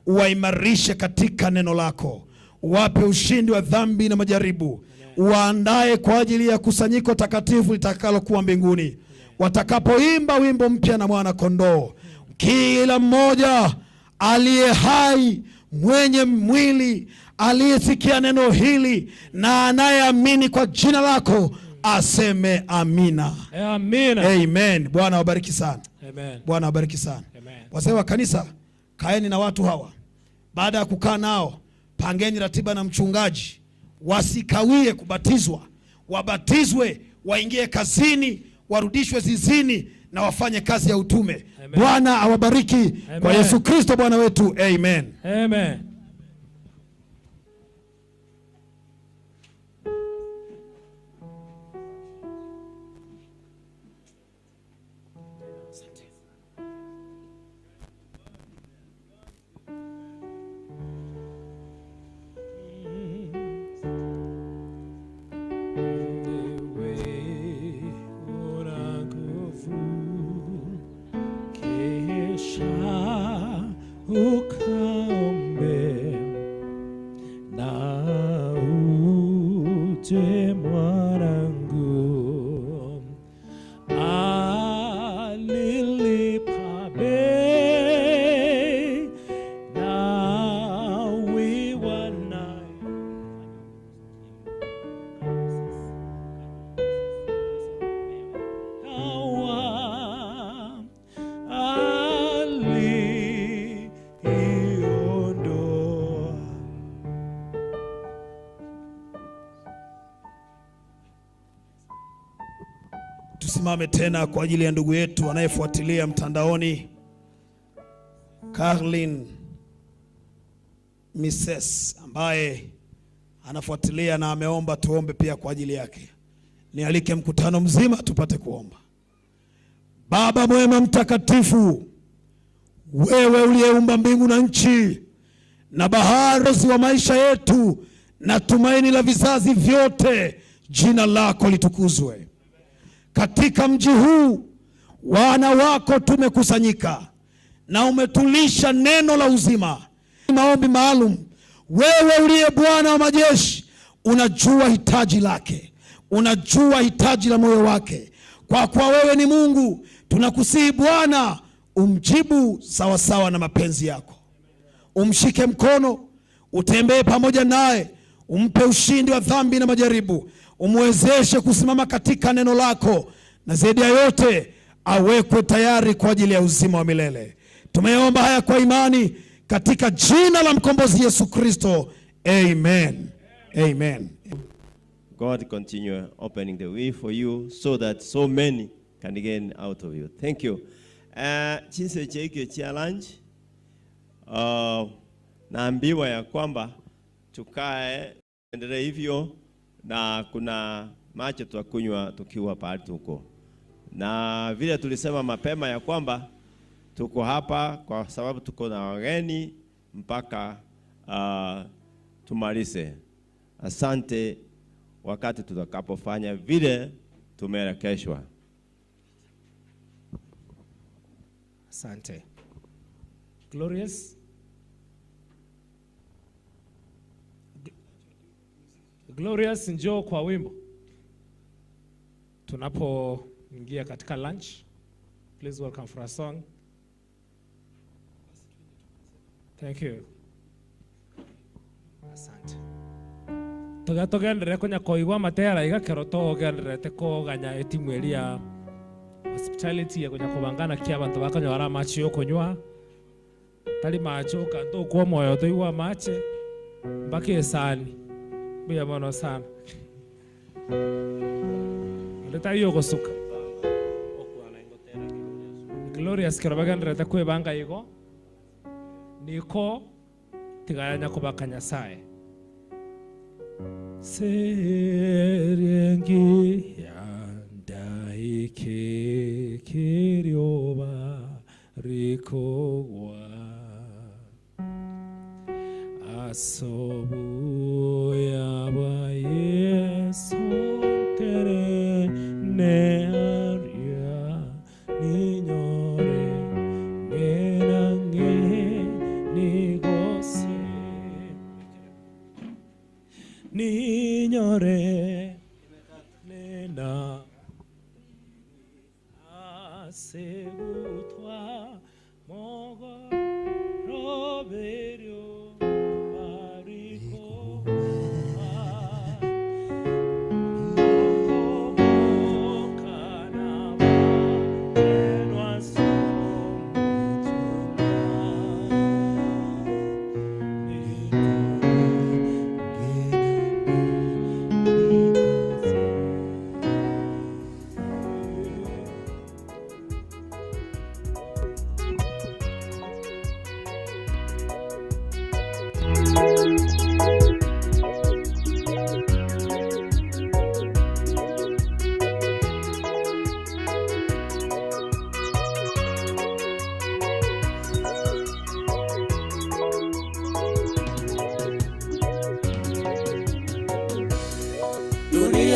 uwaimarishe katika neno lako, uwape ushindi wa dhambi na majaribu, uwaandae kwa ajili ya kusanyiko takatifu litakalokuwa mbinguni, watakapoimba wimbo mpya na mwana kondoo. Kila mmoja aliye hai mwenye mwili aliyesikia neno hili na anayeamini kwa jina lako aseme amina. Amina. Amen. Bwana wabariki sana. Amen. Bwana wabariki sana. Amen. Wazee wa kanisa, kaeni na watu hawa. Baada ya kukaa nao, pangeni ratiba na mchungaji, wasikawie kubatizwa, wabatizwe, waingie kazini, warudishwe zizini na wafanye kazi ya utume. Bwana awabariki kwa Yesu Kristo Bwana wetu. Amen. Amen. Ukaombe na uje mwanangu, alilipa bei nawe wanayo aliondoa. Tusimame tena kwa ajili ya ndugu yetu anayefuatilia mtandaoni, Carlin Mrs, ambaye anafuatilia na ameomba tuombe pia kwa ajili yake. Nialike mkutano mzima tupate kuomba. Baba mwema mtakatifu, wewe uliyeumba mbingu na nchi na bahari wa maisha yetu na tumaini la vizazi vyote, jina lako litukuzwe. Katika mji huu wana wako tumekusanyika na umetulisha neno la uzima. Maombi maalum, wewe uliye Bwana wa majeshi unajua hitaji lake, unajua hitaji la moyo wake. Kwa kuwa wewe ni Mungu, tunakusihi Bwana umjibu sawasawa na mapenzi yako. Umshike mkono, utembee pamoja naye, umpe ushindi wa dhambi na majaribu, umwezeshe kusimama katika neno lako, na zaidi ya yote awekwe tayari kwa ajili ya uzima wa milele. Tumeomba haya kwa imani katika jina la mkombozi Yesu Kristo. Amen. Amen. God continue opening the way for you so that so many can gain out of you. Thank you. Chinse cheke challenge. Naambiwa ya kwamba tukae endelee hivyo, na kuna macho tutakunywa tukiwa pahali tuko. Na vile tulisema mapema ya kwamba tuko hapa kwa sababu tuko na wageni mpaka tumalize. Asante wakati tutakapofanya vile tumeelekeshwa. Asante. Glorious. Glorious, njoo kwa wimbo. Tunapoingia katika lunch, please welcome for a song. Thank you. Asante. Togenderere konya koigwa matera iga kero togenderete koganya etimu eria hospitality ya konya kobangana kia abantu bakanyora amache yokonywa tari mache okanto okwa moyo toigwa amache mpaka esani buya mono sana ndeta iyo gosuka Glorious kero bagenderete kwebanga igo niko tigayanya kobaka Nyasaye Serengi yandaike kirioba rikogwa asobu yaba Yesu tere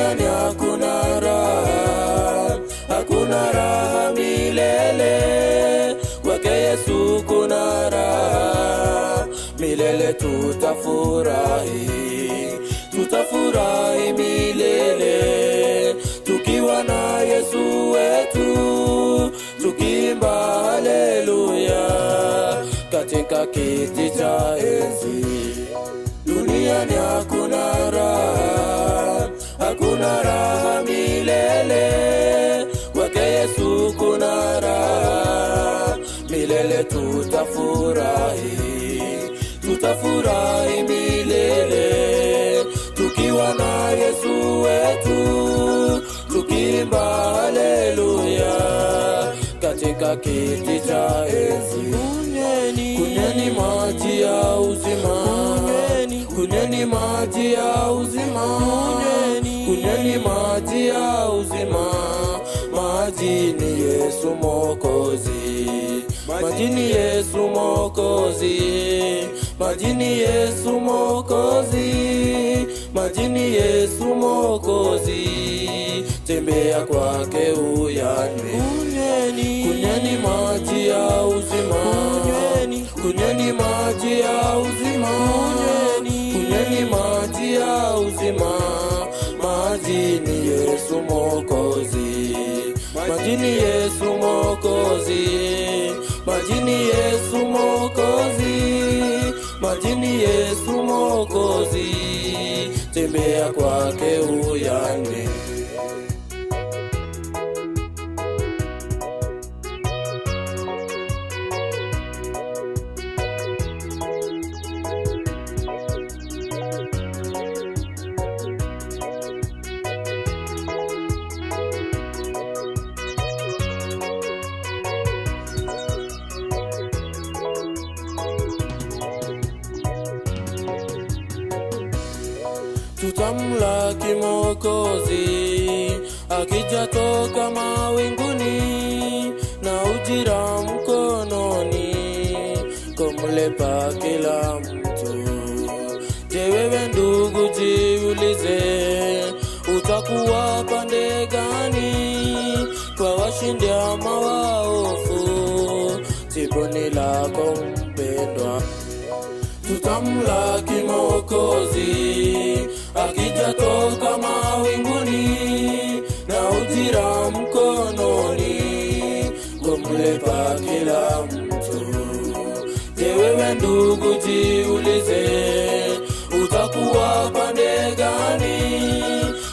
Duniani hakuna raha, hakuna raha milele. Kwake Yesu kuna raha milele, tutafurahi, tutafurahi milele tukiwa na Yesu wetu, tukiimba haleluya katika kiti cha enzi. Duniani hakuna raha, hakuna raha milele. Kwake Yesu kuna raha milele, tutafurahi, tutafurahi milele tukiwa na Yesu wetu, tukiimba haleluya katika kiti cha enzi. Kunyweni maji ya uzima, kunyweni maji ya uzima, kunyweni maji ya uzima. Maji ni Yesu Mwokozi, maji ni Yesu Mwokozi, maji ni Yesu Mwokozi, maji ni Yesu Mwokozi. Tembea kwake uyanywe. Kunyweni maji ya uzima, kunyweni maji ya uzima, kunyweni maji ya uzima. Maji ni Yesu Mwokozi, maji ni Yesu Mwokozi, maji ni Yesu Mwokozi, maji ni Yesu Mwokozi. Tembea kwake uyanywe. Tutamlaki Mwokozi akija toka mawinguni na ujira mkononi kumlipa kila mtu. Je, wewe ndugu, jiulize, utakuwa pande gani? Kwa washindi ama waofu? Jibu ni lako mpendwa. Tutamlaki Mwokozi akija toka mawinguni na ujira mkononi kumlipa kila mtu. Je, wewe ndugu, jiulize, utakuwa pande gani?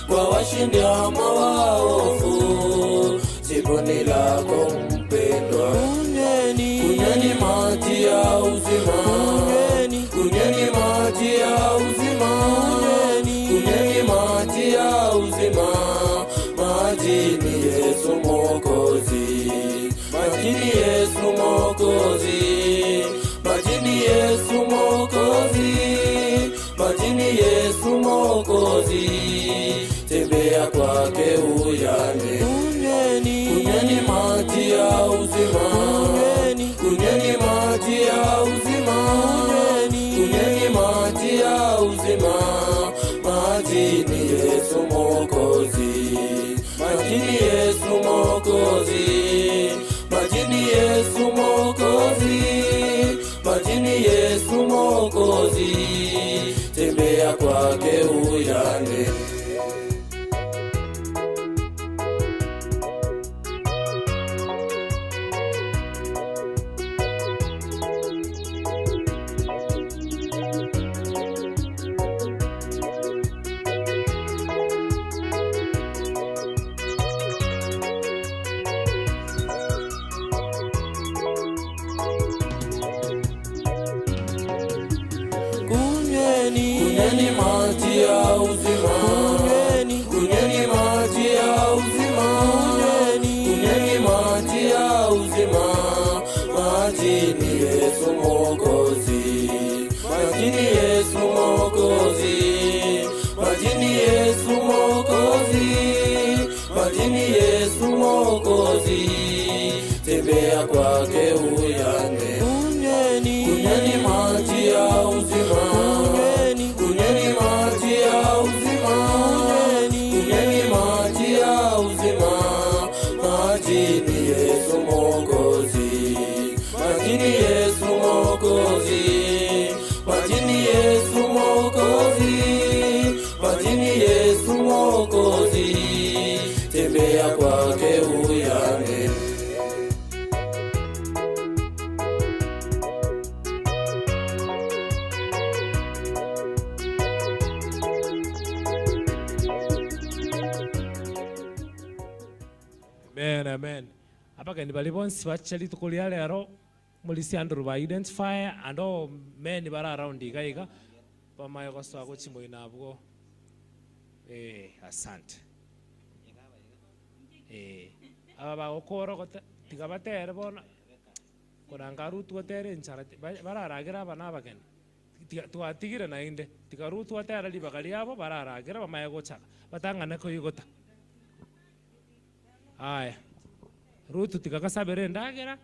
Kwa washindi ama waofu? Jibu ni lako mpendwa. Kunyweni maji ya uzima, kunyweni maji ya uzima, kunyweni maji ya uzima. Maji ni Yesu Mwokozi, maji ni Yesu Mwokozi, maji ni Yesu Mwokozi, maji ni Yesu Mwokozi. Tembea kwake uyanywe. Kunyweni maji ya uzima, kunyweni maji ya uzima, kunyweni maji ya uzima. Maji ni Yesu Mwokozi, maji ni Yesu Mwokozi, maji ni Yesu Mwokozi, maji ni Yesu Mwokozi. Tembea kwake uyanywe. Kunyweni maji ya uzima, kunyweni maji ya uzima, kunyweni maji ya uzima. Maji ni Yesu Mwokozi, maji ni Yesu Mwokozi, maji ni Yesu Mwokozi, maji ni Yesu Mwokozi. Tembea kwake uyanywe. Kunyweni maji ya uzima, kunyweni maji ya uzima, kunyweni Amen, amen. Abageni bari bonsi bacha rituko ria rero muri Andrew ba identify and all men bara around iga iga bamaye gosoa gochimoina abwo. Asante. Aba bagokora tiga batere bona koranga Ruth gotere enchara bararagira aba na abageni. Twatigire nainde tiga Ruth watera ribaga riabo bararagira bamaye gochaka batangane koigota. Aya Ruth tiga kasabere ndagera.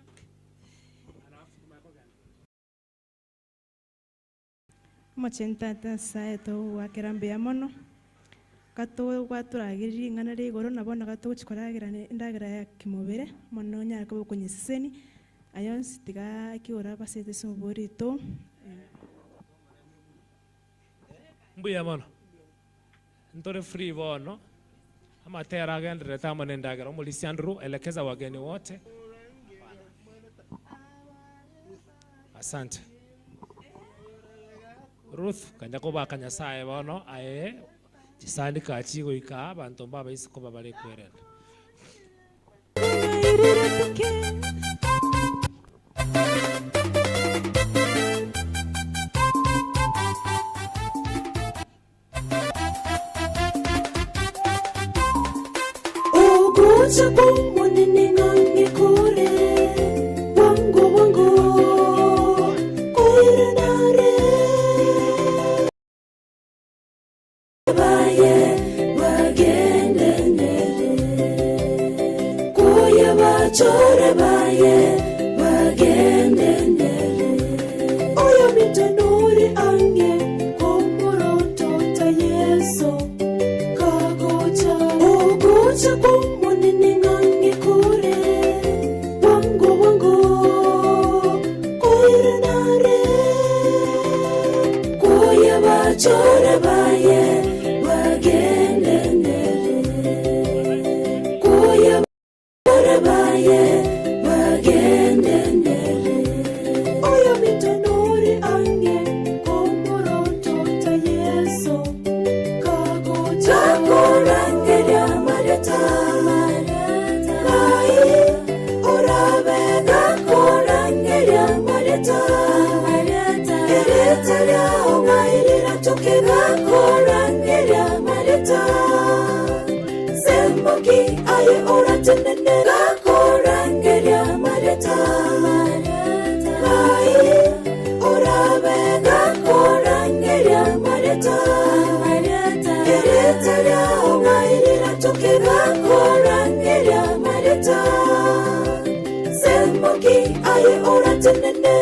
Mochentata saeto wakera mbuya mono gato gwaturagiririe ing'ana ria igoro nabo na gato gochikoragira endagera ya kimobere mono nyara koba okonyeseseni ayo nsi tiga kiora basete ase oborito. Mbuya mono ntore free bono amatera agenderete amo na endagera. Omorisia Andrew elekeza wageni wote. Asante Ruth kanya kobaka Nyasaye bono aye chisandika chigoika abanto mbabaise koba bare kwerenda. Ogocha kumunene ng'ange kure wango wango koirenare baye bagendenere kuya bachore baye bagendenere oyo mitanuri ange komoroto ta Yesu kagocha ogocha kumunene ng'ange kure wango wango koirenare kuya bachore baye bagendenere kuya bachore baye bagendenere oyo mitanuri ange komoroto ta Yesu kagocha kakorangeria mareta mai orabe kakorangeria mareta eretaria ongairira toke kakorangeria mareta semboki aye oratenene kakorangeria mareta mai orabe kakorangeria mareta eretaria ongairira toke kakorangeria mareta semboki aye oratenene.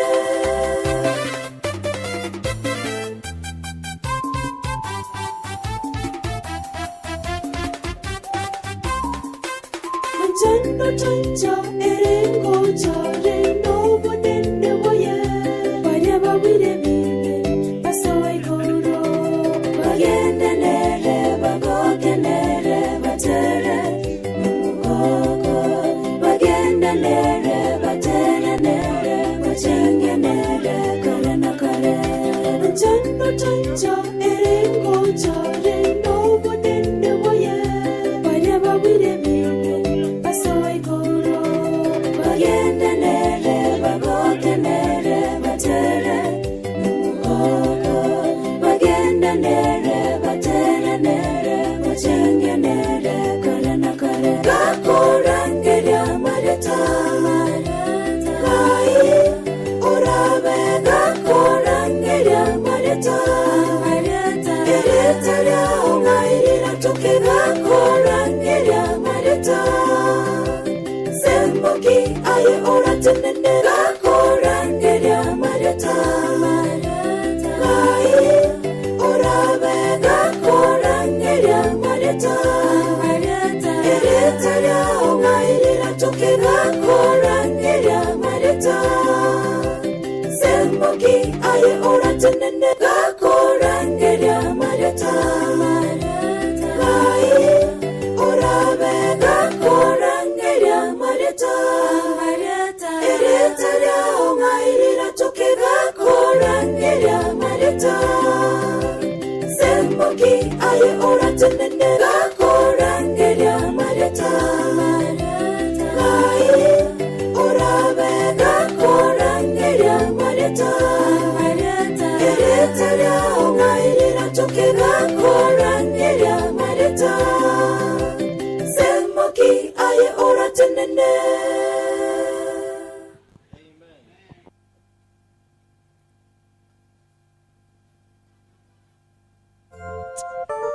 Manjano chancha erengo chare no bonene boye baria babire bibe basoa igoro bagendenere bagokenere batere mugoko bagendenere baterenere bachengenere kare na kare. Manjano chancha erengo chare no bonene boye baria babire bibe basoa igoro bagendenere bagokenere batere mugoko bagendenere baterenere bachengenere kare na kare kakorangeria mareta mai orabe kakorangeria mareta eretaria ongairira toke kakorangeria mareta semboki aye oratenene kakorangeria mareta mai orabe kakorangeria mareta eretaria ongairira toke kakorangeria mareta semboki aye oratenene kakorangeria mareta mai orabe kakorangeria mareta eretaria ongairira toke kakorangeria mareta semboki aye oratenene kakorangeria mareta mai Marieta, Marieta, Erieta lyaongairira tukigakorangeria Marieta. Semoki aye oratenene.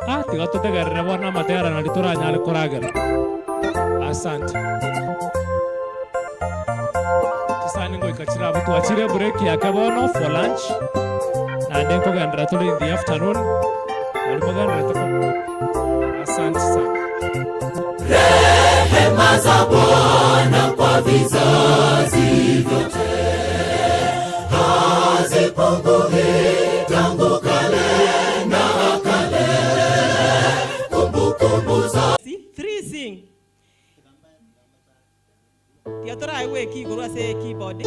Ah, tiga tutegerere bona amatera nari toranyare koragera. Asante. Tisani ngoika chirabo twachire break yake bono for lunch. Nande nkogendera tuli in the afternoon. Nari mogendera tuko. Asante sana. Rehema za Bwana kwa vizazi vyote hazipungui tangu kale na kale. Kumbukumbu za Three sing. Tiatora aiwe keyboard ase keyboard.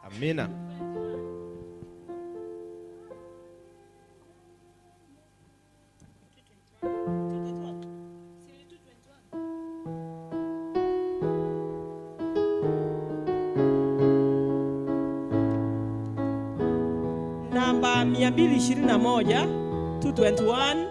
Amina. Namba 221, 221.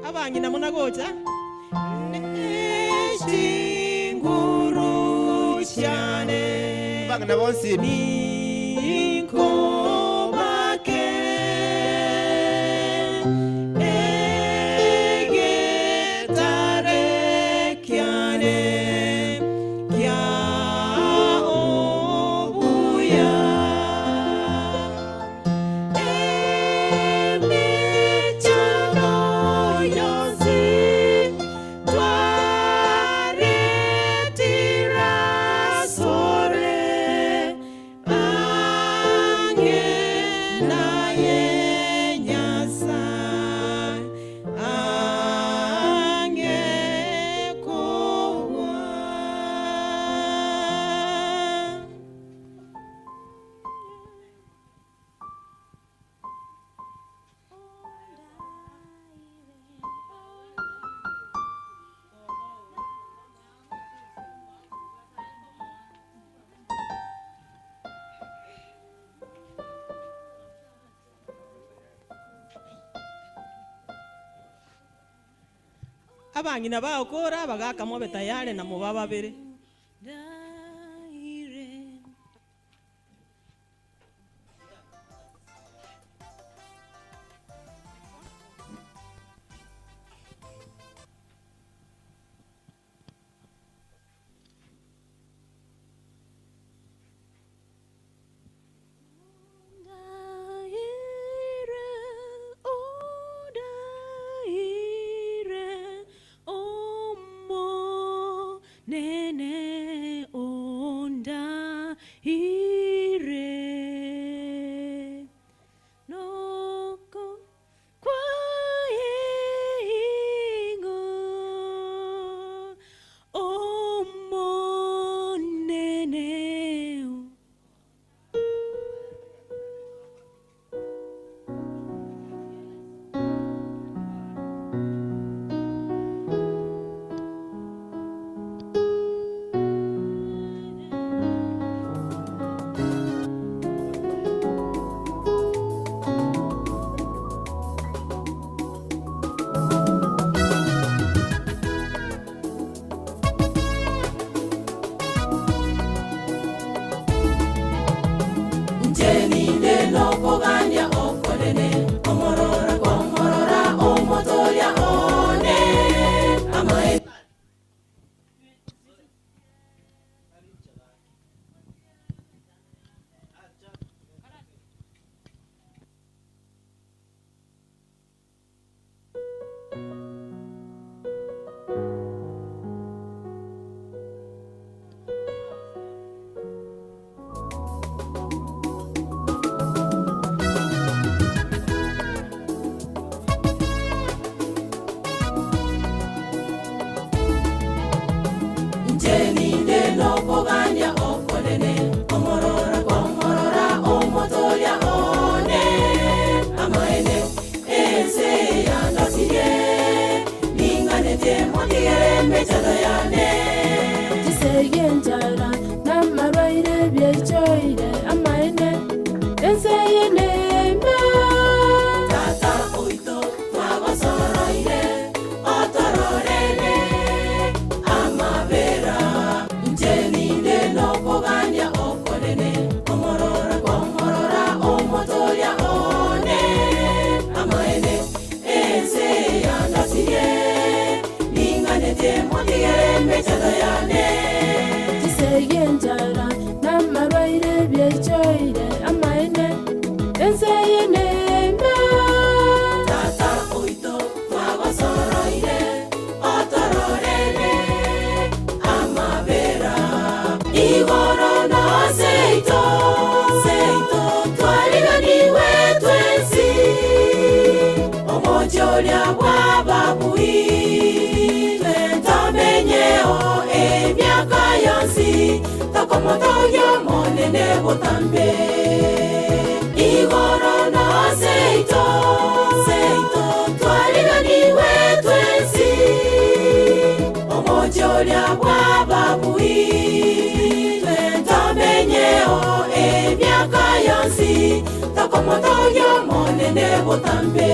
Abangina munagocha nechinguru cyane Abangina bonsi ninkobake egetare kyane kya obuya emichano yonsi twaretira sore ange naye Nyasaye ange kowa. Abangina baokora bagaka mobe tayari na muba babere. Nene. bwababuitwe tomenyeo emyaka yonsi tokomotogia omonene botambe igoro na seito seito twariganiwe twensi omochoria bwababuitwe tomenyeo emyaka yonsi tokomotogia omonene botambe.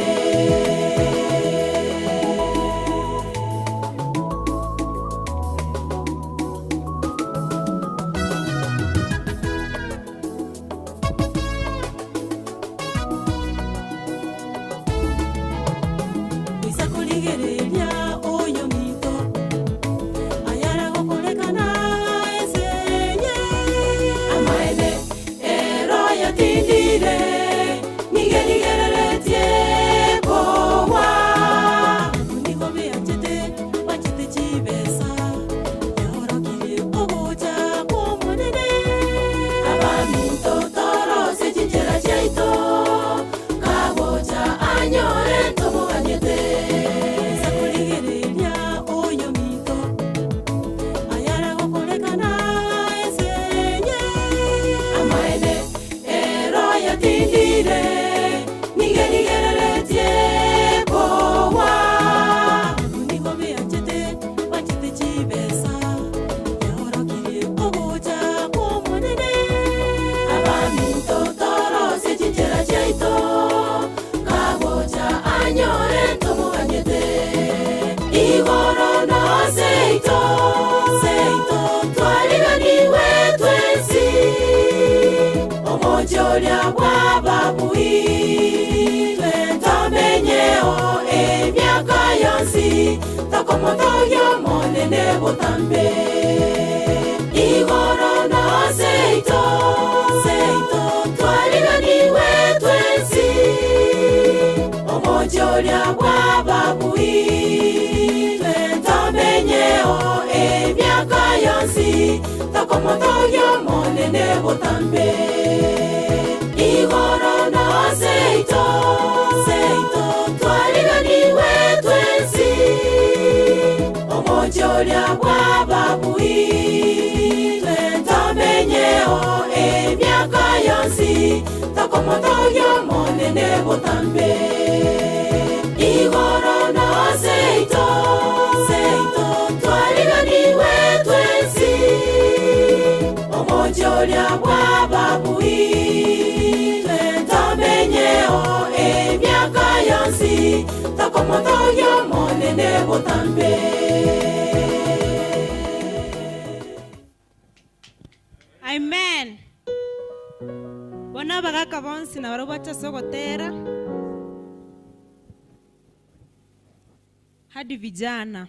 Omochoria bwababuitwe tomenyeo emyaka yonsi tokomotogia omonene botambe igoro na seito seito twariganiwe twensi omochoria bwababuitwe tomenyeo emyaka yonsi tokomotogia omonene botambe igoro na seito seito twariganiwe twensi omochoria bwababuitwe tomenyeo emyaka yonsi tokomotogia omonene botambe igoro na seito seito twariganiwe twensi omochoria bwababuitwe tomenyeo emyaka yonsi tokomotogia omonene botambe. Amen. Bona bagaka bonsi na barobata sogotera hadi vijana.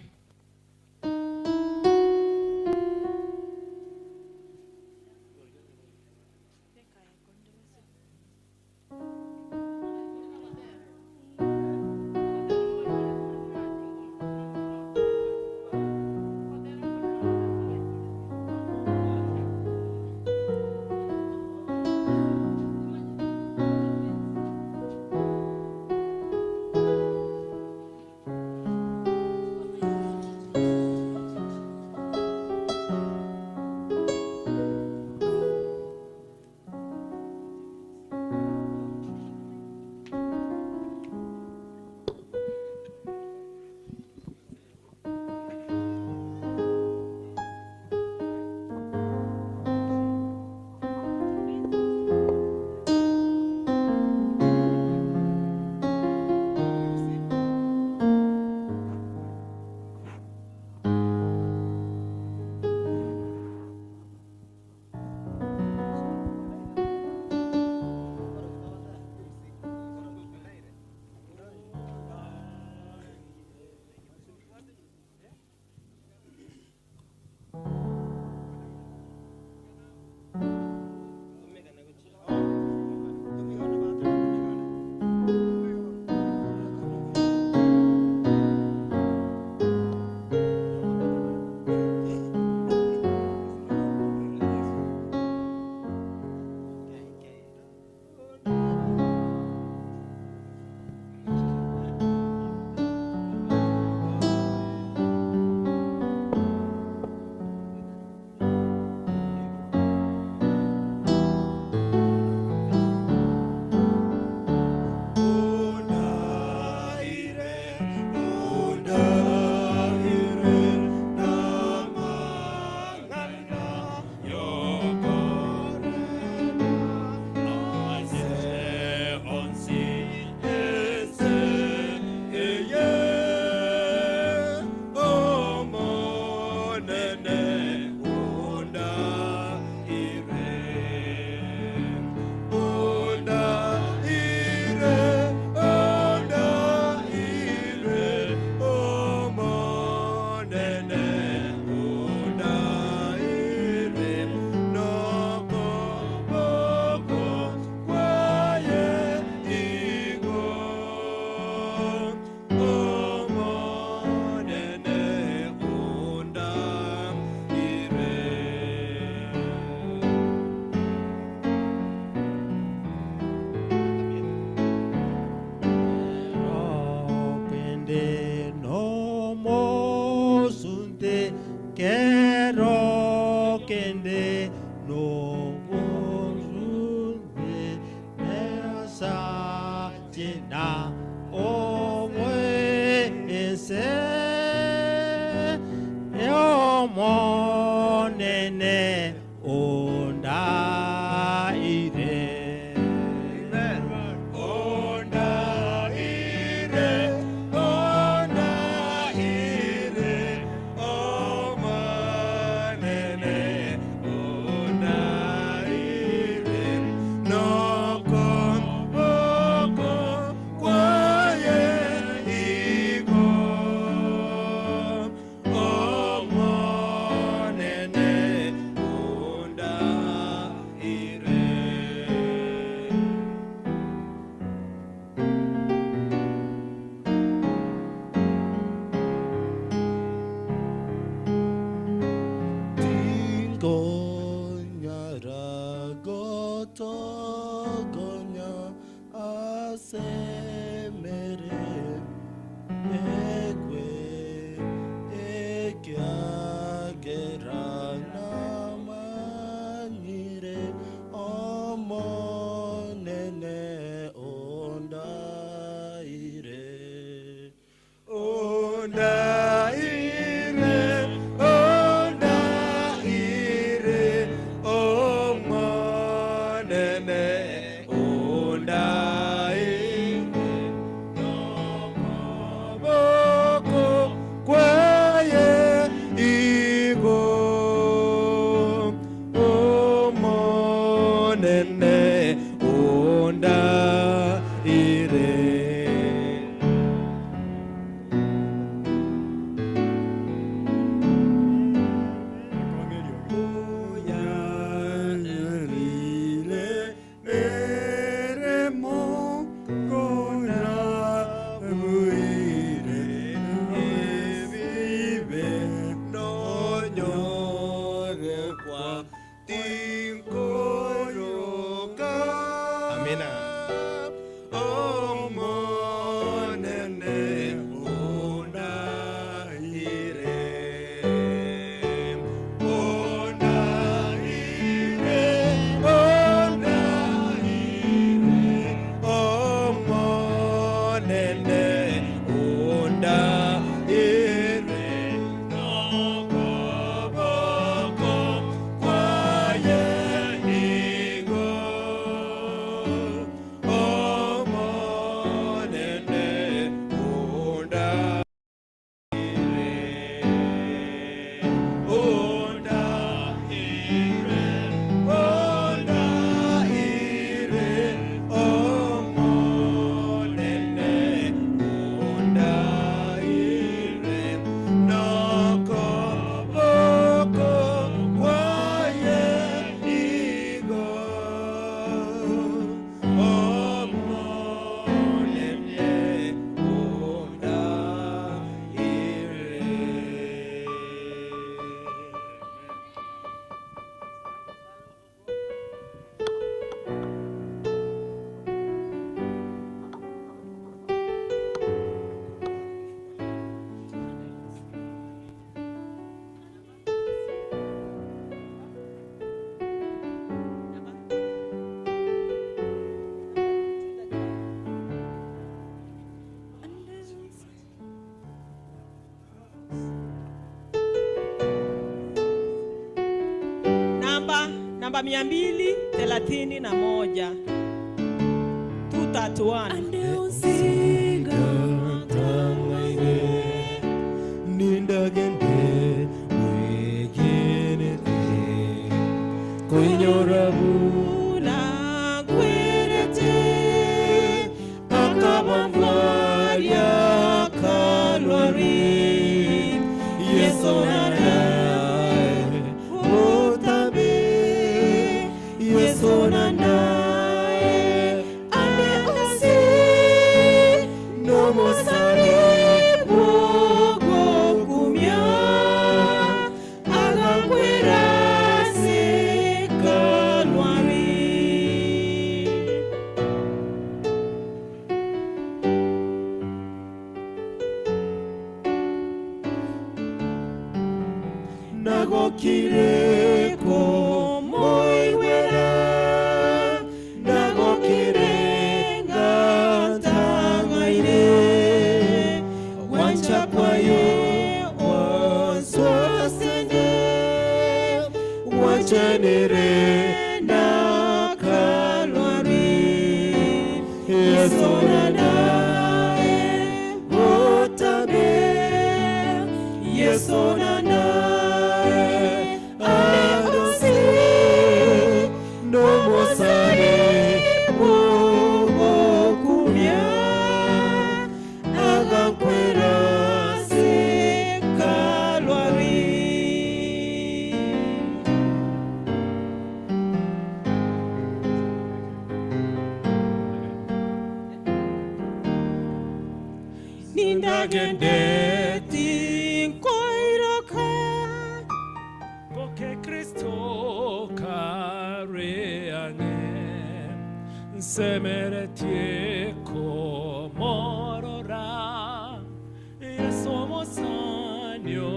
Kero kende no gonzunde nesa jina omwe ese omonene ondaire. Ondaire, ondaire, omonene, ondaire, nokoboko kwaye igo, omonene, ondaire. Gotogonya asemere egwe ekiagera namanyire omonene ondaire. Ondaire, ondaire, omonene, ondaire, nokoboko kwaye igo, omonene, ondaire. Amina. Omonene ondaire, ondaire, ondaire, omonene ondaire, nokoboko kwaye igo, omonene ondaire, ondaire, ondaire, omonene ondaire, nokoboko kwaye igo, omonene ondaire. Namba 231 231. Nindagende wegenete koinyora buna gwerete akabambwaria Kalwari Yesu nanae utabi Yesu nanae ane osi no mosari kumya agakwera se Kalwari. Nagokire komoiwera nagokire ngatangaire wancha kwaye oswasene wanchanere na Kalwari Yesu nanae otabe Yesu nanae adosi nomosane wokumya agakwera se Kalwari. Nindagendeti nkoiroka Poke Kristo kareange nsemeretie komorora Yesu mosanyo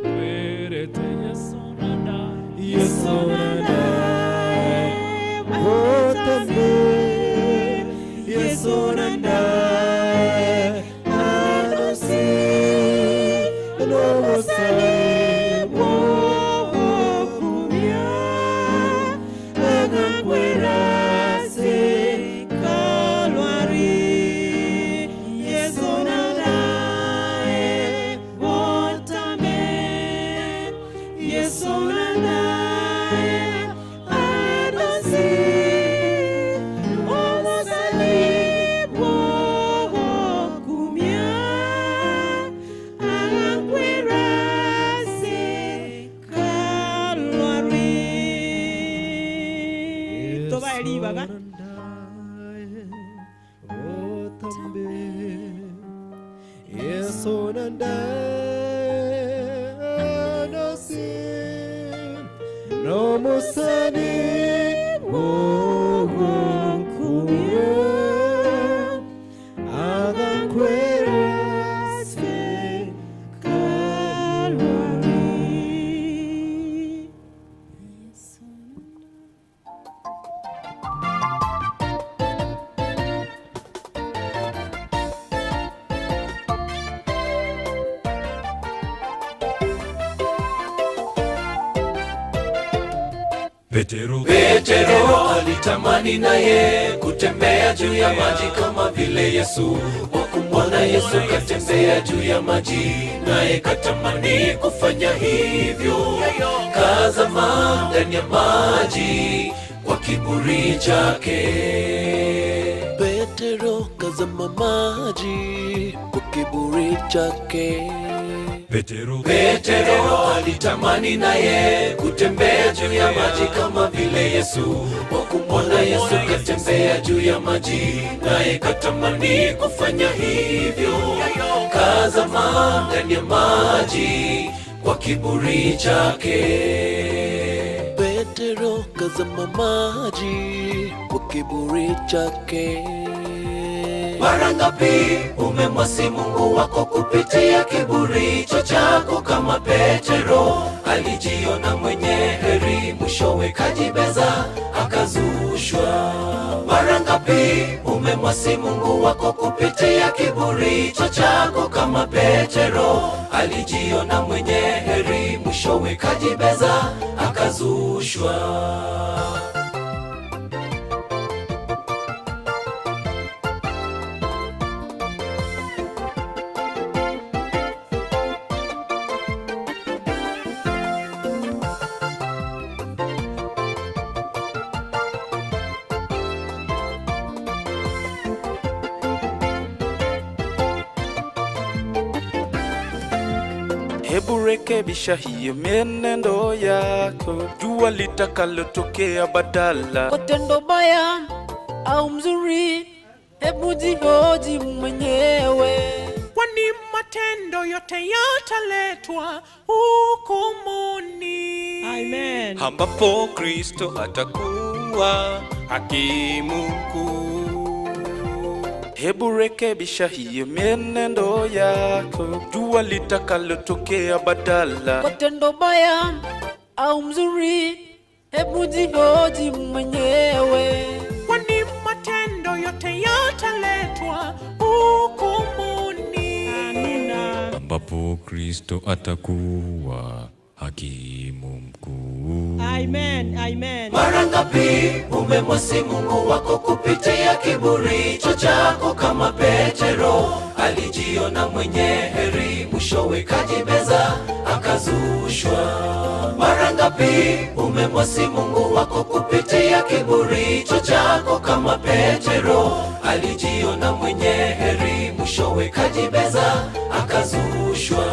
kwerete Yesu nanda Yesu nanda otambe Yesu nanda adosi nomosane wokumya agakwera se Kalwari Yesu nanae otame Yesu nanae adosi omosane wokumya agakwera se Kalwari. Tobaelibaga Otambe Yesu nandae adosi nomosane wokumya agakwera se Kalwari. Petero alitamani naye kutembea juu ya maji kama vile Yesu. Kwa kumwona Yesu katembea juu ya maji, naye katamani kufanya hivyo. Kazama ndani ya maji kwa kiburi chake. Petero kazama maji kwa kiburi chake. Petero alitamani naye kutembea juu ya maji kama vile Yesu. Kwa kumwona Yesu katembea juu ya maji, naye katamani kufanya hivyo. Kazama ndani ya maji kwa kiburi chake. Petero kazama maji kwa kiburi chake. Mara ngapi umemwasi Mungu wako kupitia kiburi chako? Kama Petero alijiona mwenye heri, mwishowe kajibeza akazushwa. Mara ngapi umemwasi Mungu wako kupitia kiburi chako? Kama Petero alijiona mwenye heri, mwishowe kajibeza akazushwa. Hebu rekebisha hiyo mienendo yako, jua litakalotokea badala. Kwa tendo baya au mzuri, hebu jihoji mwenyewe. Kwani matendo yote yataletwa hukumuni. Amen. Ambapo Kristo atakuwa hakimu mkuu. Hebu rekebisha hiyo mienendo yako, jua litakalotokea badala. Kwa tendo baya au mzuri, hebu jihoji mwenyewe. Kwani matendo yote yataletwa hukumuni. Amina. Ambapo Kristo atakuwa hakimu mkuu. Amen, amen. Mara ngapi umemwasi Mungu wako kupitia kiburi chako kama Petero alijiona mwenye heri, mwishowe kajibeza akazushwa. Mara ngapi umemwasi Mungu wako kupitia kiburi chako kama Petero alijiona mwenye heri, mwishowe kajibeza akazushwa.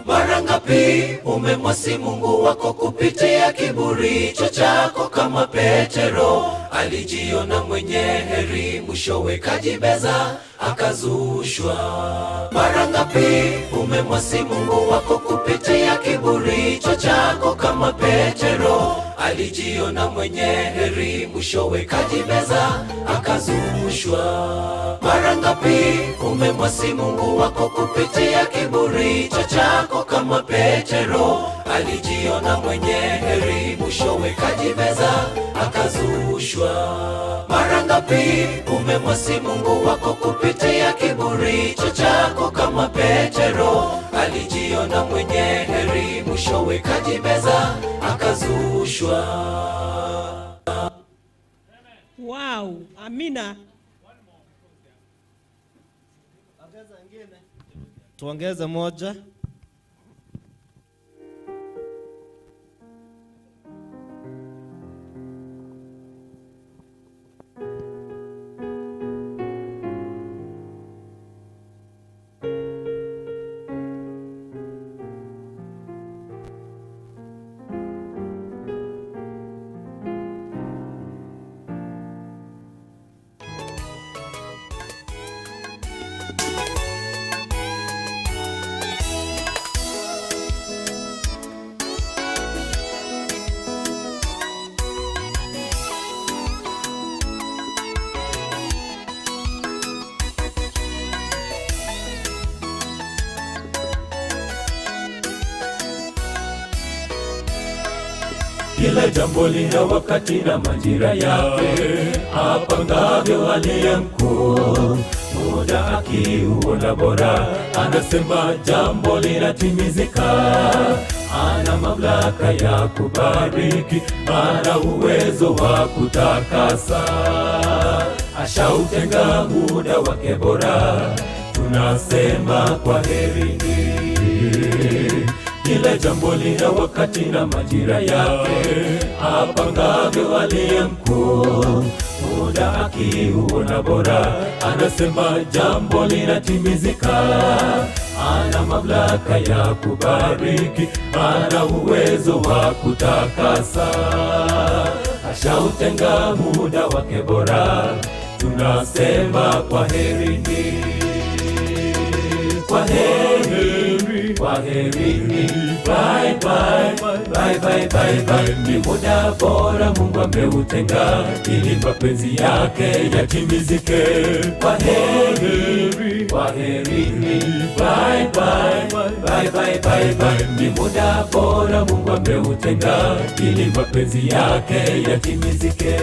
Mara ngapi umemwasi Mungu wako kupitia kiburi chako kama Petero alijiona mwenye heri, mwishowe kajibeza akazushwa. Mara ngapi umemwasi Mungu wako kupitia kiburi chako kama Petero alijiona mwenye heri, mwishowe kajibeza akazushwa. Mara ngapi umemwasi Mungu wako kupitia kiburi chako kama Petero alijiona mwenye heri, mwishowe kajibeza akazushwa. Mara ngapi umemwasi Mungu wako kupitia kiburi chako kama Petero alijiona mwenye heri, mwishowe kajibeza akazushwa. Wow, amina. Tuongeze moja. Kila jambo lina wakati na majira yake, apangavyo aliye mkuu. Muda akiuona bora, anasema jambo linatimizika. Ana mamlaka ya kubariki, ana uwezo wa kutakasa. Ashautenga muda wake bora, tunasema kwa herini. Kila jambo lina wakati na majira yake, apangavyo aliye mkuu. Muda akiuona bora, anasema jambo linatimizika. Ana mamlaka ya kubariki, ana uwezo wa kutakasa. Ashautenga muda wake bora, tunasema kwa herini. Kwa heri, kwa herini, bye bye, bye bye bye bye. Ni muda bora Mungu ameutenga ili mapenzi yake yatimizike. Kwa heri, kwa herini, bye bye, bye bye bye bye. Ni muda bora Mungu ameutenga ili mapenzi yake yatimizike.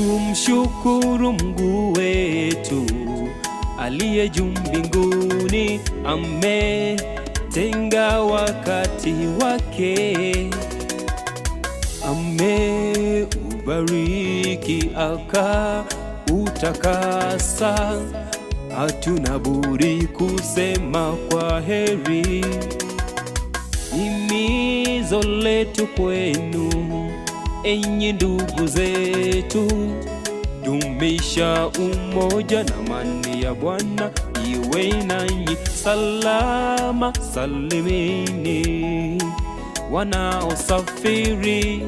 Tumshukuru Mungu wetu aliye juu mbinguni, ametenga wakati wake, Ameubariki akautakasa, hatuna budi kusema kwa heri. Himizo letu kwenu, enyi ndugu zetu, dumisha umoja na amani ya Bwana iwe nanyi. Salama salimini wanaosafiri,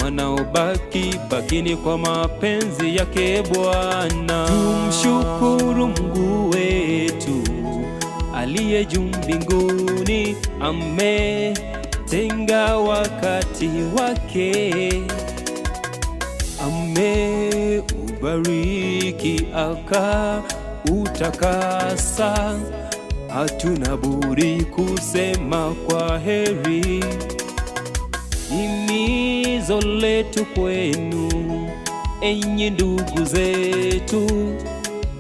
wanaobaki bakini kwa mapenzi yake Bwana. Tumshukuru Mungu wetu aliye juu mbinguni, ametenga wakati wake, ameubariki akautakasa, hatuna budi kusema kwa heri. Himizo letu kwenu, enyi ndugu zetu,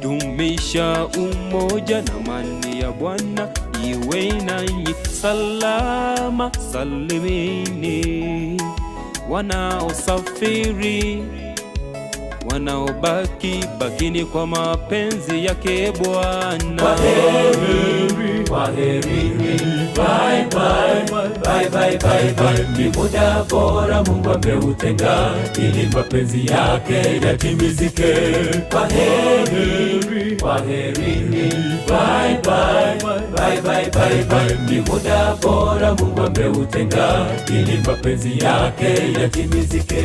dumisha umoja na amani ya Bwana iwe nanyi. Salama salimini wanaosafiri, wanaobaki bakini kwa mapenzi yake Bwana. Kwaheri, kwaheri, bye bye, bye bye bye bye. Ni muda bora Mungu ameutenga ili mapenzi yake yatimizike. Kwaheri, kwaheri, bye bye, bye bye bye bye. Ni muda bora Mungu ameutenga ili mapenzi yake yatimizike.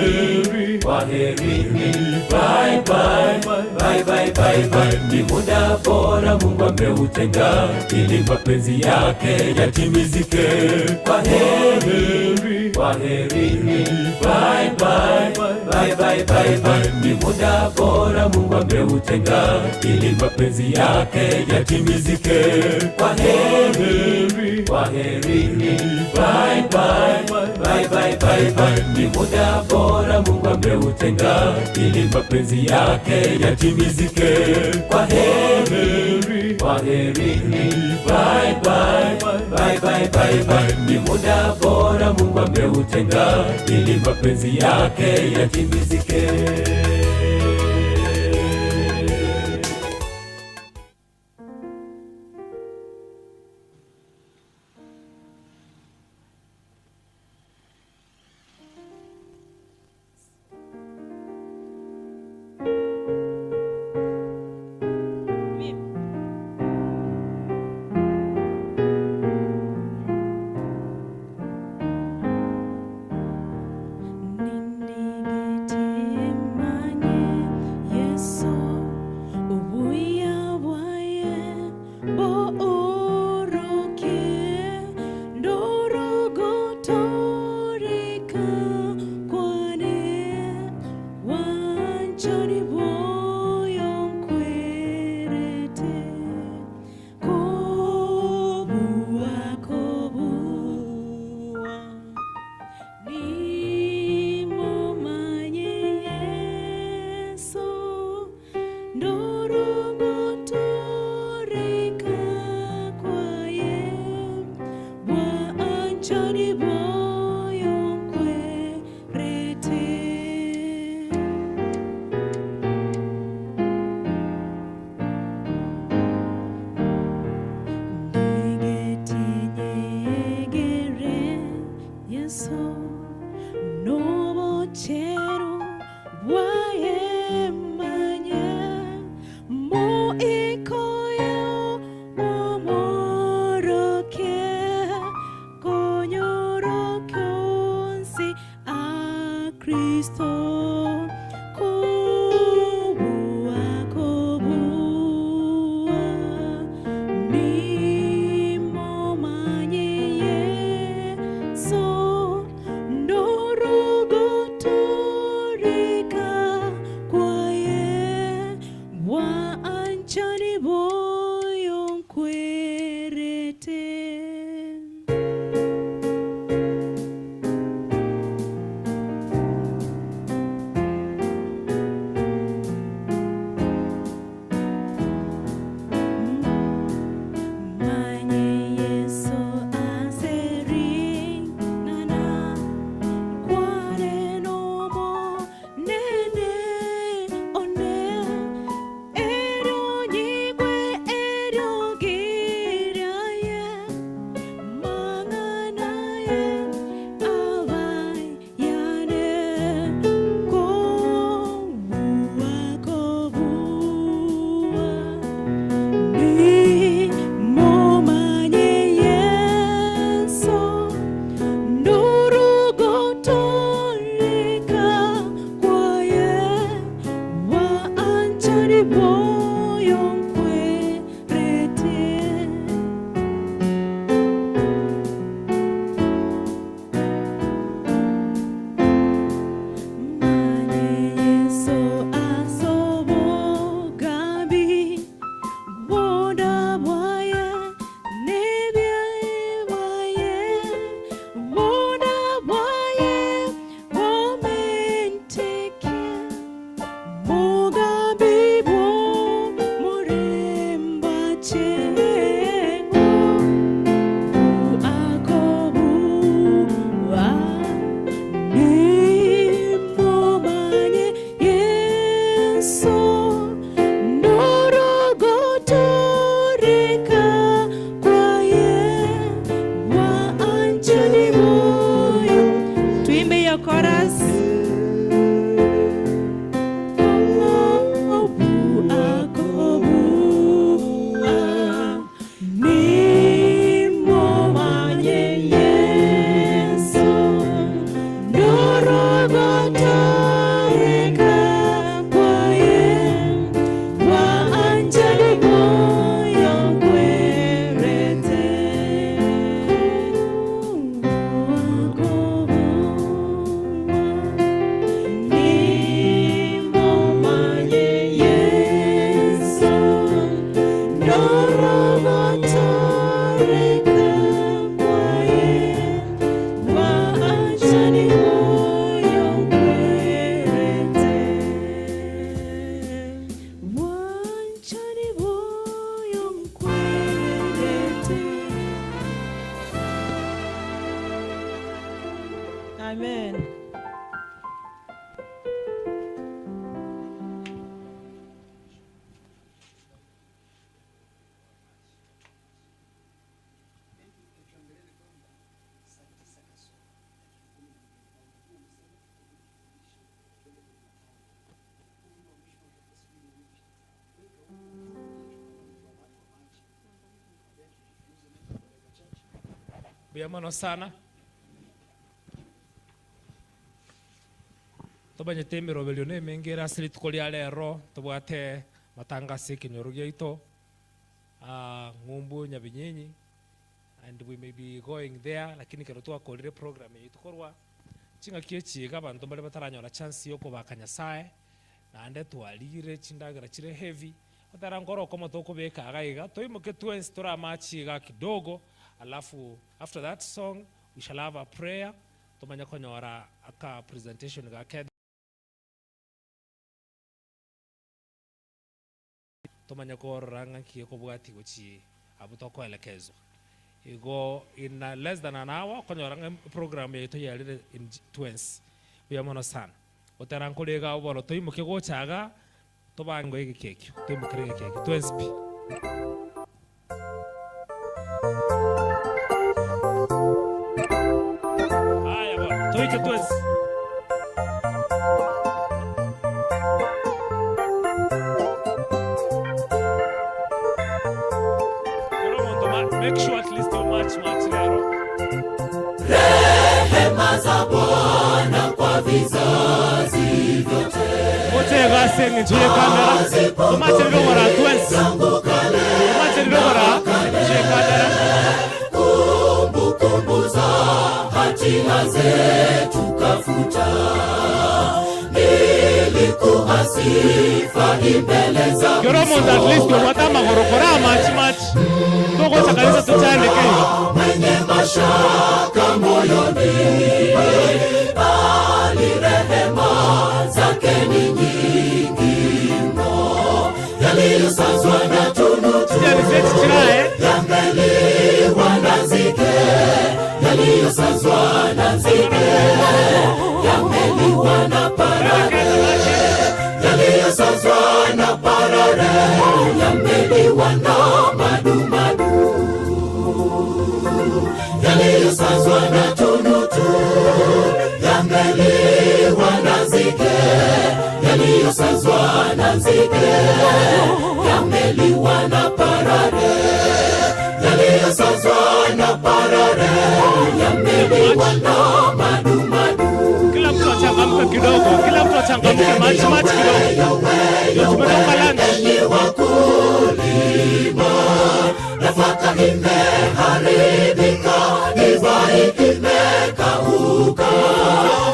Kwaheri, kwaheri, bye bye, bye bye bye bye. Ni muda bora Mungu ameutenga ili mapenzi yake yatimizike. Kwaheri, kwaheri, bye bye, bye bye bye bye. Ni muda bora Mungu ameutenga ili mapenzi yake yatimizike. Kwaheri, kwaheri, bye bye, bye bye bye bye. Ni muda bora Mungu ameutenga ili mapenzi yake yatimizike. Kwaheri, kwaheri, bye bye, bye bye bye bye. Ni muda bora Mungu ameutenga ili mapenzi yake yatimizike. Wa Manye Yesu aseri nana kware no mo nene one ero nyigwe ero giraye manganaye abayane kobuwa kobuwa ni momanye Yesu nurugotoleka kwaye wa anjani boyo nkwerete. Manye Yesu asobogambi Boda bwaye nebyaye boda bwaye bomenteke mugambi bo muremba chengo akobuwa nimomanye Yesu norogotoreka kwaye wa anjani moyo. Tuimbe hiyo chorus. Akobuwa nimomanye Yesu norogotoreka kwaye wa anjani moyo nkwerete. Nimomanye Yesu norogotoreka kwaye wa anjani moyo nkwerete. Wanjani moyo nkwerete. Amen. Mbuya mono sana tobanyete emiroberio na emenge ere ase rituko ria rero tobwate matangasi ekenyoro giaito ng'umbu Nyabinyenyi, and we may be going there, lakini kero twakorire program yaitu korwa ching'aki echiga abanto mbare bataranyora chance yokobaka Nyasaye naende twarire chindagera chire heavy otara nkoro okomo tokobeka iga iga toimoke twensi toramachiga kidogo, alafu after that song we shall have a prayer tomanya konyora aka presentation gake tomanya korora ng'aki ekobwati gochi abu tokoelekezwa igo in less than an hour konyora ng'a program yaitu yarire in twensi. Mbuya mono sana otara nkorega obono toimoke gochaga tobango egekekio toimokere egekekio twensi pi. Haya bwana, toike twensi. Make sure at least you match match lero. Rehema za Bwana kwa vizazi vyote. Wote gase ngichule kamera. Tumache rogora twensi. Tumache rogora ngichule kamera. Kumbukumbu za hatia zetu kafuta. Nili Siku hasifai mbele za Kero omonto at least obwate amagoro kora amachi machi togocha kanisa tochandeke iga. Mwenye mashaka moyoni, bali rehema zake ni nyingi mno. Yaliyosazwa na tunutu yameliwa na nzige, yaliyosazwa na nzige yameliwa na parare, yaliyosazwa na parare yameliwa na madumadu, yaliyosazwa na tunutu yameliwa na nzige, yaliyosazwa na nzige yameliwa na parare, yaliyosazwa na parare yameliwa na madumadu. Kila mtu achangamke kidogo, kila mtu achangamke machi machi kidogo. Ndio tumetoka lunch. Enyi wakulima, nafaka imeharibika, divai imekauka,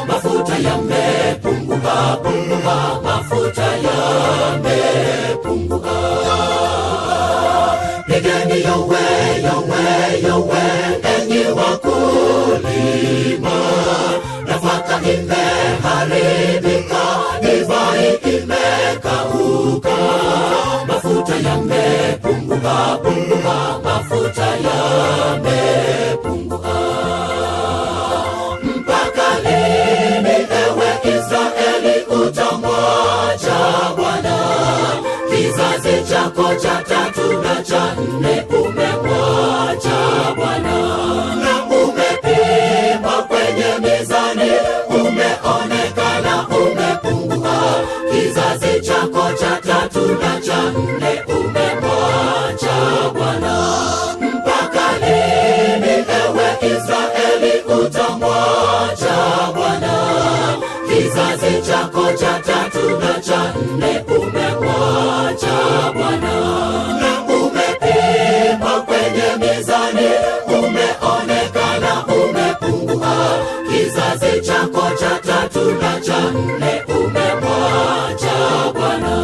mafuta yamepungua, pungua, mafuta yamepungua. Pigeni yowe, yowe, yowe, enyi wakulima, nafaka imeharibika, divai imekauka, mafuta yamepungua, pungua, mafuta yamepungua. Mpaka lini ewe Israeli utamwacha Bwana? Kizazi chako cha tatu na cha nne umemwacha Bwana, na umepima kwenye mizani, umeonekana umepungua. Kizazi chako cha tatu na cha nne umemwacha Bwana. Mpaka lini ewe Israeli utamwacha Bwana? Kizazi chako cha tatu na cha nne umemwacha Bwana, na umepima kwenye mizani, umeonekana umepungua. Kizazi chako cha tatu na cha nne umemwacha Bwana.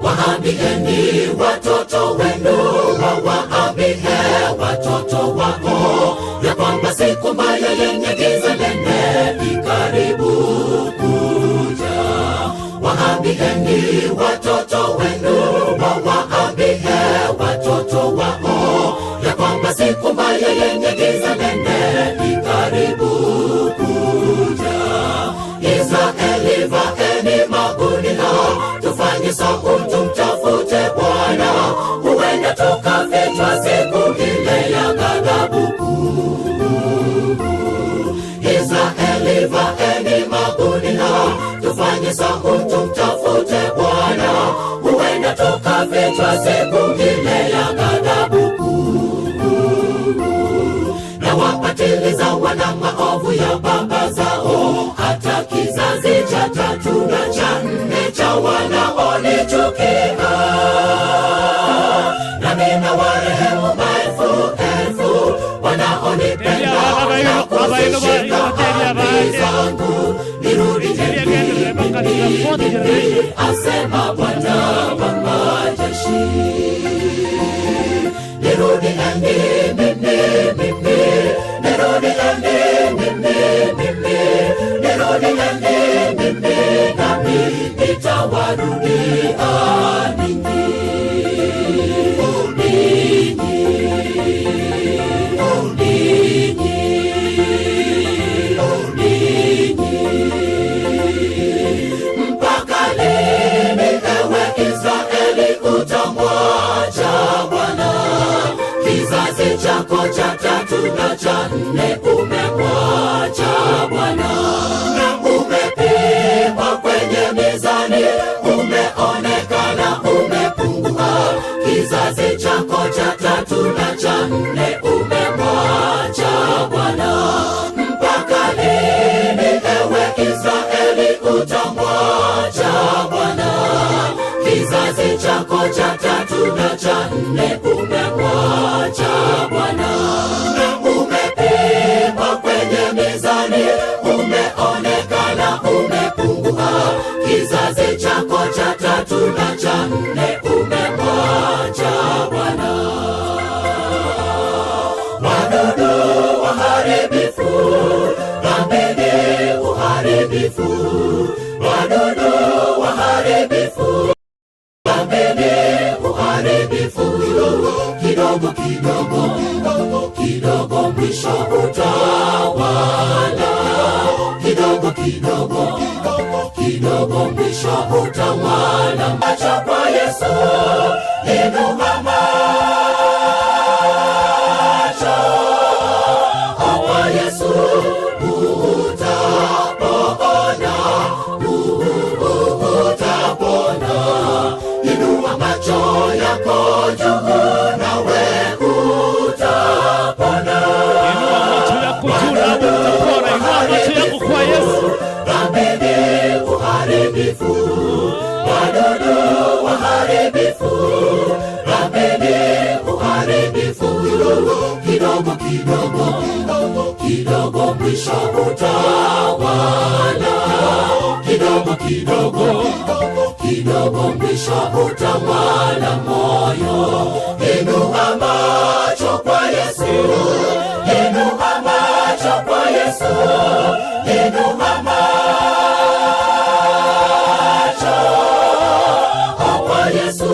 Waambieni watoto wenu, wawaambie watoto wao, ya kwamba siku mbaya yenye giza nene ikaribu kuja. Waambieni watoto wenu, wawaambie watoto wao, ya kwamba siku mbaya yenye giza nene ikaribu kuja. Israeli, vaeni magunia, tufanye saumu, tumtafute Bwana, huenda tukafichwa siku ile ya ghadhabu kuu. Israeli, vaeni magunia, tufanye saumu, tumtafute Bwana, huenda tukafichwa siku ile ya ghadhabu kuu. Na wapatiliza wana maovu ya baba zao, hata kizazi cha tatu na cha nne cha wanaonichukia. Nami nawarehemu maelfu elfu wanaonipenda na kuzishika amri zangu. Nirudi mimi, asema Bwana wa majeshi. Nirudi mimi, mimi, nirudi mimi, mimi, nirudi mimi, nami nitawarudia ninyi, ninyi, ninyi, ninyi. Mpaka lini ewe Israeli utamwacha Bwana? Kizazi chako cha tatu na cha nne umemwacha Bwana, na umepimwa kwenye mizani, umeonekana umepungua. Kizazi chako cha tatu na cha nne umemwacha Bwana. Mpaka lini chako cha tatu na cha nne umemwacha Bwana. Umepimwa kwenye mizani, umeonekana umepungua. Kizazi chako cha tatu na cha nne umemwacha Bwana. Wadudu waharibifu, dhambi ni uharibifu. Wadudu waharibifu, dhambi ni uharibifu. Kidogo kidogo kidogo, mwisho utawala. Kidogo kidogo kidogo, mwisho utawala. Macho kwa Yesu, inua macho kwa Yesu, utapona, utapona. Inua macho yako juu, nawe utapona. Inua macho yako juu nawe utapona. Inua macho yako kwa Yesu. Dhambi ni uharibifu, wadudu waharibifu. Dhambi ni uharibifu, kidogo kidogo kidogo, mwisho utawala. Kidogo kidogo kidogo, mwisho utawala moyo. Inua macho kwa Yesu, inua macho kwa Yesu, inua macho kwa Yesu,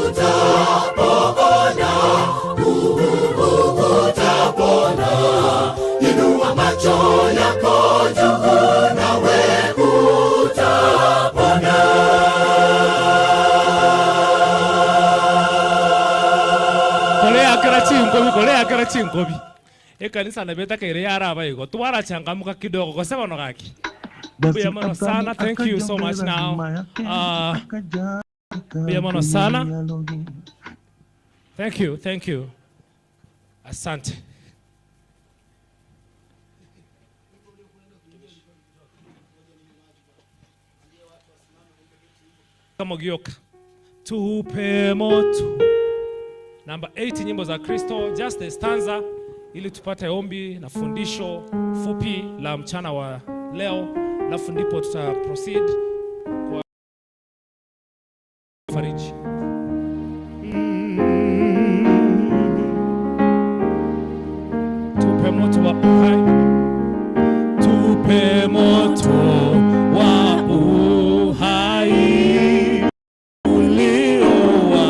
utapona, utapona. Inua macho yako juu, nawe utapona. Kolea chingobi, kolea kera chingobi. Ekanisa nabeta kere yara igo. Tuwara changamuka kidogo kwa sababu nogaki. Mbuya mono sana. Thank you so much now. Mbuya mono sana. Thank you, thank you. Asante. Kama. Tupe moto. Namba 8, nyimbo za Kristo, just the stanza ili tupate ombi na fundisho fupi la mchana wa leo, alafu ndipo tuta proceed kwa fariji. Tupe moto wa uhai, tupe moto wa uhai uliowaka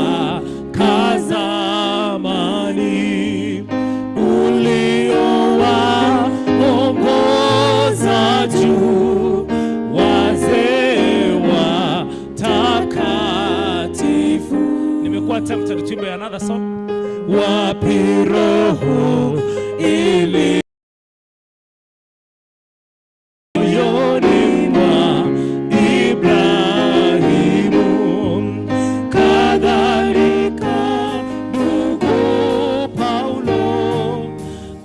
zamani, uliowaongoza juu wazee watakatifu. Nimekuwa tempted to another song. Wapi roho ili moyoni mwa Ibrahimu, kadhalika ndugu Paulo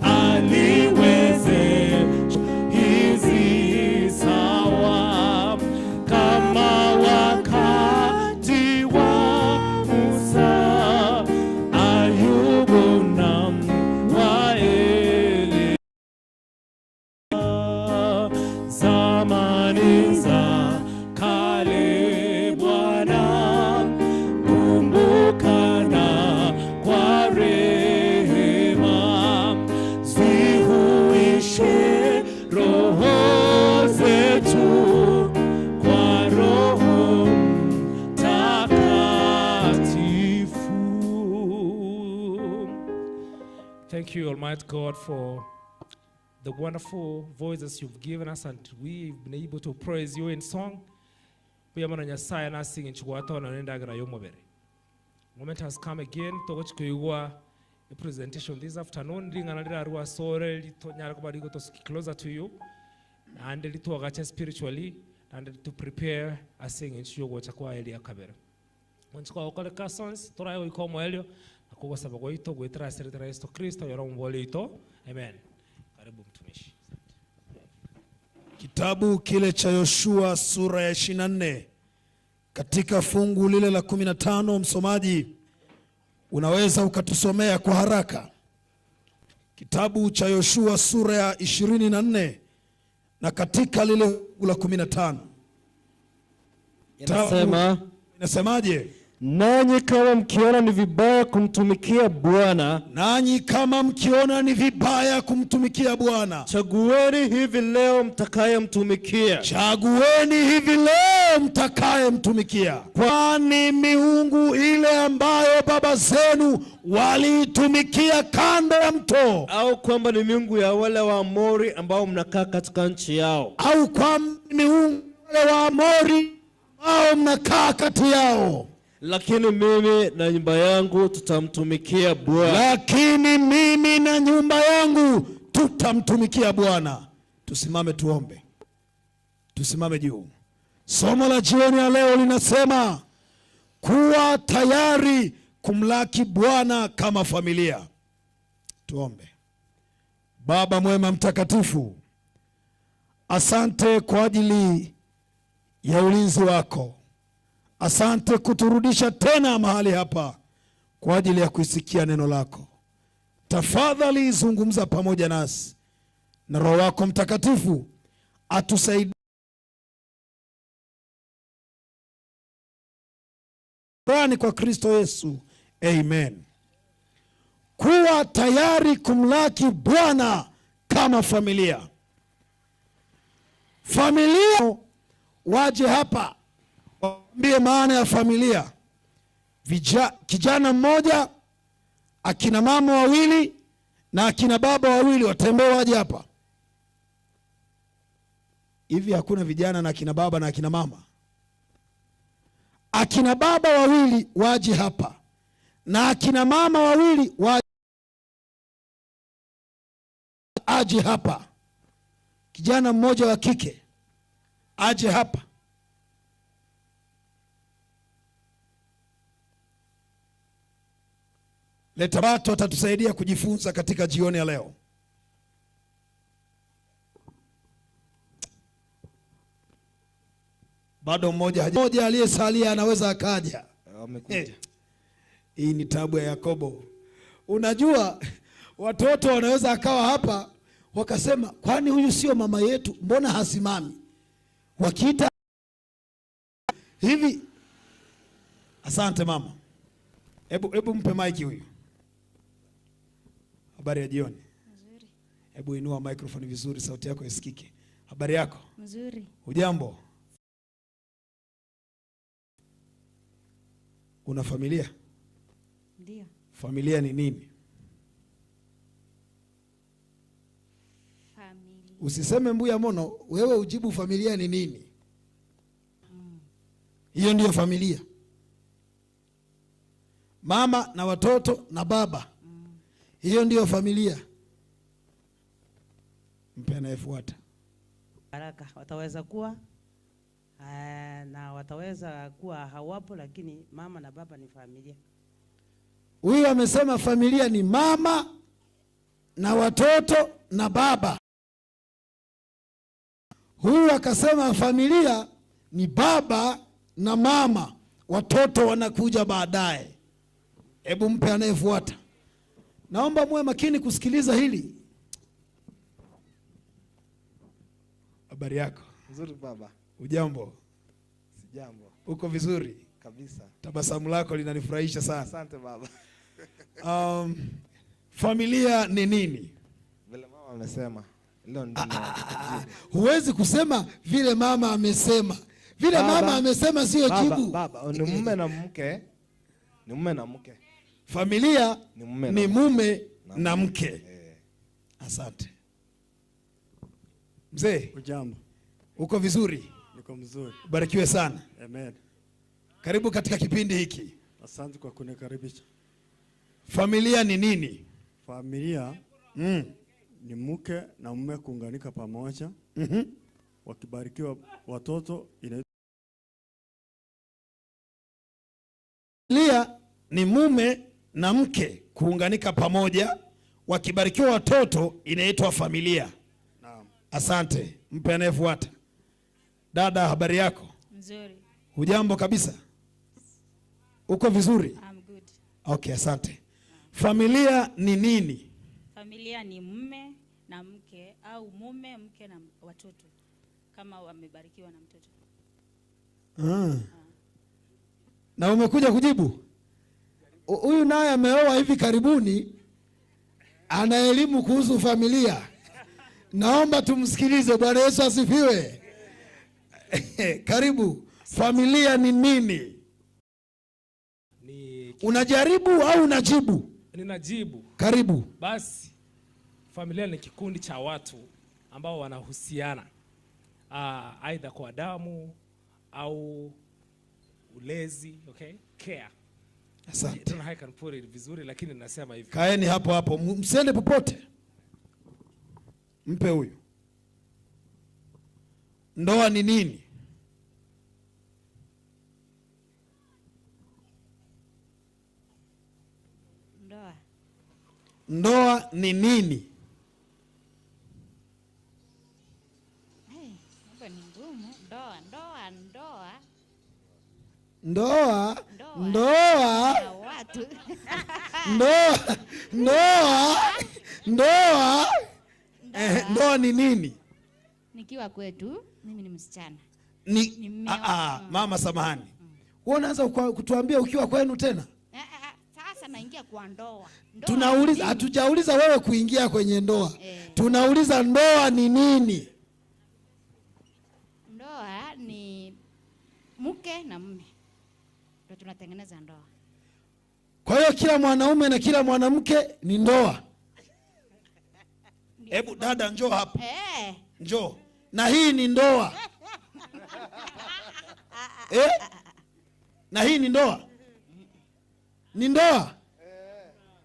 aliweze hizi sawa kama wakati wa Musa, Ayubu na wa Eliya, zamani za kale. Bwana, kumbukana kwa rehema, zihuishe roho zetu kwa Roho Mtakatifu. Thank you, Almighty God, for the wonderful voices you've given us and we've been able to praise you in song. Mbuya mono Nyasaye nasinge nchigwatona nendagera yomobere. Moment has come again togochikoigwa a presentation this afternoon ringana rirarwa sore litonyara kuba rigo to closer to you and litwagacha spiritually and to prepare asinge nchiyogocha kwa Elia kabere. Monchiko okole sons torayo ikomo elio akugosaba gwaito gwitira aseretera Yesu Kristo yoro ito. Amen. Karibu mtumishi. Kitabu kile cha Yoshua sura ya 24. Katika fungu lile la 15, msomaji unaweza ukatusomea kwa haraka. Kitabu cha Yoshua sura ya 24 na katika lile fungu la 15. Inasema, inasemaje? Nanyi kama mkiona ni vibaya kumtumikia Bwana, nanyi kama mkiona ni vibaya kumtumikia Bwana, chagueni hivi leo mtakayemtumikia. Chagueni hivi leo mtakayemtumikia, kwani miungu ile ambayo baba zenu waliitumikia kando ya mto, au kwamba ni miungu ya wale wa Amori ambao mnakaa katika nchi yao, au kwamba ni miungu wale wa Amori ambao mnakaa kati yao. Lakini mimi na nyumba yangu tutamtumikia Bwana. Lakini mimi na nyumba yangu tutamtumikia Bwana. Tusimame tuombe. Tusimame juu. Somo la jioni ya leo linasema kuwa tayari kumlaki Bwana kama familia. Tuombe. Baba mwema mtakatifu, asante kwa ajili ya ulinzi wako. Asante kuturudisha tena mahali hapa kwa ajili ya kuisikia neno lako. Tafadhali zungumza pamoja nasi na Roho wako Mtakatifu atusaidie kwa Kristo Yesu. Amen. Kuwa tayari kumlaki Bwana kama familia. Familia waje hapa waambie maana ya familia. Kijana mmoja, akina mama wawili na akina baba wawili watembee waje hapa. Hivi hakuna vijana na akina baba na akina mama? Akina baba wawili waje hapa na akina mama wawili waje hapa. Kijana mmoja wa kike aje hapa. Leta watu watatusaidia kujifunza katika jioni ya leo. Bado mmoja aliyesalia anaweza akaja. Amekuja. Hii ni tabu ya Yakobo. Unajua watoto wanaweza akawa hapa wakasema, kwani huyu sio mama yetu, mbona hasimami? Wakiita hivi. Asante mama. Hebu mpe mic huyu. Habari ya jioni. Nzuri. Hebu inua microphone vizuri sauti yako isikike. Habari yako? Nzuri. Hujambo? Una familia? Ndio. Familia ni nini? Familia. Usiseme mbuya mono, wewe ujibu familia ni nini? Hiyo ndiyo familia. Mama na watoto na baba. Hiyo ndiyo familia. Mpe anayefuata. Baraka wataweza kuwa na wataweza kuwa hawapo, lakini mama na baba ni familia. Huyu amesema familia ni mama na watoto na baba. Huyu akasema familia ni baba na mama, watoto wanakuja baadaye. Hebu mpe anayefuata. Naomba muwe makini kusikiliza hili. Habari yako? Nzuri baba. Ujambo? Sijambo. Uko vizuri? Kabisa. Tabasamu lako linanifurahisha sana. Asante baba. Familia ni nini? Vile mama amesema. Leo ndio. Huwezi kusema vile mama amesema. Vile baba, mama amesema sio jibu. Baba, ni mume na mke. Ni mume na mke. Familia ni mume na mke. Asante. Mzee. Ujambo. Uko vizuri? Niko mzuri. Barikiwe sana. Amen. Karibu katika kipindi hiki. Asante kwa kunikaribisha. Familia ni nini? Familia ni mke na mume kuunganika pamoja. Wakibarikiwa watoto inaitwa. Familia ni mume na mke kuunganika pamoja, wakibarikiwa watoto inaitwa familia. Naam. Asante. Mpe anayefuata. Dada, habari yako? Nzuri. Hujambo kabisa? Uko vizuri? I'm good. Okay, asante. Familia ni nini? Familia ni mume na mke au mume, mke na watoto kama wamebarikiwa na mtoto. Na umekuja kujibu? Huyu naye ameoa hivi karibuni, ana elimu kuhusu familia. Naomba tumsikilize. Bwana Yesu asifiwe. Karibu. Familia ni nini? Unajaribu au unajibu? Ninajibu. Karibu. Basi familia ni kikundi cha watu ambao wanahusiana, aidha kwa damu au ulezi, okay? Care. Asante. I don't know how I can put it vizuri, lakini nasema hivi. Kaeni hapo hapo, msiende popote. Mpe huyu. Ndoa ni nini? Ndoa. Ndoa ni nini? Hey, mambo ni ngumu. Ndoa, ndoa, ndoa. Ndoa, ndoa. Watu. Ndoa, ndoa, ndoa. Ndoa ni nini? Nikiwa kwetu, mimi ni msichana. Ni mama samahani. Wewe unaanza kutuambia ukiwa kwenu tena? Sasa naingia kwa ndoa. Tunauliza, hatujauliza wewe kuingia kwenye ndoa. Tunauliza ndoa ni nini? Ndoa ni mke na mume. Ndio tunatengeneza ndoa. Kwa hiyo kila mwanaume na kila mwanamke ni ndoa. Hebu dada njoo hapa. Njoo. Na hii ni ndoa. Na hii ni ndoa. Ni ndoa.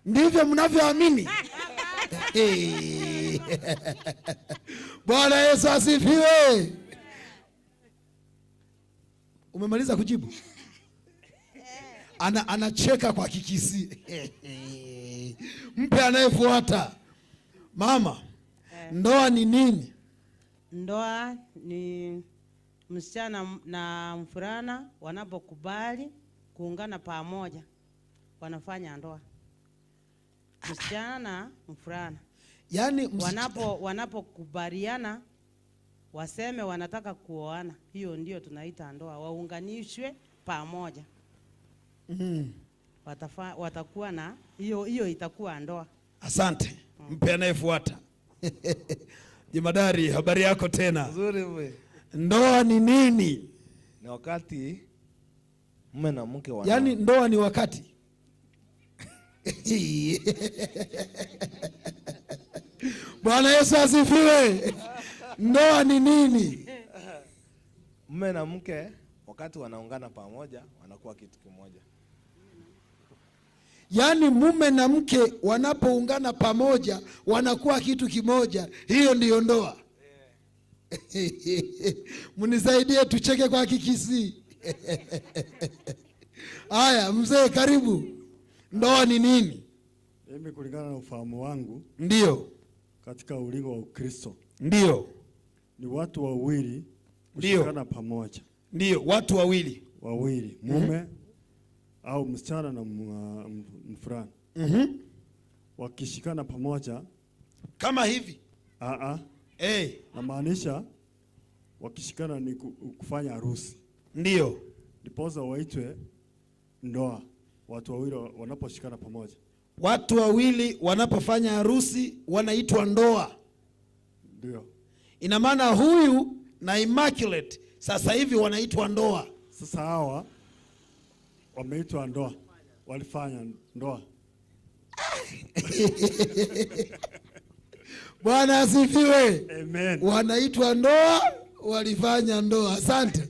Ndivyo mnavyoamini. Bwana Yesu asifiwe. Umemaliza kujibu? Anacheka kwa kikisi. Mpe anayefuata. Mama, ndoa ni nini? Ndoa ni msichana na mvulana wanapokubali kuungana pamoja, wanafanya ndoa. Msichana na mvulana. Yaani wanapokubaliana waseme wanataka kuoana, hiyo ndio tunaita ndoa, waunganishwe pamoja. Watakuwa na hiyo itakuwa ndoa. Asante. Mpe anayefuata. Jemadari, habari yako tena? Nzuri mwe. Ndoa ni nini? Ni wakati mume na mke wana. Yaani ndoa ni wakati. Bwana Yesu asifiwe. Ndoa ni nini? Mume na mke wakati wanaungana pamoja wanakuwa kitu kimoja. Yaani mume na mke wanapoungana pamoja wanakuwa kitu kimoja. Hiyo ndiyo ndoa. Mnisaidie tucheke kwa kikisi. Haya mzee, karibu. Ndoa ni nini? Mimi kulingana na ufahamu wangu, ndio, katika ulingo wa Ukristo, ndio, ni watu wawili kushikana pamoja. Ndio, watu wawili. Wawili, mume au msichana na mvulana. Wakishikana pamoja kama hivi. Namaanisha wakishikana ni kufanya harusi. Ndio. Ndiposa waitwe ndoa, watu wawili wanaposhikana pamoja. Watu wawili wanapofanya harusi wanaitwa ndoa. Ndio. Ina maana huyu na Immaculate sasa hivi wanaitwa ndoa. Sasa hawa wameitwa ndoa, walifanya ndoa. Bwana asifiwe. Amen. Wanaitwa ndoa, walifanya ndoa. Asante.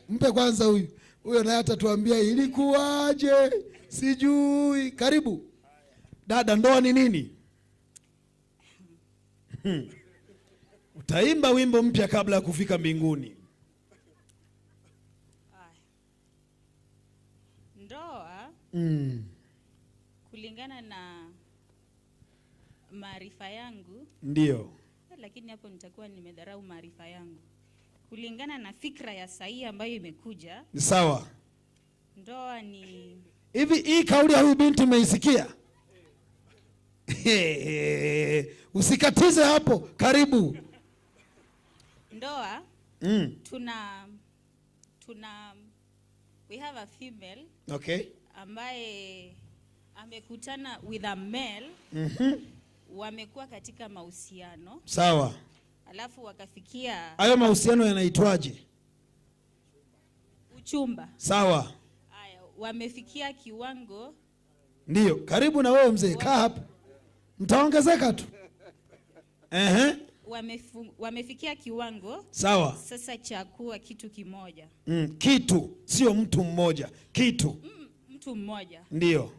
Mpe kwanza huyu. Huyo naye atatuambia ilikuwaje, sijui. Karibu. Dada, ndoa ni nini? Utaimba wimbo mpya kabla ya kufika mbinguni. Ndoa kulingana na maarifa yangu. Ndio. Lakini hapo nitakuwa nimedharau maarifa yangu. Kulingana na fikra ya sahihi ambayo imekuja, Ni sawa. ndoa ni Hivi hii kauli ya huyu binti umeisikia? Usikatize hapo, karibu. Ndoa tuna we have a female ambaye amekutana with a male, wamekuwa katika mahusiano. Alafu wakafikia Hayo mahusiano yanaitwaje? Uchumba. Haya, wamefikia kiwango. Ndio, karibu na wewe mzee, kaa hapo. Mtaongezeka tu. Wamefikia kiwango sasa cha kuwa kitu kimoja. Kitu, sio mtu mmoja, kitu. Mtu mmoja. Ndio.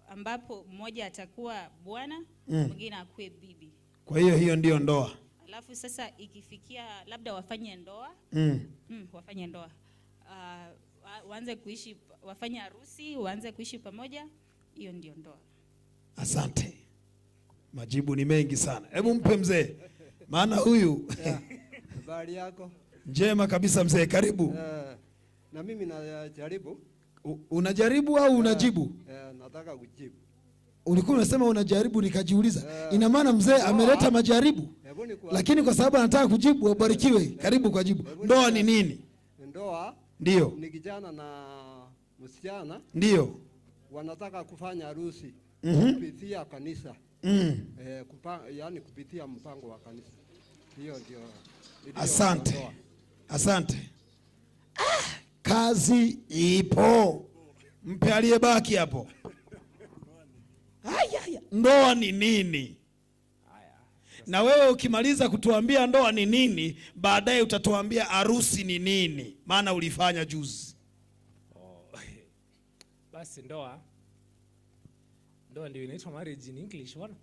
Ambapo mmoja atakuwa bwana, mwingine akuwe bibi. Kwa hiyo hiyo ndio ndoa. Alafu sasa ikifikia labda wafanye ndoa. Wafanye ndoa. Waanze kuishi, wafanye harusi, waanze kuishi pamoja, hiyo ndio ndoa. Asante. Majibu ni mengi sana. Hebu mpe mzee. Maana huyu Habari yako? Njema kabisa mzee, karibu. Na mimi najaribu. Unajaribu au unajibu? Nataka kujibu. Ulikuwa unasema unajaribu, nikajiuliza. Ina maana mzee ameleta majaribu. Hebu nikuambie. Lakini kwa sababu anataka kujibu, abarikiwe. Karibu kwa jibu. Ndoa ni nini? Ndoa Ndio. ni kijana na msichana. Ndio. Wanataka kufanya harusi kupitia kanisa. Yani kupitia mpango wa kanisa. Hiyo ndio. Asante. Ndoa. Asante. Kazi ipo. Mpe aliyebaki hapo. Haya. Ndoa ni nini? Na wewe ukimaliza kutuambia ndoa ni nini, baadaye utatuambia harusi ni nini, maana ulifanya juzi. Basi ndoa ndio inaitwa marriage in English bwana.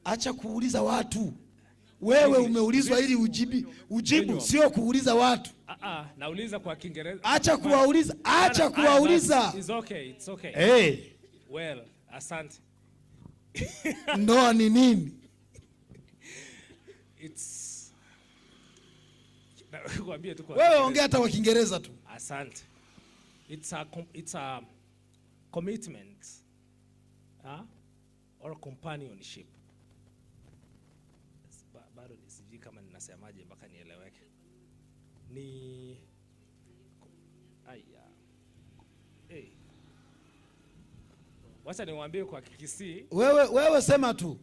Acha kuuliza watu. Wewe umeulizwa ili ujibu, sio kuuliza watu. Nauliza kwa Kiingereza. Acha kuwauliza, acha kuwauliza. It's okay, it's okay. Hey. Well, asante. Ndoa ni nini? It's kuambia tu kwa Wewe Kiingereza. ongea hata kwa Kiingereza tu. Asante. It's a commitment. Or companionship. Bado sijui kama ninasemaje mpaka nieleweke. Ni aya. Hey. Wacha niwaambie kwa Kikisii. Wewe sema tu.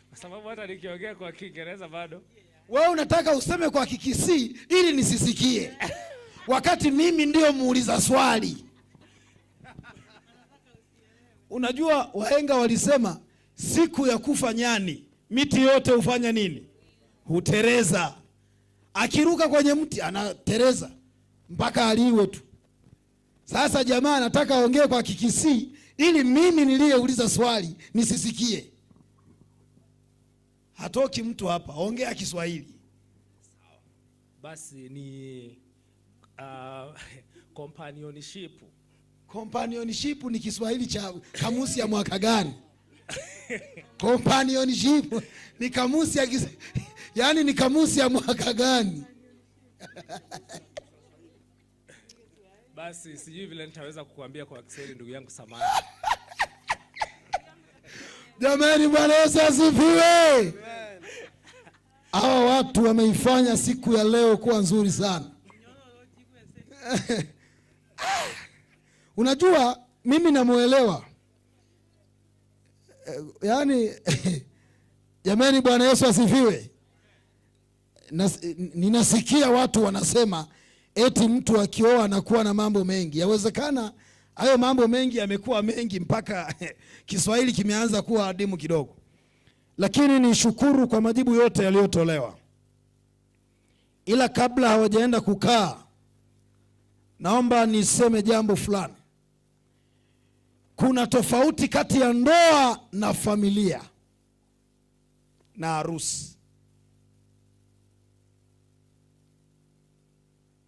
Kwa sababu hata nikiongea kwa Kiingereza bado. Wewe unataka useme kwa Kikisii ili nisisikie. Wakati mimi ndio muuliza swali. Unajua wahenga walisema siku ya kufa nyani miti yote hufanya nini? Hutereza. Akiruka kwenye mti anatereza mpaka aliwe tu. Sasa jamaa anataka aongee kwa Kikisii ili mimi niliyeuliza swali nisisikie. Hatoki mtu hapa, ongea Kiswahili. Sawa. Basi ni companionship. Companionship ni Kiswahili cha kamusi ya mwaka gani? Companionship ni kamusi ya yani ni kamusi ya mwaka gani? Basi sijui vile nitaweza kukuambia kwa Kiswahili ndugu yangu, samahani. Jamani, Bwana Yesu asifiwe. Hawa watu wameifanya siku ya leo kuwa nzuri sana. Unajua mimi namuelewa. Yaani jamani, Bwana Yesu asifiwe. Ninasikia watu wanasema eti mtu akioa anakuwa na mambo mengi. Yawezekana hayo mambo mengi yamekuwa mengi mpaka Kiswahili kimeanza kuwa adimu kidogo. Lakini nishukuru kwa majibu yote yaliyotolewa. Ila kabla hawajaenda kukaa, naomba niseme jambo fulani. Kuna tofauti kati ya ndoa na familia na harusi.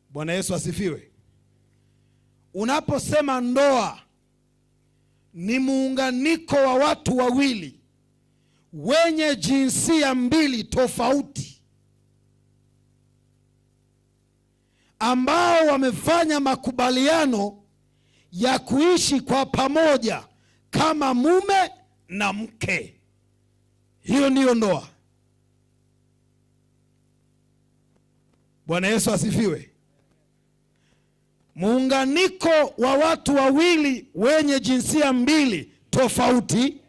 Bwana Yesu asifiwe. Unaposema ndoa ni muunganiko wa watu wawili wenye jinsia mbili tofauti. ambao wamefanya makubaliano ya kuishi kwa pamoja kama mume na mke. Hiyo ndiyo ndoa. Bwana Yesu asifiwe. Muunganiko wa watu wawili wenye jinsia mbili tofauti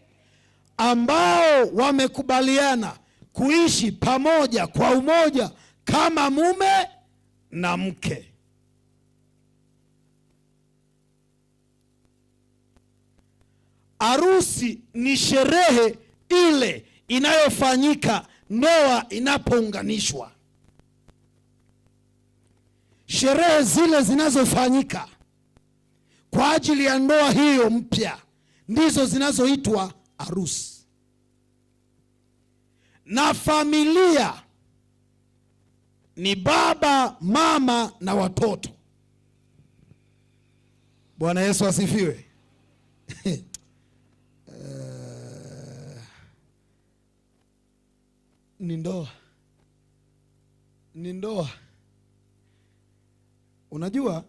ambao wamekubaliana kuishi pamoja kwa umoja kama mume na mke. Harusi ni sherehe ile inayofanyika ndoa inapounganishwa. Sherehe zile zinazofanyika kwa ajili ya ndoa hiyo mpya ndizo zinazoitwa harusi. Na familia ni baba, mama na watoto. Bwana Yesu asifiwe. Ni ndoa. Ni ndoa. Unajua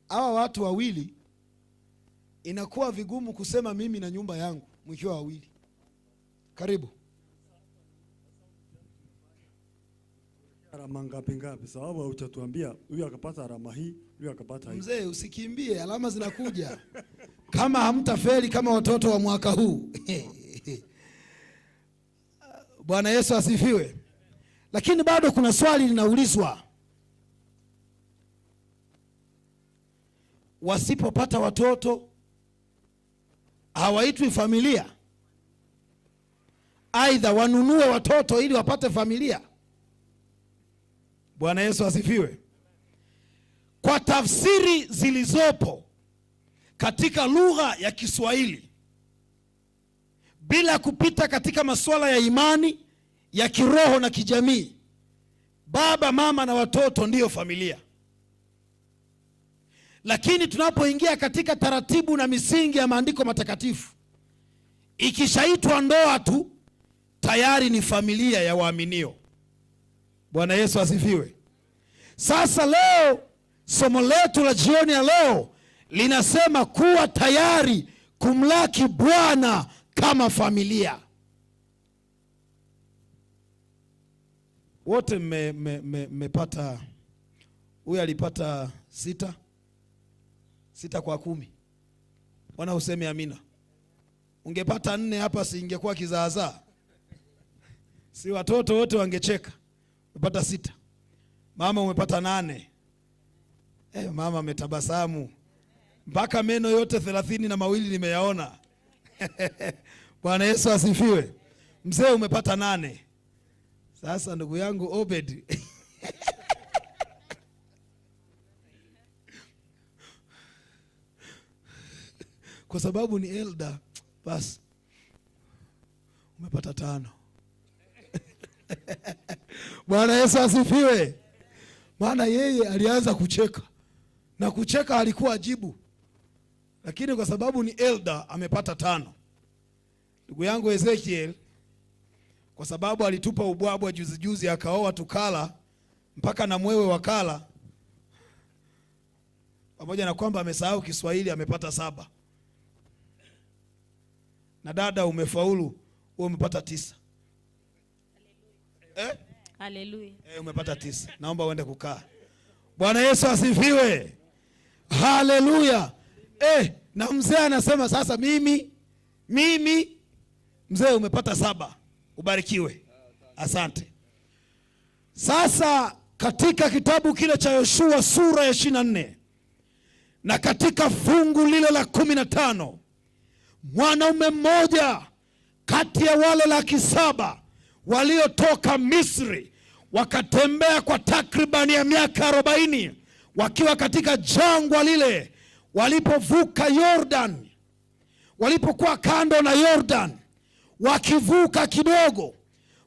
hawa watu wawili inakuwa vigumu kusema mimi na nyumba yangu mkiwa wawili. Karibu. Alama ngapi ngapi? Sababu hujatuambia huyu akapata alama hii, huyu akapata hii. Mzee usikimbie, alama zinakuja. Kama hamtafeli kama watoto wa mwaka huu. Bwana Yesu asifiwe. Lakini bado kuna swali linaulizwa. Wasipopata watoto hawaitwi familia? Aidha wanunue watoto ili wapate familia. Bwana Yesu asifiwe. Kwa tafsiri zilizopo katika lugha ya Kiswahili, bila kupita katika masuala ya imani ya kiroho na kijamii, baba, mama na watoto ndiyo familia. Lakini tunapoingia katika taratibu na misingi ya maandiko matakatifu, ikishaitwa ndoa tu tayari ni familia ya waaminio. Bwana Yesu asifiwe. Sasa leo somo letu la jioni ya leo linasema kuwa tayari kumlaki Bwana kama familia. Wote mmepata, huyu alipata 6 6 kwa 10. Bwana useme amina. Ungepata 4 hapa si ingekuwa kizaazaa? Si watoto wote wangecheka. Umepata 6. Mama umepata 8. Mama ametabasamu. Mpaka meno yote 32 nimeyaona. Bwana Yesu asifiwe. Mzee umepata 8. Sasa ndugu yangu Obed. Kwa sababu ni elder, basi umepata 5. Bwana Yesu asifiwe. Maana yeye alianza kucheka, na kucheka alikuwa jibu, lakini kwa sababu ni elder amepata 5. Ndugu yangu Ezekiel, kwa sababu alitupa ubwabwa juzi juzi akaoa tukala mpaka na mwewe wakala, pamoja na kwamba amesahau Kiswahili, amepata 7. Na dada umefaulu, wewe umepata 9. Haleluya. Umepata 9. Naomba uende kukaa. Bwana Yesu asifiwe. Haleluya. Na mzee anasema sasa mimi mzee umepata 7. Ubarikiwe. Asante. Sasa katika kitabu kile cha Yoshua sura ya 24 na katika fungu lile la 15, mwanaume mmoja kati ya wale 700,000 waliotoka Misri wakatembea kwa takribani ya miaka 40 wakiwa katika jangwa lile, walipovuka Yordan, walipokuwa kando na Yordan wakivuka kidogo,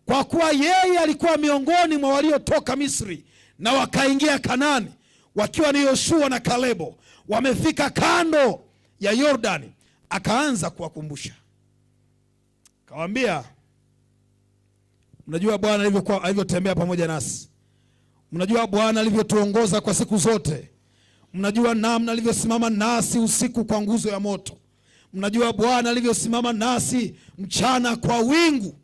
kwa kuwa yeye alikuwa miongoni mwa waliotoka Misri na wakaingia Kanaani wakiwa ni Yoshua na Kalebo, wamefika kando ya Yordani, akaanza kuwakumbusha. Akawaambia, mnajua Bwana alivyotembea pamoja nasi. Mnajua Bwana alivyotuongoza kwa siku zote. Mnajua namna alivyosimama nasi usiku kwa nguzo ya moto. Mnajua Bwana alivyosimama nasi mchana kwa wingu,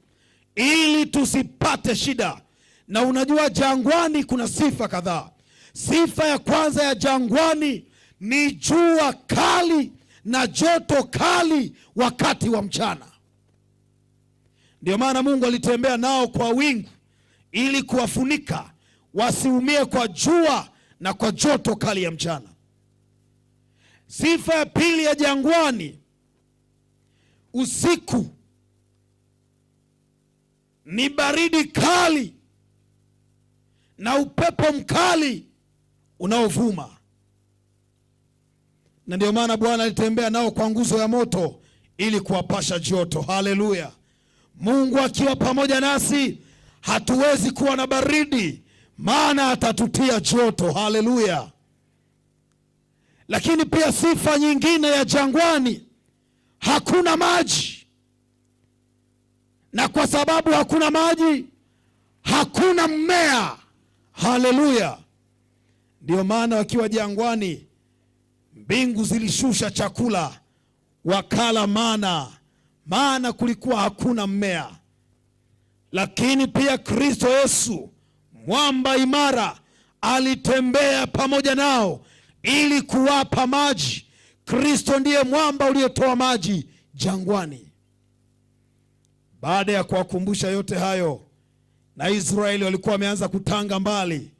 ili tusipate shida. Na unajua jangwani kuna sifa kadhaa. Sifa ya kwanza ya jangwani ni jua kali na joto kali wakati wa mchana. Ndio maana Mungu alitembea nao kwa wingu ili kuwafunika wasiumie kwa jua na kwa joto kali ya mchana. Sifa ya pili ya jangwani, usiku ni baridi kali na upepo mkali unaovuma. Na ndio maana Bwana alitembea nao kwa nguzo ya moto ili kuwapasha joto. Haleluya! Mungu akiwa pamoja nasi hatuwezi kuwa na baridi, maana atatutia joto. Haleluya! Lakini pia sifa nyingine ya jangwani, hakuna maji. Na kwa sababu hakuna maji, hakuna mmea. Haleluya! Ndio maana wakiwa jangwani, mbingu zilishusha chakula, wakala mana, maana kulikuwa hakuna mmea. Lakini pia Kristo Yesu, mwamba imara, alitembea pamoja nao ili kuwapa maji. Kristo ndiye mwamba uliotoa maji jangwani. Baada ya kuwakumbusha yote hayo, na Israeli walikuwa wameanza kutanga mbali,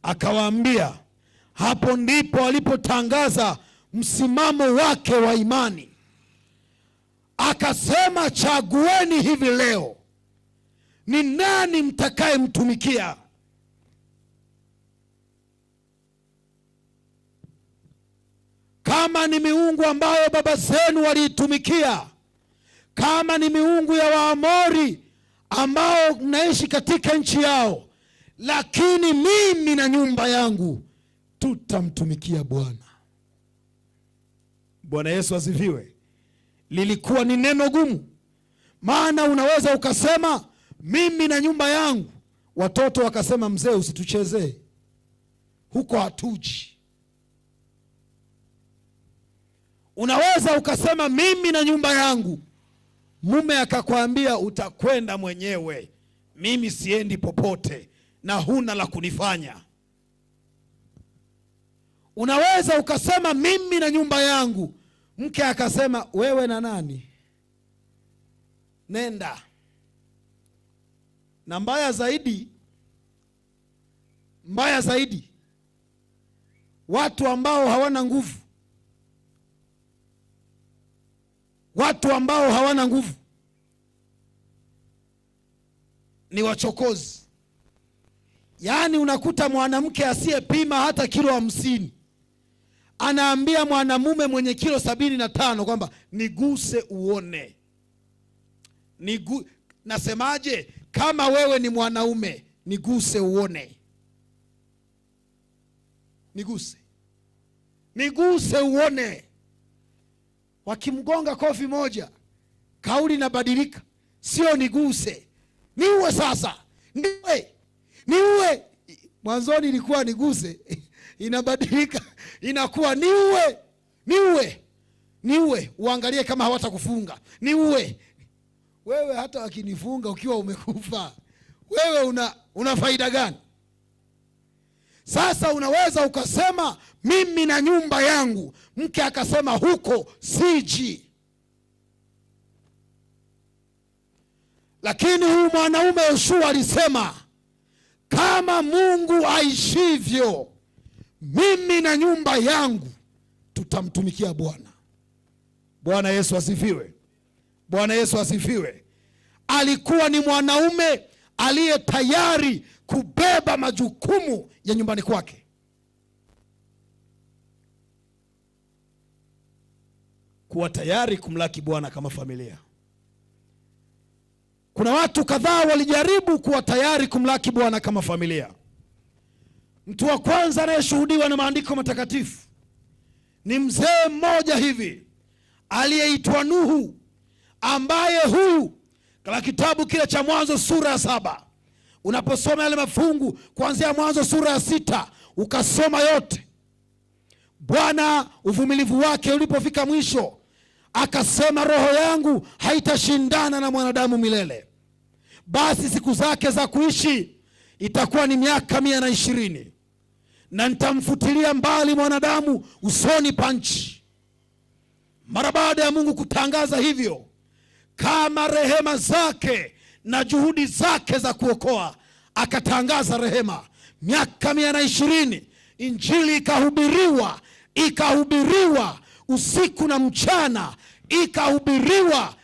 akawaambia, hapo ndipo alipotangaza msimamo wake wa imani. Akasema, chagueni hivi leo ni nani mtakayemtumikia. Kama ni miungu ambayo baba zenu waliitumikia, kama ni miungu ya Waamori ambao mnaishi katika nchi yao, lakini mimi na nyumba yangu tutamtumikia Bwana. Bwana Yesu asifiwe. Lilikuwa ni neno gumu, maana unaweza ukasema mimi na nyumba yangu, watoto wakasema mzee, usituchezee huko, hatuji. Unaweza ukasema mimi na nyumba yangu, mume akakwambia utakwenda mwenyewe, mimi siendi popote na huna la kunifanya. Unaweza ukasema mimi na nyumba yangu, mke akasema wewe na nani? Nenda. Na mbaya zaidi, mbaya zaidi, watu ambao hawana nguvu, watu ambao hawana nguvu ni wachokozi. Yaani unakuta mwanamke asiyepima hata kilo 50 anaambia mwanamume mwenye kilo 75 kwamba niguse uone. Nasemaje? Kama wewe ni mwanaume, niguse uone. Niguse. Niguse uone. Wakimgonga kofi moja, kauli inabadilika. Sio niguse. Niue sasa. Niue. Niue. Mwanzoni ilikuwa niguse, inabadilika, inakuwa niue. Niue. Niue, uangalie kama hawatakufunga. Niue. Wewe hata wakinifunga ukiwa umekufa, wewe una faida gani? Sasa unaweza ukasema mimi na nyumba yangu, mke akasema huko siji. Lakini huyu mwanaume Yoshua alisema kama Mungu aishivyo, mimi na nyumba yangu tutamtumikia Bwana. Bwana Yesu asifiwe. Bwana Yesu asifiwe. Alikuwa ni mwanaume aliye tayari kubeba majukumu ya nyumbani kwake. Kuwa tayari kumlaki Bwana kama familia. Kuna watu kadhaa walijaribu kuwa tayari kumlaki Bwana kama familia. Mtu wa kwanza anayeshuhudiwa na maandiko matakatifu ni mzee mmoja hivi aliyeitwa Nuhu, ambaye huyu katika kitabu kile cha Mwanzo sura ya 7 Unaposoma yale mafungu kuanzia Mwanzo sura ya 6 ukasoma yote, Bwana uvumilivu wake ulipofika mwisho akasema, roho yangu haitashindana na mwanadamu milele, basi siku zake za kuishi itakuwa ni miaka 120, na nitamfutilia mbali mwanadamu usoni pa nchi. Mara baada ya Mungu kutangaza hivyo, kama rehema zake na juhudi zake za kuokoa, akatangaza rehema miaka 120. Injili ikahubiriwa, ikahubiriwa usiku na mchana, ikahubiriwa,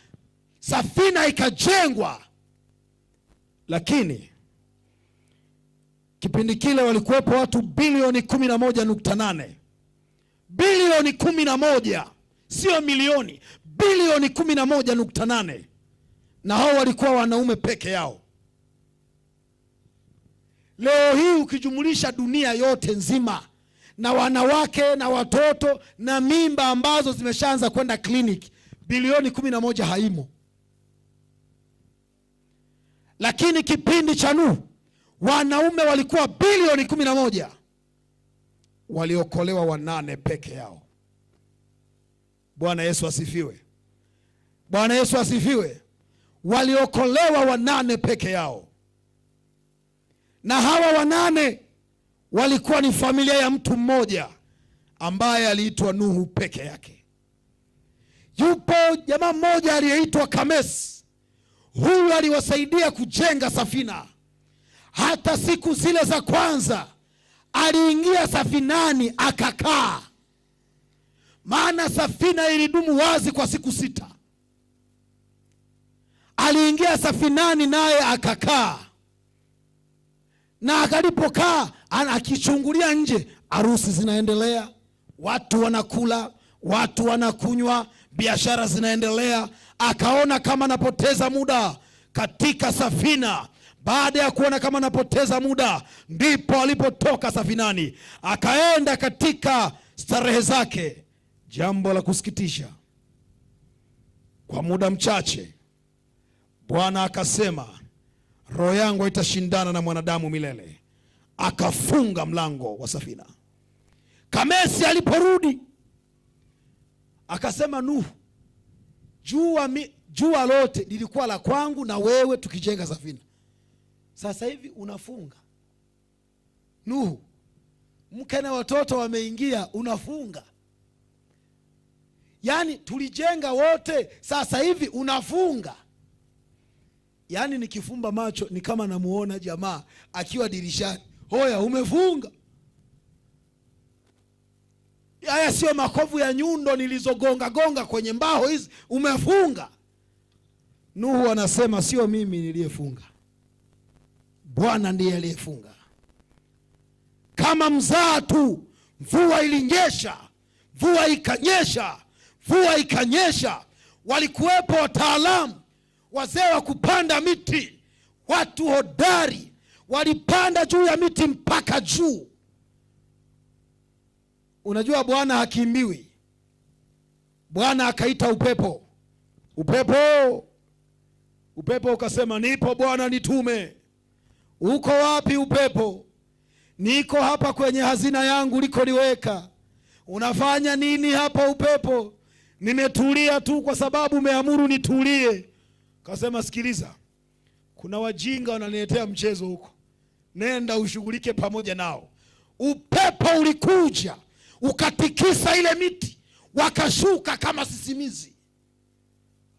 safina ikajengwa. Lakini kipindi kile walikuwepo watu bilioni 11.8, bilioni 11, sio milioni, bilioni 11.8, na hao walikuwa wanaume peke yao. Leo hii ukijumulisha dunia yote nzima na wanawake na watoto na mimba ambazo zimeshaanza kwenda kliniki, bilioni 11 haimo. Lakini kipindi cha Nuhu wanaume walikuwa bilioni 11, waliokolewa 8 peke yao. Bwana Yesu asifiwe. Bwana Yesu asifiwe. Waliokolewa 8 peke yao. Na hawa 8 walikuwa ni familia ya mtu mmoja ambaye aliitwa Nuhu peke yake. Yupo jamaa mmoja aliyeitwa Kamesi. Huyu aliwasaidia kujenga safina. Hata siku zile za kwanza aliingia safinani akakaa, maana safina ilidumu wazi kwa siku 6. Aliingia safinani naye akakaa, na akalipokaa akichungulia nje, harusi zinaendelea, watu wanakula, watu wanakunywa, biashara zinaendelea. Akaona kama anapoteza muda katika safina. Baada ya kuona kama anapoteza muda, ndipo alipotoka safinani akaenda katika starehe zake. Jambo la kusikitisha, kwa muda mchache Bwana akasema, roho yangu haitashindana na mwanadamu milele. Akafunga mlango wa safina. Kamesi aliporudi akasema, Nuhu, jua lote lilikuwa la kwangu na wewe tukijenga safina. Sasa hivi unafunga. Nuhu, mke na watoto wameingia, unafunga. Yaani tulijenga wote, sasa hivi unafunga. Yaani nikifumba macho ni kama namuona jamaa akiwa dirishani. Hoya, umefunga. Haya sio makovu ya nyundo nilizogonga gonga kwenye mbao hizi, umefunga. Nuhu anasema sio mimi niliyefunga, Bwana ndiye aliyefunga. Kama mzaa tu, mvua ilinyesha, mvua ikanyesha, mvua ikanyesha. Walikuwepo wataalamu, wazee wa kupanda miti, watu hodari, walipanda juu ya miti mpaka juu. Unajua Bwana hakimbiwi. Bwana akaita upepo. Upepo, upepo ukasema, nipo Bwana, nitume. Uko wapi upepo? Niko hapa kwenye hazina yangu ulikoniweka. Unafanya nini hapa upepo? Nimetulia tu kwa sababu umeamuru nitulie. Kasema, sikiliza, kuna wajinga wananiletea mchezo huko, nenda ushughulike pamoja nao. Upepo ulikuja ukatikisa ile miti, wakashuka kama sisimizi.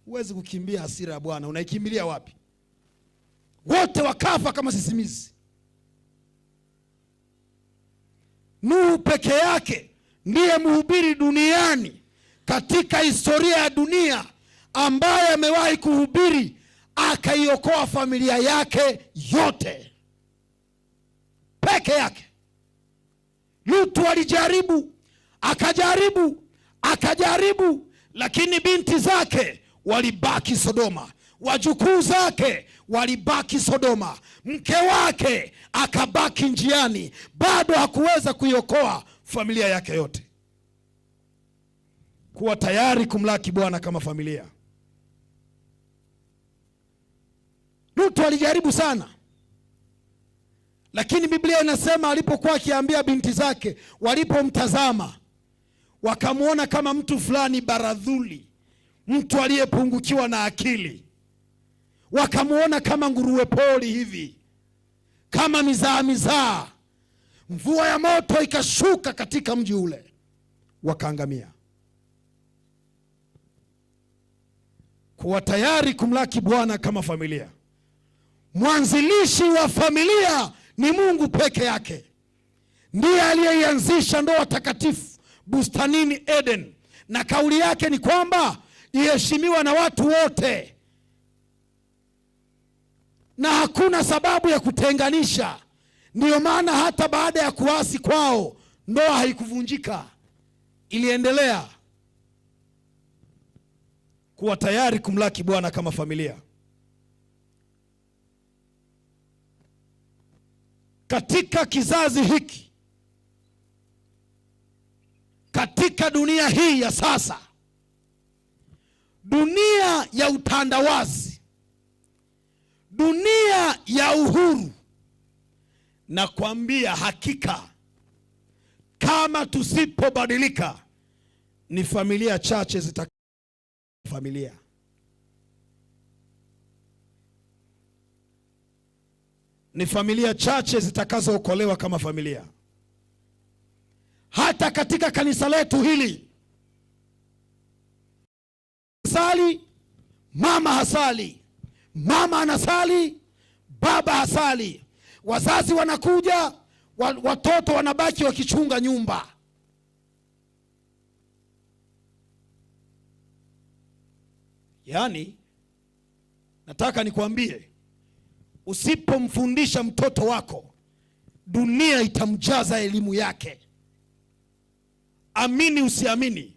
Huwezi kukimbia hasira ya Bwana, unaikimbilia wapi? Wote wakafa kama sisimizi. Nuhu peke yake ndiye mhubiri duniani katika historia ya dunia ambaye amewahi kuhubiri akaiokoa familia yake yote peke yake. Lutu alijaribu, akajaribu, akajaribu, lakini binti zake walibaki Sodoma, wajukuu zake walibaki Sodoma, mke wake akabaki njiani, bado hakuweza kuiokoa familia yake yote. Kuwa tayari kumlaki Bwana kama familia. Lutu alijaribu sana. Lakini Biblia inasema alipokuwa akiambia binti zake, walipomtazama wakamwona kama mtu fulani baradhuli, mtu aliyepungukiwa na akili. Wakamwona kama nguruwe pori hivi, kama mizaa mizaa. Mvua ya moto ikashuka katika mji ule, wakaangamia. Kuwa tayari kumlaki Bwana kama familia. Mwanzilishi wa familia ni Mungu peke yake. Ndiye aliyeianzisha ndoa takatifu bustanini Eden, na kauli yake ni kwamba iheshimiwa na watu wote, na hakuna sababu ya kutenganisha. Ndiyo maana hata baada ya kuasi kwao ndoa haikuvunjika, iliendelea. Kuwa tayari kumlaki Bwana kama familia. Katika kizazi hiki, katika dunia hii ya sasa, dunia ya utandawazi, dunia ya uhuru, na kuambia hakika, kama tusipobadilika, ni familia chache zita familia. Ni familia chache zitakazookolewa kama familia. Hata katika kanisa letu hili, sali mama hasali, mama anasali, baba hasali. Wazazi wanakuja, watoto wanabaki wakichunga nyumba. Yaani, nataka nikwambie, usipomfundisha mtoto wako, dunia itamjaza elimu yake. Amini usiamini.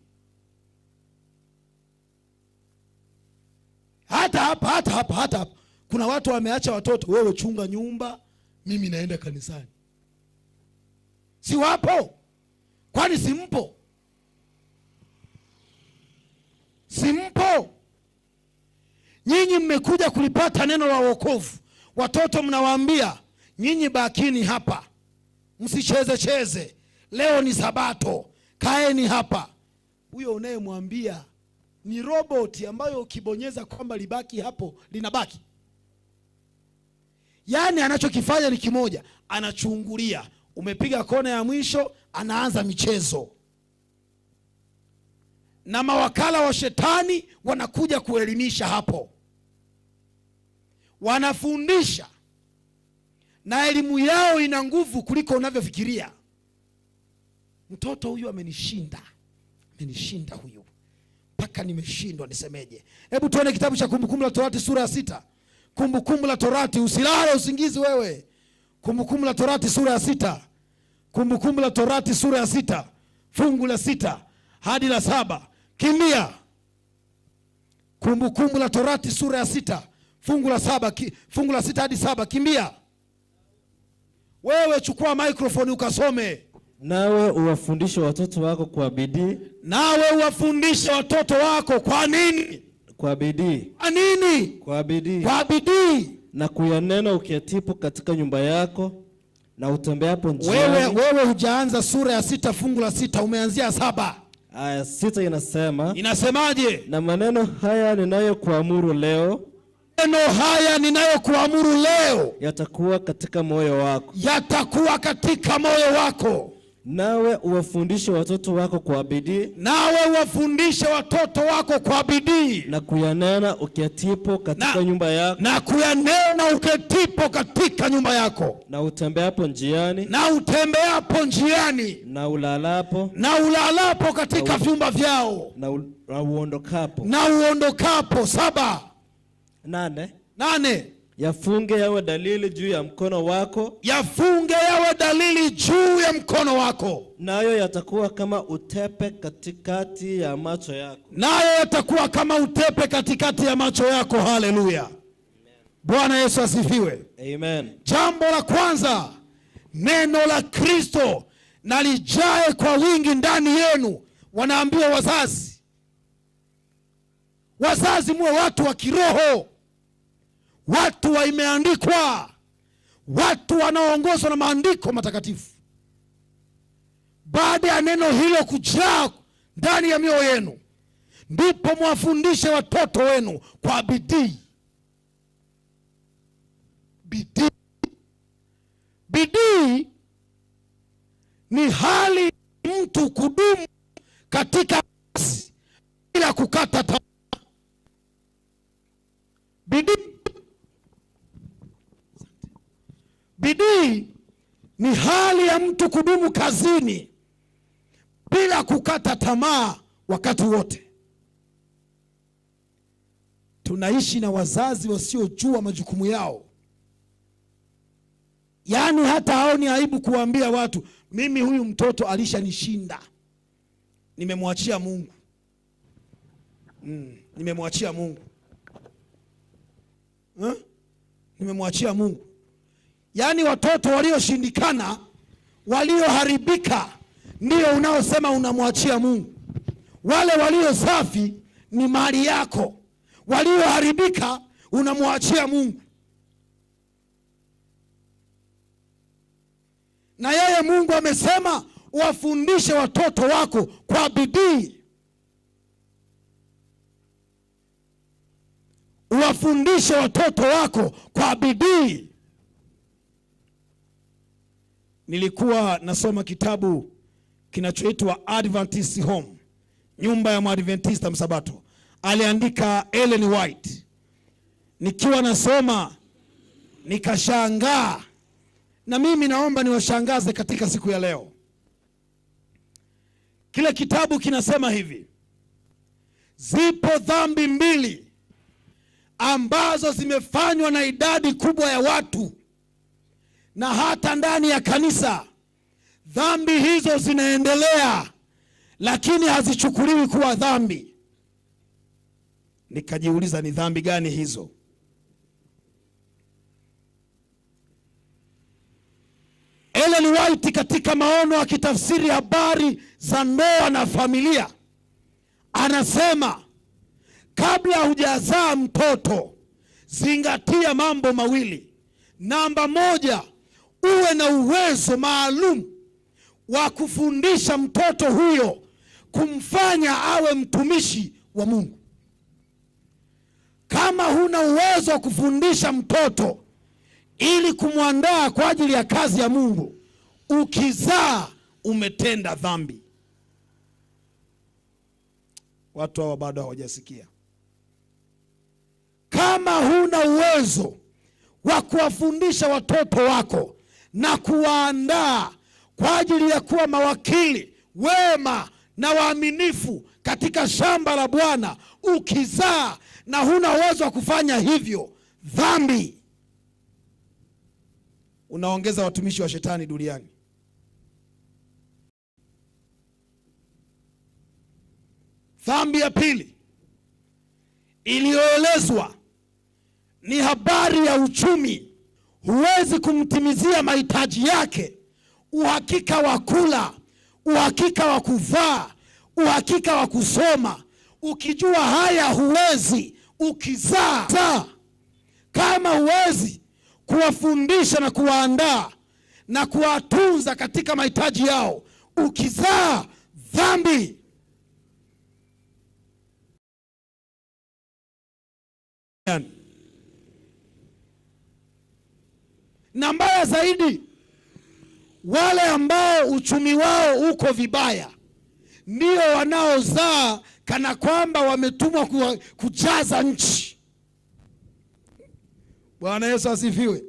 Hata hapa kuna watu wameacha watoto, wewe chunga nyumba, mimi naenda kanisani. Si wapo? Kwani simpo? Simpo? Nyinyi mmekuja kulipata neno la wokovu. Watoto mnawaambia, nyinyi bakini hapa, msicheze cheze, leo ni Sabato, kaeni hapa. Huyo unayemwambia ni roboti ambayo ukibonyeza kwamba libaki hapo, linabaki. Yaani anachokifanya ni kimoja, anachungulia. Umepiga kona ya mwisho, anaanza michezo. Na mawakala wa shetani wanakuja kuelimisha hapo. Wanafundisha, na elimu yao ina nguvu kuliko unavyofikiria. Mtoto huyu amenishinda. Amenishinda huyu. Mpaka nimeshindwa nisemeje. Hebu tuone kitabu cha Kumbukumbu la Torati sura ya 6. Kumbukumbu la Torati, usilale usingizi wewe. Kumbukumbu la Torati sura ya 6. Kumbukumbu la Torati sura ya 6, fungu la 6 hadi la 7. Kimbia. Kumbukumbu la Torati sura ya 6, fungu la 7, fungu la 6 hadi 7. Kimbia. Wewe chukua microphone ukasome. Nawe uwafundishe watoto wako kwa bidii. Nawe uwafundishe watoto wako kwa nini? Kwa bidii. Kwa nini? Kwa bidii. Kwa bidii. Na kuyanena uketipo katika nyumba yako na utembeapo njiani. Wewe hujaanza sura ya 6 fungu la 6, umeanzia 7. Aya 6 inasema. Inasemaje? Na maneno haya ninayokuamuru leo, maneno haya ninayokuamuru leo yatakuwa katika moyo wako. Yatakuwa katika moyo wako. Nawe uwafundishe watoto wako kwa bidii. Nawe uwafundishe watoto wako kwa bidii. Na kuyanena uketipo katika nyumba yako. Na kuyanena uketipo katika nyumba yako. Na utembeapo njiani. Na utembeapo njiani. Na ulalapo. Na ulalapo katika vyumba vyao. Na uondokapo. Na uondokapo. 7. 8. Yafunge yawe dalili juu ya mkono wako. Yafunge yawe dalili juu ya mkono wako. Nayo yatakuwa kama utepe katikati ya macho yako. Nayo yatakuwa kama utepe katikati ya macho yako. Haleluya. Bwana Yesu asifiwe. Amen. Jambo la kwanza, neno la Kristo na lijae kwa wingi ndani yenu. Wanaambiwa wazazi. Wazazi muwe watu wa kiroho. Watu wa imeandikwa. watu wanaoongozwa na maandiko matakatifu. Baada ya neno hilo kujaa ndani ya mioyo yenu, ndipo mwafundishe watoto wenu kwa bidii. Bidii. Bidii ni hali mtu kudumu katika kazi bila kukata tamaa. Bidii ni hali ya mtu kudumu kazini bila kukata tamaa wakati wote. Tunaishi na wazazi wasiojua majukumu yao. Yaani hata haoni aibu kuambia watu, mimi huyu mtoto alishanishinda, nimemwachia Mungu. Nimemwachia Mungu. Nimemwachia Mungu. Yaani watoto walioshindikana, walioharibika ndio unaosema unamwachia Mungu. Wale walio safi ni mali yako, walioharibika unamwachia Mungu. Na yeye Mungu amesema wafundishe watoto wako kwa bidii. Wafundishe watoto wako kwa bidii. Nilikuwa nasoma kitabu kinachoitwa Adventist Home, nyumba ya Mwadventista Msabato. Aliandika Ellen White. Nikiwa nasoma nikashangaa, na mimi naomba niwashangaze katika siku ya leo. Kile kitabu kinasema hivi: zipo dhambi mbili ambazo zimefanywa na idadi kubwa ya watu na hata ndani ya kanisa. Dhambi hizo zinaendelea, lakini hazichukuliwi kuwa dhambi. Nikajiuliza, ni dhambi gani hizo? Ellen White katika maono akitafsiri habari za ndoa na familia anasema, kabla hujazaa mtoto zingatia mambo mawili. Namba moja, uwe na uwezo maalum wa kufundisha mtoto huyo, kumfanya awe mtumishi wa Mungu. Kama huna uwezo wa kufundisha mtoto ili kumwandaa kwa ajili ya kazi ya Mungu, ukizaa umetenda dhambi. Watu hawa bado hawajasikia. Kama huna uwezo wa kuwafundisha watoto wako na kuwaandaa kwa ajili ya kuwa mawakili wema na waaminifu katika shamba la Bwana, ukizaa na huna uwezo wa kufanya hivyo, dhambi. Unaongeza watumishi wa shetani duniani. Dhambi ya pili iliyoelezwa ni habari ya uchumi. Huwezi kumtimizia mahitaji yake, uhakika wa kula, uhakika wa kuvaa, uhakika wa kusoma. Ukijua haya huwezi, ukizaa. Kama huwezi kuwafundisha na kuwaandaa na kuwatunza katika mahitaji yao, ukizaa, dhambi. Na mbaya zaidi, wale ambao uchumi wao uko vibaya ndio wanaozaa kana kwamba wametumwa kujaza nchi. Bwana Yesu asifiwe.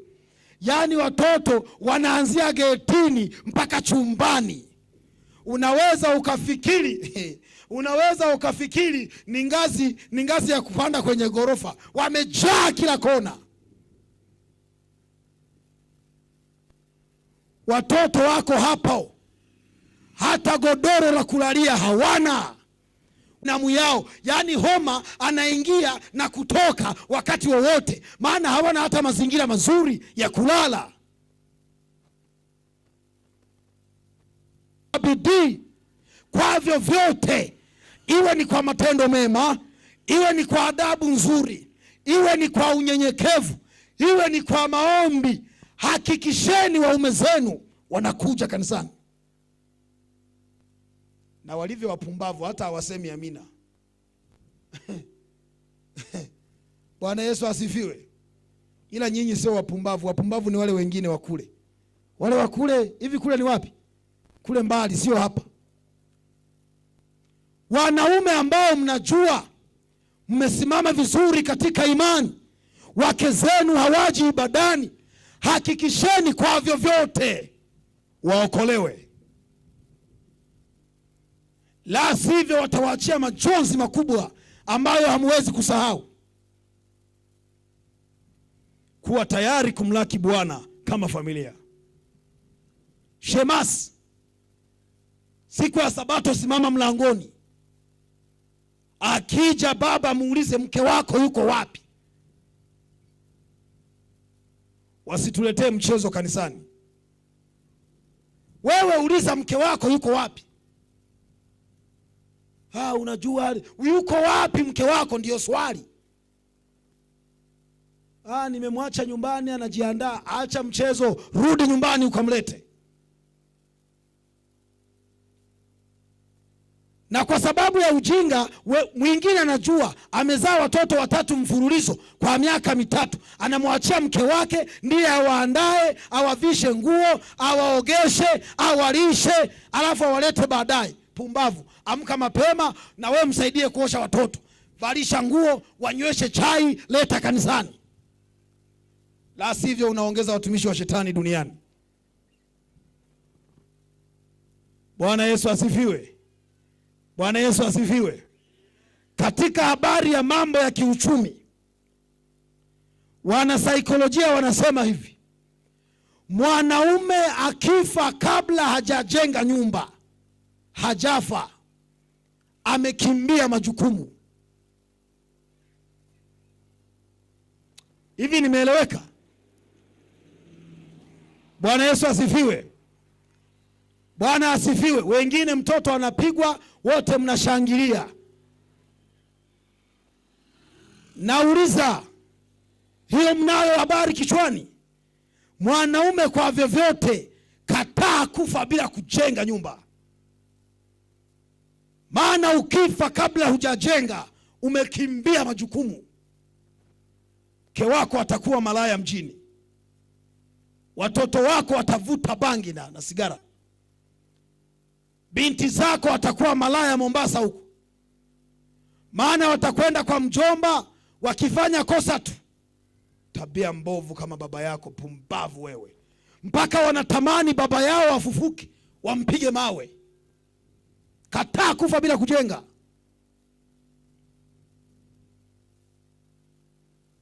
Yaani watoto wanaanzia getini mpaka chumbani. Unaweza ukafikiri ni ngazi ya kupanda kwenye gorofa. Wamejaa kila kona. Watoto wako hapo, hata godoro la kulalia hawana. Namu yao, yaani homa anaingia na kutoka wakati wowote, maana hawana hata mazingira mazuri ya kulala. Bidii kwa vyovyote, iwe ni kwa matendo mema, iwe ni kwa adabu nzuri, iwe ni kwa unyenyekevu, iwe ni kwa maombi, Hakikisheni waume zenu wanakuja kanisani. Na walivyo wapumbavu hata hawasemi amina. Bwana Yesu asifiwe. Ila nyinyi sio wapumbavu. Wapumbavu ni wale wengine wa kule. Wale wa kule, hivi kule ni wapi? Kule mbali, sio hapa. Wanaume ambao mnajua mmesimama vizuri katika imani, wake zenu hawaji ibadani, hakikisheni kwa vyovyote waokolewe. La sivyo watawaachia majonzi makubwa ambayo hamwezi kusahau. Kuwa tayari kumlaki Bwana kama familia. Shemasi, siku ya Sabato simama mlangoni. Akija baba muulize mke wako yuko wapi. Wasituletee mchezo kanisani. Wewe uliza mke wako yuko wapi. Ah, unajua yuko wapi mke wako ndio swali. Ah, nimemwacha nyumbani anajiandaa. Acha mchezo, rudi nyumbani ukamlete. Na kwa sababu ya ujinga, mwingine anajua amezaa watoto watatu mfululizo kwa miaka 3, anamwachia mke wake ndiye awaandae, awavishe nguo, awaogeshe, awalishe, alafu awalete baadaye. Pumbavu. Amka mapema na wewe msaidie kuosha watoto, valisha nguo, wanyweshe chai, leta kanisani. La sivyo unaongeza watumishi wa shetani duniani. Bwana Yesu asifiwe. Bwana Yesu asifiwe. Katika habari ya mambo ya kiuchumi, wanasaikolojia wanasema hivi: mwanaume akifa kabla hajajenga nyumba, hajafa, amekimbia majukumu. Hivi nimeeleweka? Bwana Yesu asifiwe. Bwana asifiwe. Wengine mtoto anapigwa, wote mnashangilia. Nauliza, hiyo mnayo habari kichwani? Mwanaume kwa vyovyote kataa kufa bila kujenga nyumba. Maana ukifa kabla hujajenga, umekimbia majukumu. Mke wako atakuwa malaya mjini. Watoto wako watavuta bangi na sigara. Binti zako watakuwa malaya Mombasa huko. Maana watakwenda kwa mjomba wakifanya kosa tu. Tabia mbovu kama baba yako, pumbavu wewe. Mpaka wanatamani baba yao wafufuke, wampige mawe. Kataa kufa bila kujenga.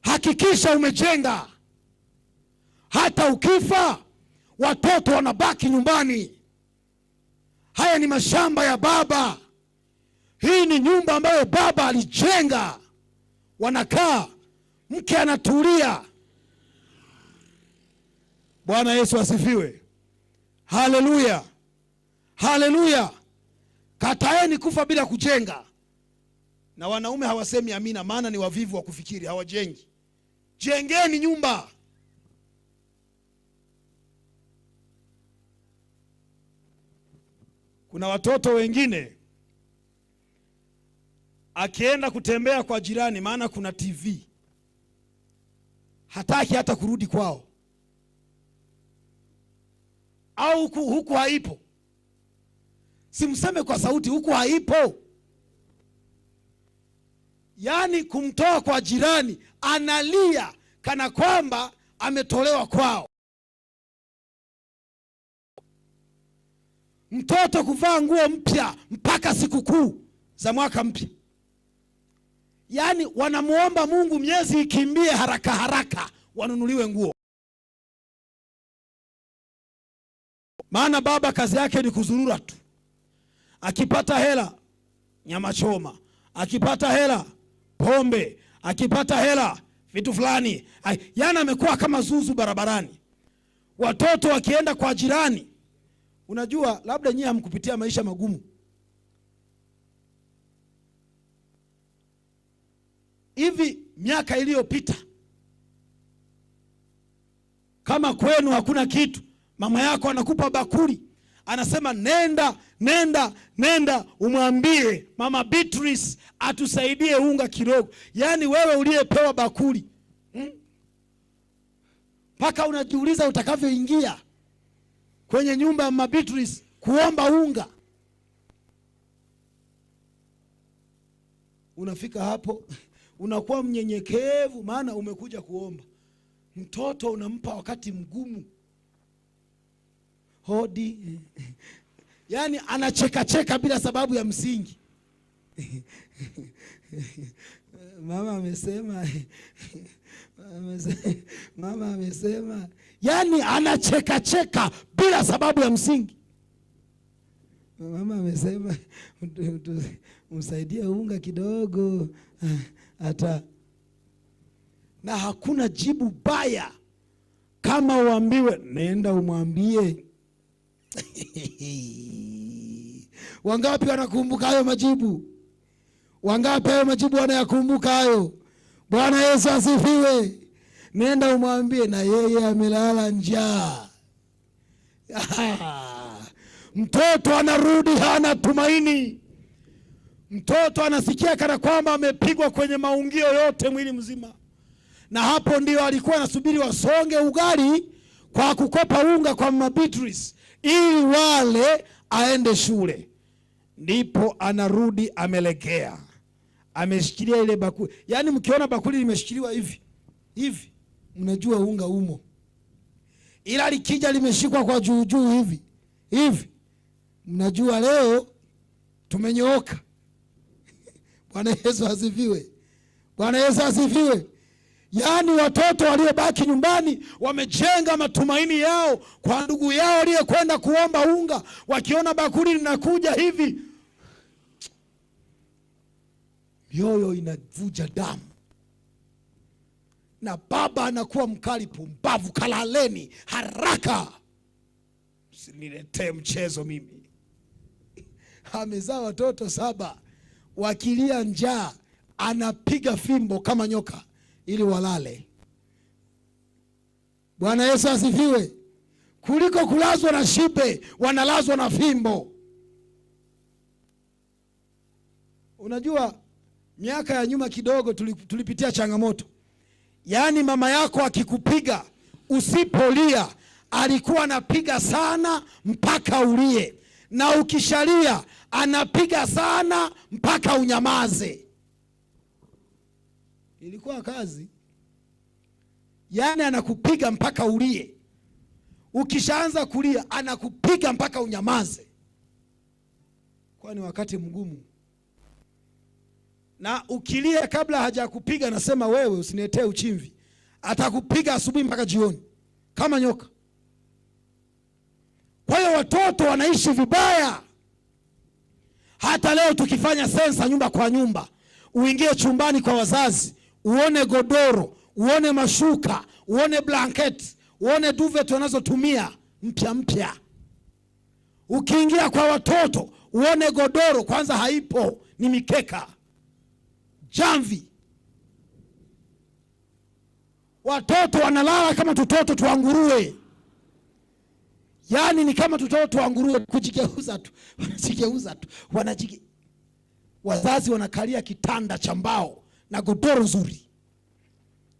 Hakikisha umejenga. Hata ukifa watoto wanabaki nyumbani. Haya ni mashamba ya baba. Hii ni nyumba ambayo baba alijenga. Wanakaa, mke anatulia. Bwana Yesu asifiwe. Haleluya. Haleluya. Kataeni kufa bila kujenga. Na wanaume hawasemi amina, maana ni wavivu wa kufikiri, hawajengi. Jengeni nyumba. Kuna watoto wengine akienda kutembea kwa jirani, maana kuna TV, hataki hata kurudi kwao. Au huku haipo. Simseme kwa sauti, huku haipo. Yaani kumtoa kwa jirani, analia kana kwamba ametolewa kwao. Mtoto kuvaa nguo mpya mpaka sikukuu za mwaka mpya. Yaani wanamuomba Mungu miezi ikimbie haraka haraka wanunuliwe nguo. Maana baba kazi yake ni kuzurura tu. Akipata hela nyama choma, akipata hela pombe, akipata hela vitu fulani. Yaani amekuwa kama zuzu barabarani. Watoto wakienda kwa jirani, unajua labda nyinyi hamkupitia maisha magumu. Hivi miaka iliyopita kama Kama kwenu hakuna kitu, mama yako anakupa bakuli, anasema nenda, nenda, nenda umwambie mama Beatrice atusaidie unga kidogo. Yaani wewe uliyepewa bakuli, mpaka unajiuliza utakavyoingia kwenye nyumba ya mama Beatrice kuomba unga. Unafika hapo unakuwa mnyenyekevu, maana umekuja kuomba. Mtoto unampa wakati mgumu, hodi, yaani anacheka cheka bila sababu ya msingi. Mama amesema, mama amesema, yaani anacheka cheka bila sababu ya msingi. Mama amesema msaidie unga kidogo hata. Na hakuna jibu baya kama uambiwe nenda umwambie. Wangapi wanakumbuka hayo majibu? Wangapi hayo majibu wanayakumbuka hayo? Bwana Yesu asifiwe. Nenda umwambie, na yeye amelala njaa. Mtoto anarudi hana tumaini. Mtoto anasikia kana kwamba amepigwa kwenye maungio yote mwili mzima. Na hapo ndio alikuwa anasubiri wasonge ugali kwa kukopa unga kwa mama Beatrice ili wale aende shule. Ndipo anarudi amelegea, ameshikilia ile bakuli. Yaani mkiona bakuli limeshikiliwa hivi hivi, mnajua unga umo. Ila likija limeshikwa kwa juu juu hivi hivi, mnajua leo tumenyooka. Bwana Yesu asifiwe. Bwana Yesu asifiwe. Yaani watoto waliobaki nyumbani wamejenga matumaini yao kwa ndugu yao aliyekwenda kuomba unga. Wakiona bakuli linakuja hivi, mioyo inavuja damu. Na baba anakuwa mkali, pumbavu, kalaleni haraka, usiniletee mchezo mimi. Amezaa watoto 7, wakilia njaa anapiga fimbo kama nyoka ili walale. Bwana Yesu asifiwe. Kuliko kulazwa na shibe, wanalazwa na fimbo. Unajua miaka ya nyuma kidogo tulipitia changamoto. Yaani mama yako akikupiga usipolia, alikuwa anapiga sana mpaka ulie, na ukishalia anapiga sana mpaka unyamaze. Ilikuwa kazi. Yaani anakupiga mpaka ulie. Ukishaanza kulia anakupiga mpaka unyamaze. Kwani wakati mgumu. Na ukilia kabla hajakupiga, nasema wewe usiniletee uchimvi. Atakupiga asubuhi mpaka jioni kama nyoka. Kwa hiyo watoto wanaishi vibaya. Hata leo tukifanya sensa nyumba kwa nyumba, uingie chumbani kwa wazazi, uone godoro, uone mashuka, uone blanket, uone duvet wanazotumia mpya mpya. Ukiingia kwa watoto uone godoro kwanza haipo, ni mikeka, jamvi. Watoto wanalala kama tutoto twa nguruwe. Yaani ni kama tutoto twa nguruwe, kujigeuza tu, wanajigeuza tu, Wazazi wanakalia kitanda cha mbao na godoro nzuri,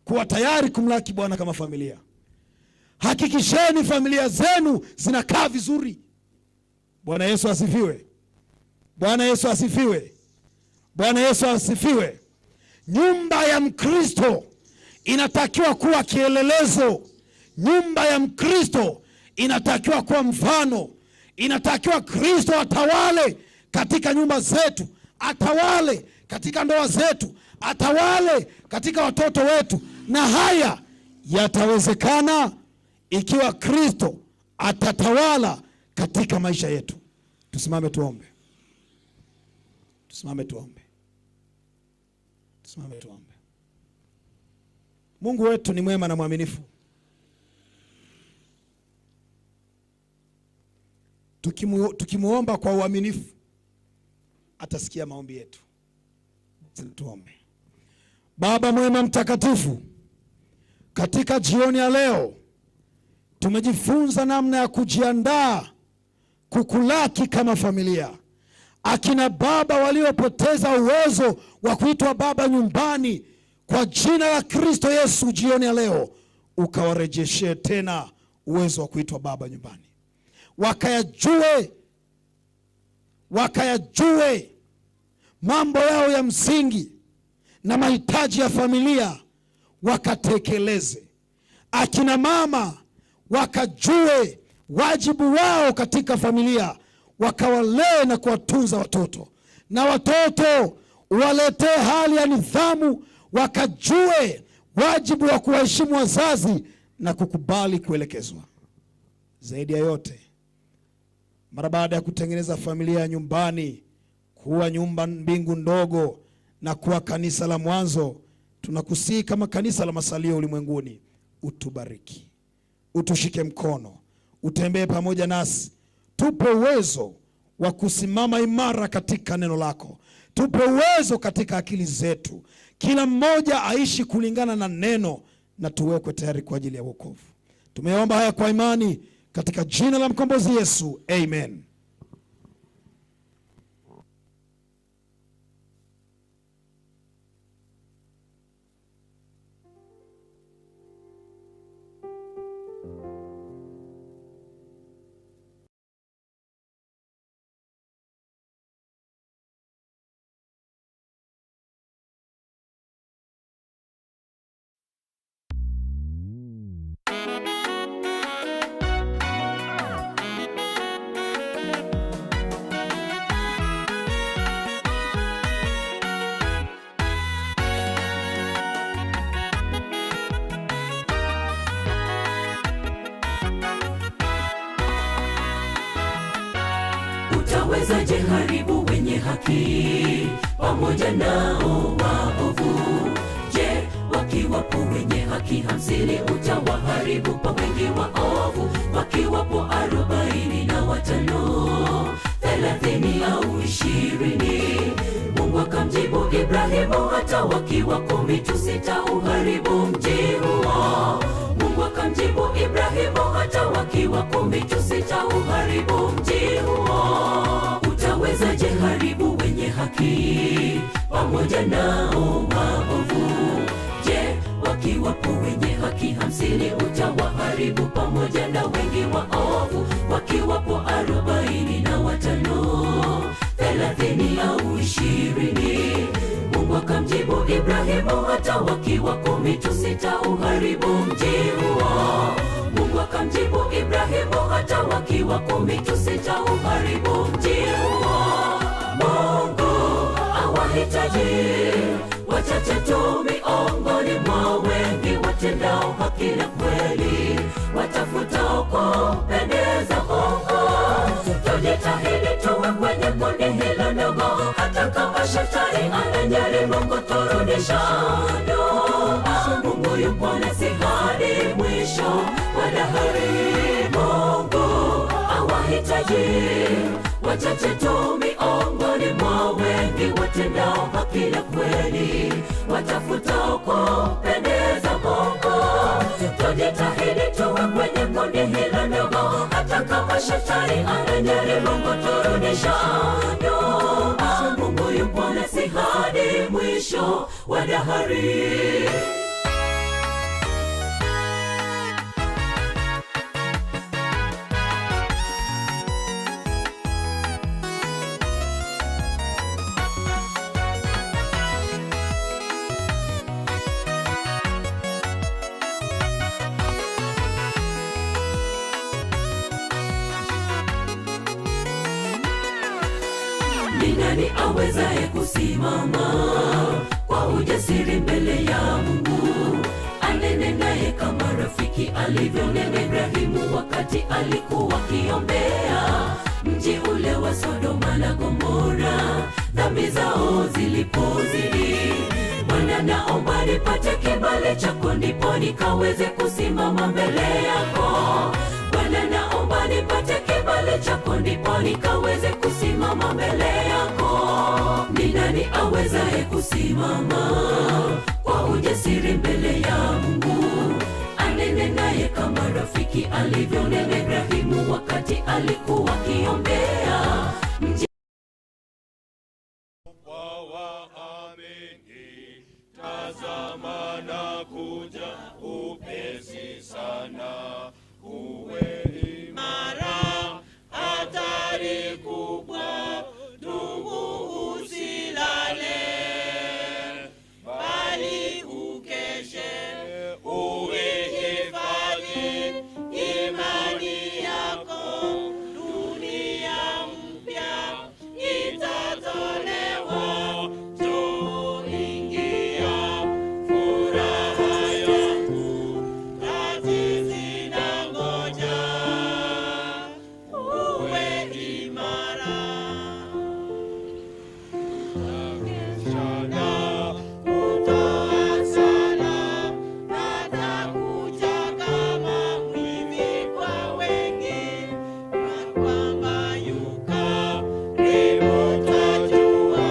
kuwa tayari kumlaki Bwana kama familia. Hakikisheni familia zenu zinakaa vizuri. Bwana Yesu asifiwe. Bwana Yesu asifiwe. Bwana Yesu asifiwe. Nyumba ya Mkristo inatakiwa kuwa kielelezo. Nyumba ya Mkristo inatakiwa kuwa mfano. Inatakiwa Kristo atawale katika nyumba zetu, atawale katika ndoa zetu, atawale katika watoto wetu. Na haya yatawezekana ikiwa Kristo atatawala katika maisha yetu. Tusimame tuombe. Tusimame tuombe. Tusimame tuombe. Mungu wetu ni mwema na mwaminifu. Tukimuomba kwa uaminifu atasikia maombi yetu. Tuombe. Baba mwema mtakatifu, katika jioni ya leo Tumejifunza namna ya kujiandaa kukulaki kama familia. Akina baba waliopoteza uwezo wa kuitwa baba nyumbani, kwa jina la Kristo Yesu, jioni ya leo ukawarejeshe tena uwezo wa kuitwa baba nyumbani, wakayajue mambo yao ya msingi na mahitaji ya familia, wakatekeleze. Akina mama wakajue wajibu wao katika familia, wakawalee na kuwatunza watoto, na watoto waletee hali ya nidhamu, wakajue wajibu wa kuwaheshimu wazazi na kukubali kuelekezwa. Zaidi ya yote, mara baada ya kutengeneza familia ya nyumbani kuwa nyumba mbingu ndogo na kuwa kanisa la mwanzo, tunakusihi kama kanisa la masalio ulimwenguni, utubariki, utushike mkono, utembee pamoja nasi, tupe uwezo wa kusimama imara katika neno lako, tupe uwezo katika akili zetu, kila mmoja aishi kulingana na neno, na tuwekwe tayari kwa ajili ya wokovu. Tumeomba haya kwa imani katika jina la mkombozi Yesu, amen. Utawezaje haribu wenye haki pamoja nao waovu? Je, wakiwapo wenye haki 50 utawaharibu pa wengi waovu? Wakiwapo 45, 30 au 20? Mungu akamjibu Ibrahimu, hata wakiwa 10 tu sitauharibu mji huo. Mungu akamjibu Ibrahimu, hata wakiwa 10 tu sitauharibu mji huo. Utawezaje haribu wenye haki pamoja nao waovu? Je, wakiwapo wenye haki 50 utawaharibu pamoja na wengi waovu? Wakiwapo 45, 30 au 20? Mungu akamjibu Ibrahimu, hata wakiwa 10 tu sitauharibu mji huo. Mungu akamjibu Ibrahimu, hata wakiwa 10 tu sitauharibu mji huo. Mungu awahitaji wachache tu miongoni mwa wengi watendao haki na kweli, watafutao kumpendeza Mungu. Tujitahidi tuwe kwenye kundi hilo ndogo, hata kama shetani anajaribu kuturudisha nyuma. Mungu yupo nasi hadi mwisho wa dahari. Mungu awahitaji wachache tu miongoni mwa wengi watendao haki na kweli, watafutao kumpendeza Mungu. Tujitahidi tuwe kwenye kundi hilo ndogo, hata kama shetani anajaribu kuturudisha nyuma. Mungu yupo nasi hadi mwisho wa dahari. Ni nani awezaye kusimama kwa ujasiri mbele ya Mungu, anene naye kama rafiki alivyonena Ibrahimu wakati alikuwa akiombea mji ule wa Sodoma na Gomora, dhambi zao zilipozidi? Bwana, naomba nipate kibali chako, ndipo nikaweze kusimama mbele yako. Bwana, naomba nipate kibali chako, ndipo nikaweze kusimama mbele yako. Ni nani awezaye kusimama kwa ujasiri mbele ya Mungu, anene naye kama rafiki Melkizedeki alivyonena Ibrahimu wakati alikuwa akiombea mji. Tazama nakuja upesi sana, uwe imara. Hatari kubwa, ndugu, usilale, bali ukeshe, uihifadhi imani yako. Dunia mpya itatolewa, tuingia furaha yangu, taji zinangoja. Uwe imara. Tutakeshana kutoa sala, atakuja kama mwizi kwa wengi, na kwamba yu karibu twajua,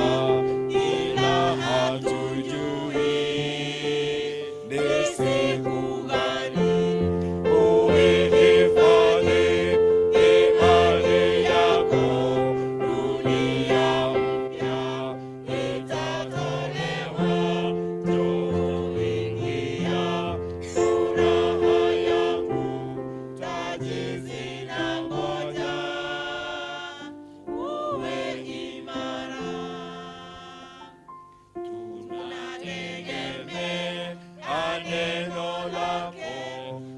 ila hatujui ni siku gani. Uihifadhi imani yako, Dunia mpya itatolewa, tuingia furaha yangu, taji zinangoja. Uwe imara, tunategemea neno lako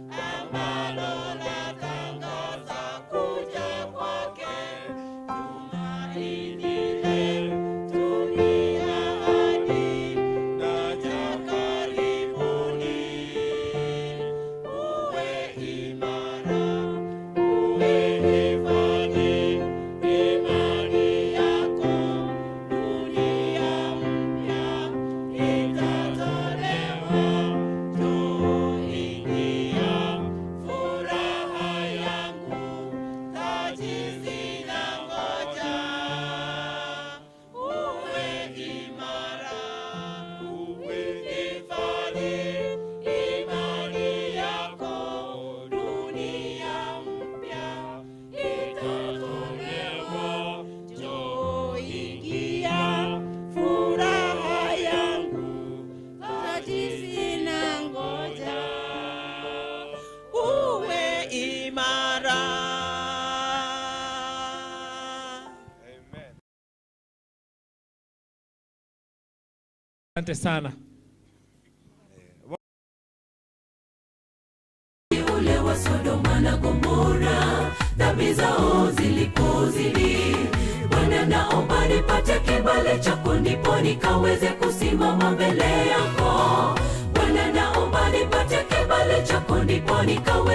ambalo latangaza kuja kwake. Tumaini letu ni ahadi, naja karibuni. Uwe imara, uihifadhi imani yako. Dunia mpya itatolewa, tuingia furaha yangu, taji zinangoja. Uwe imara, uihifadhi imani yako. Dunia mpya itatolewa, tuingia furaha yangu, taji zinangoja. Uwe imara. Asante sana. Ule wa Sodoma na Gomora, dhambi zao zilipozidi. Bwana, naomba nipate kibali chako, ndipo nikaweze kusimama mbele yako. Bwana, naomba nipate kibali chako, ndipo nikaweze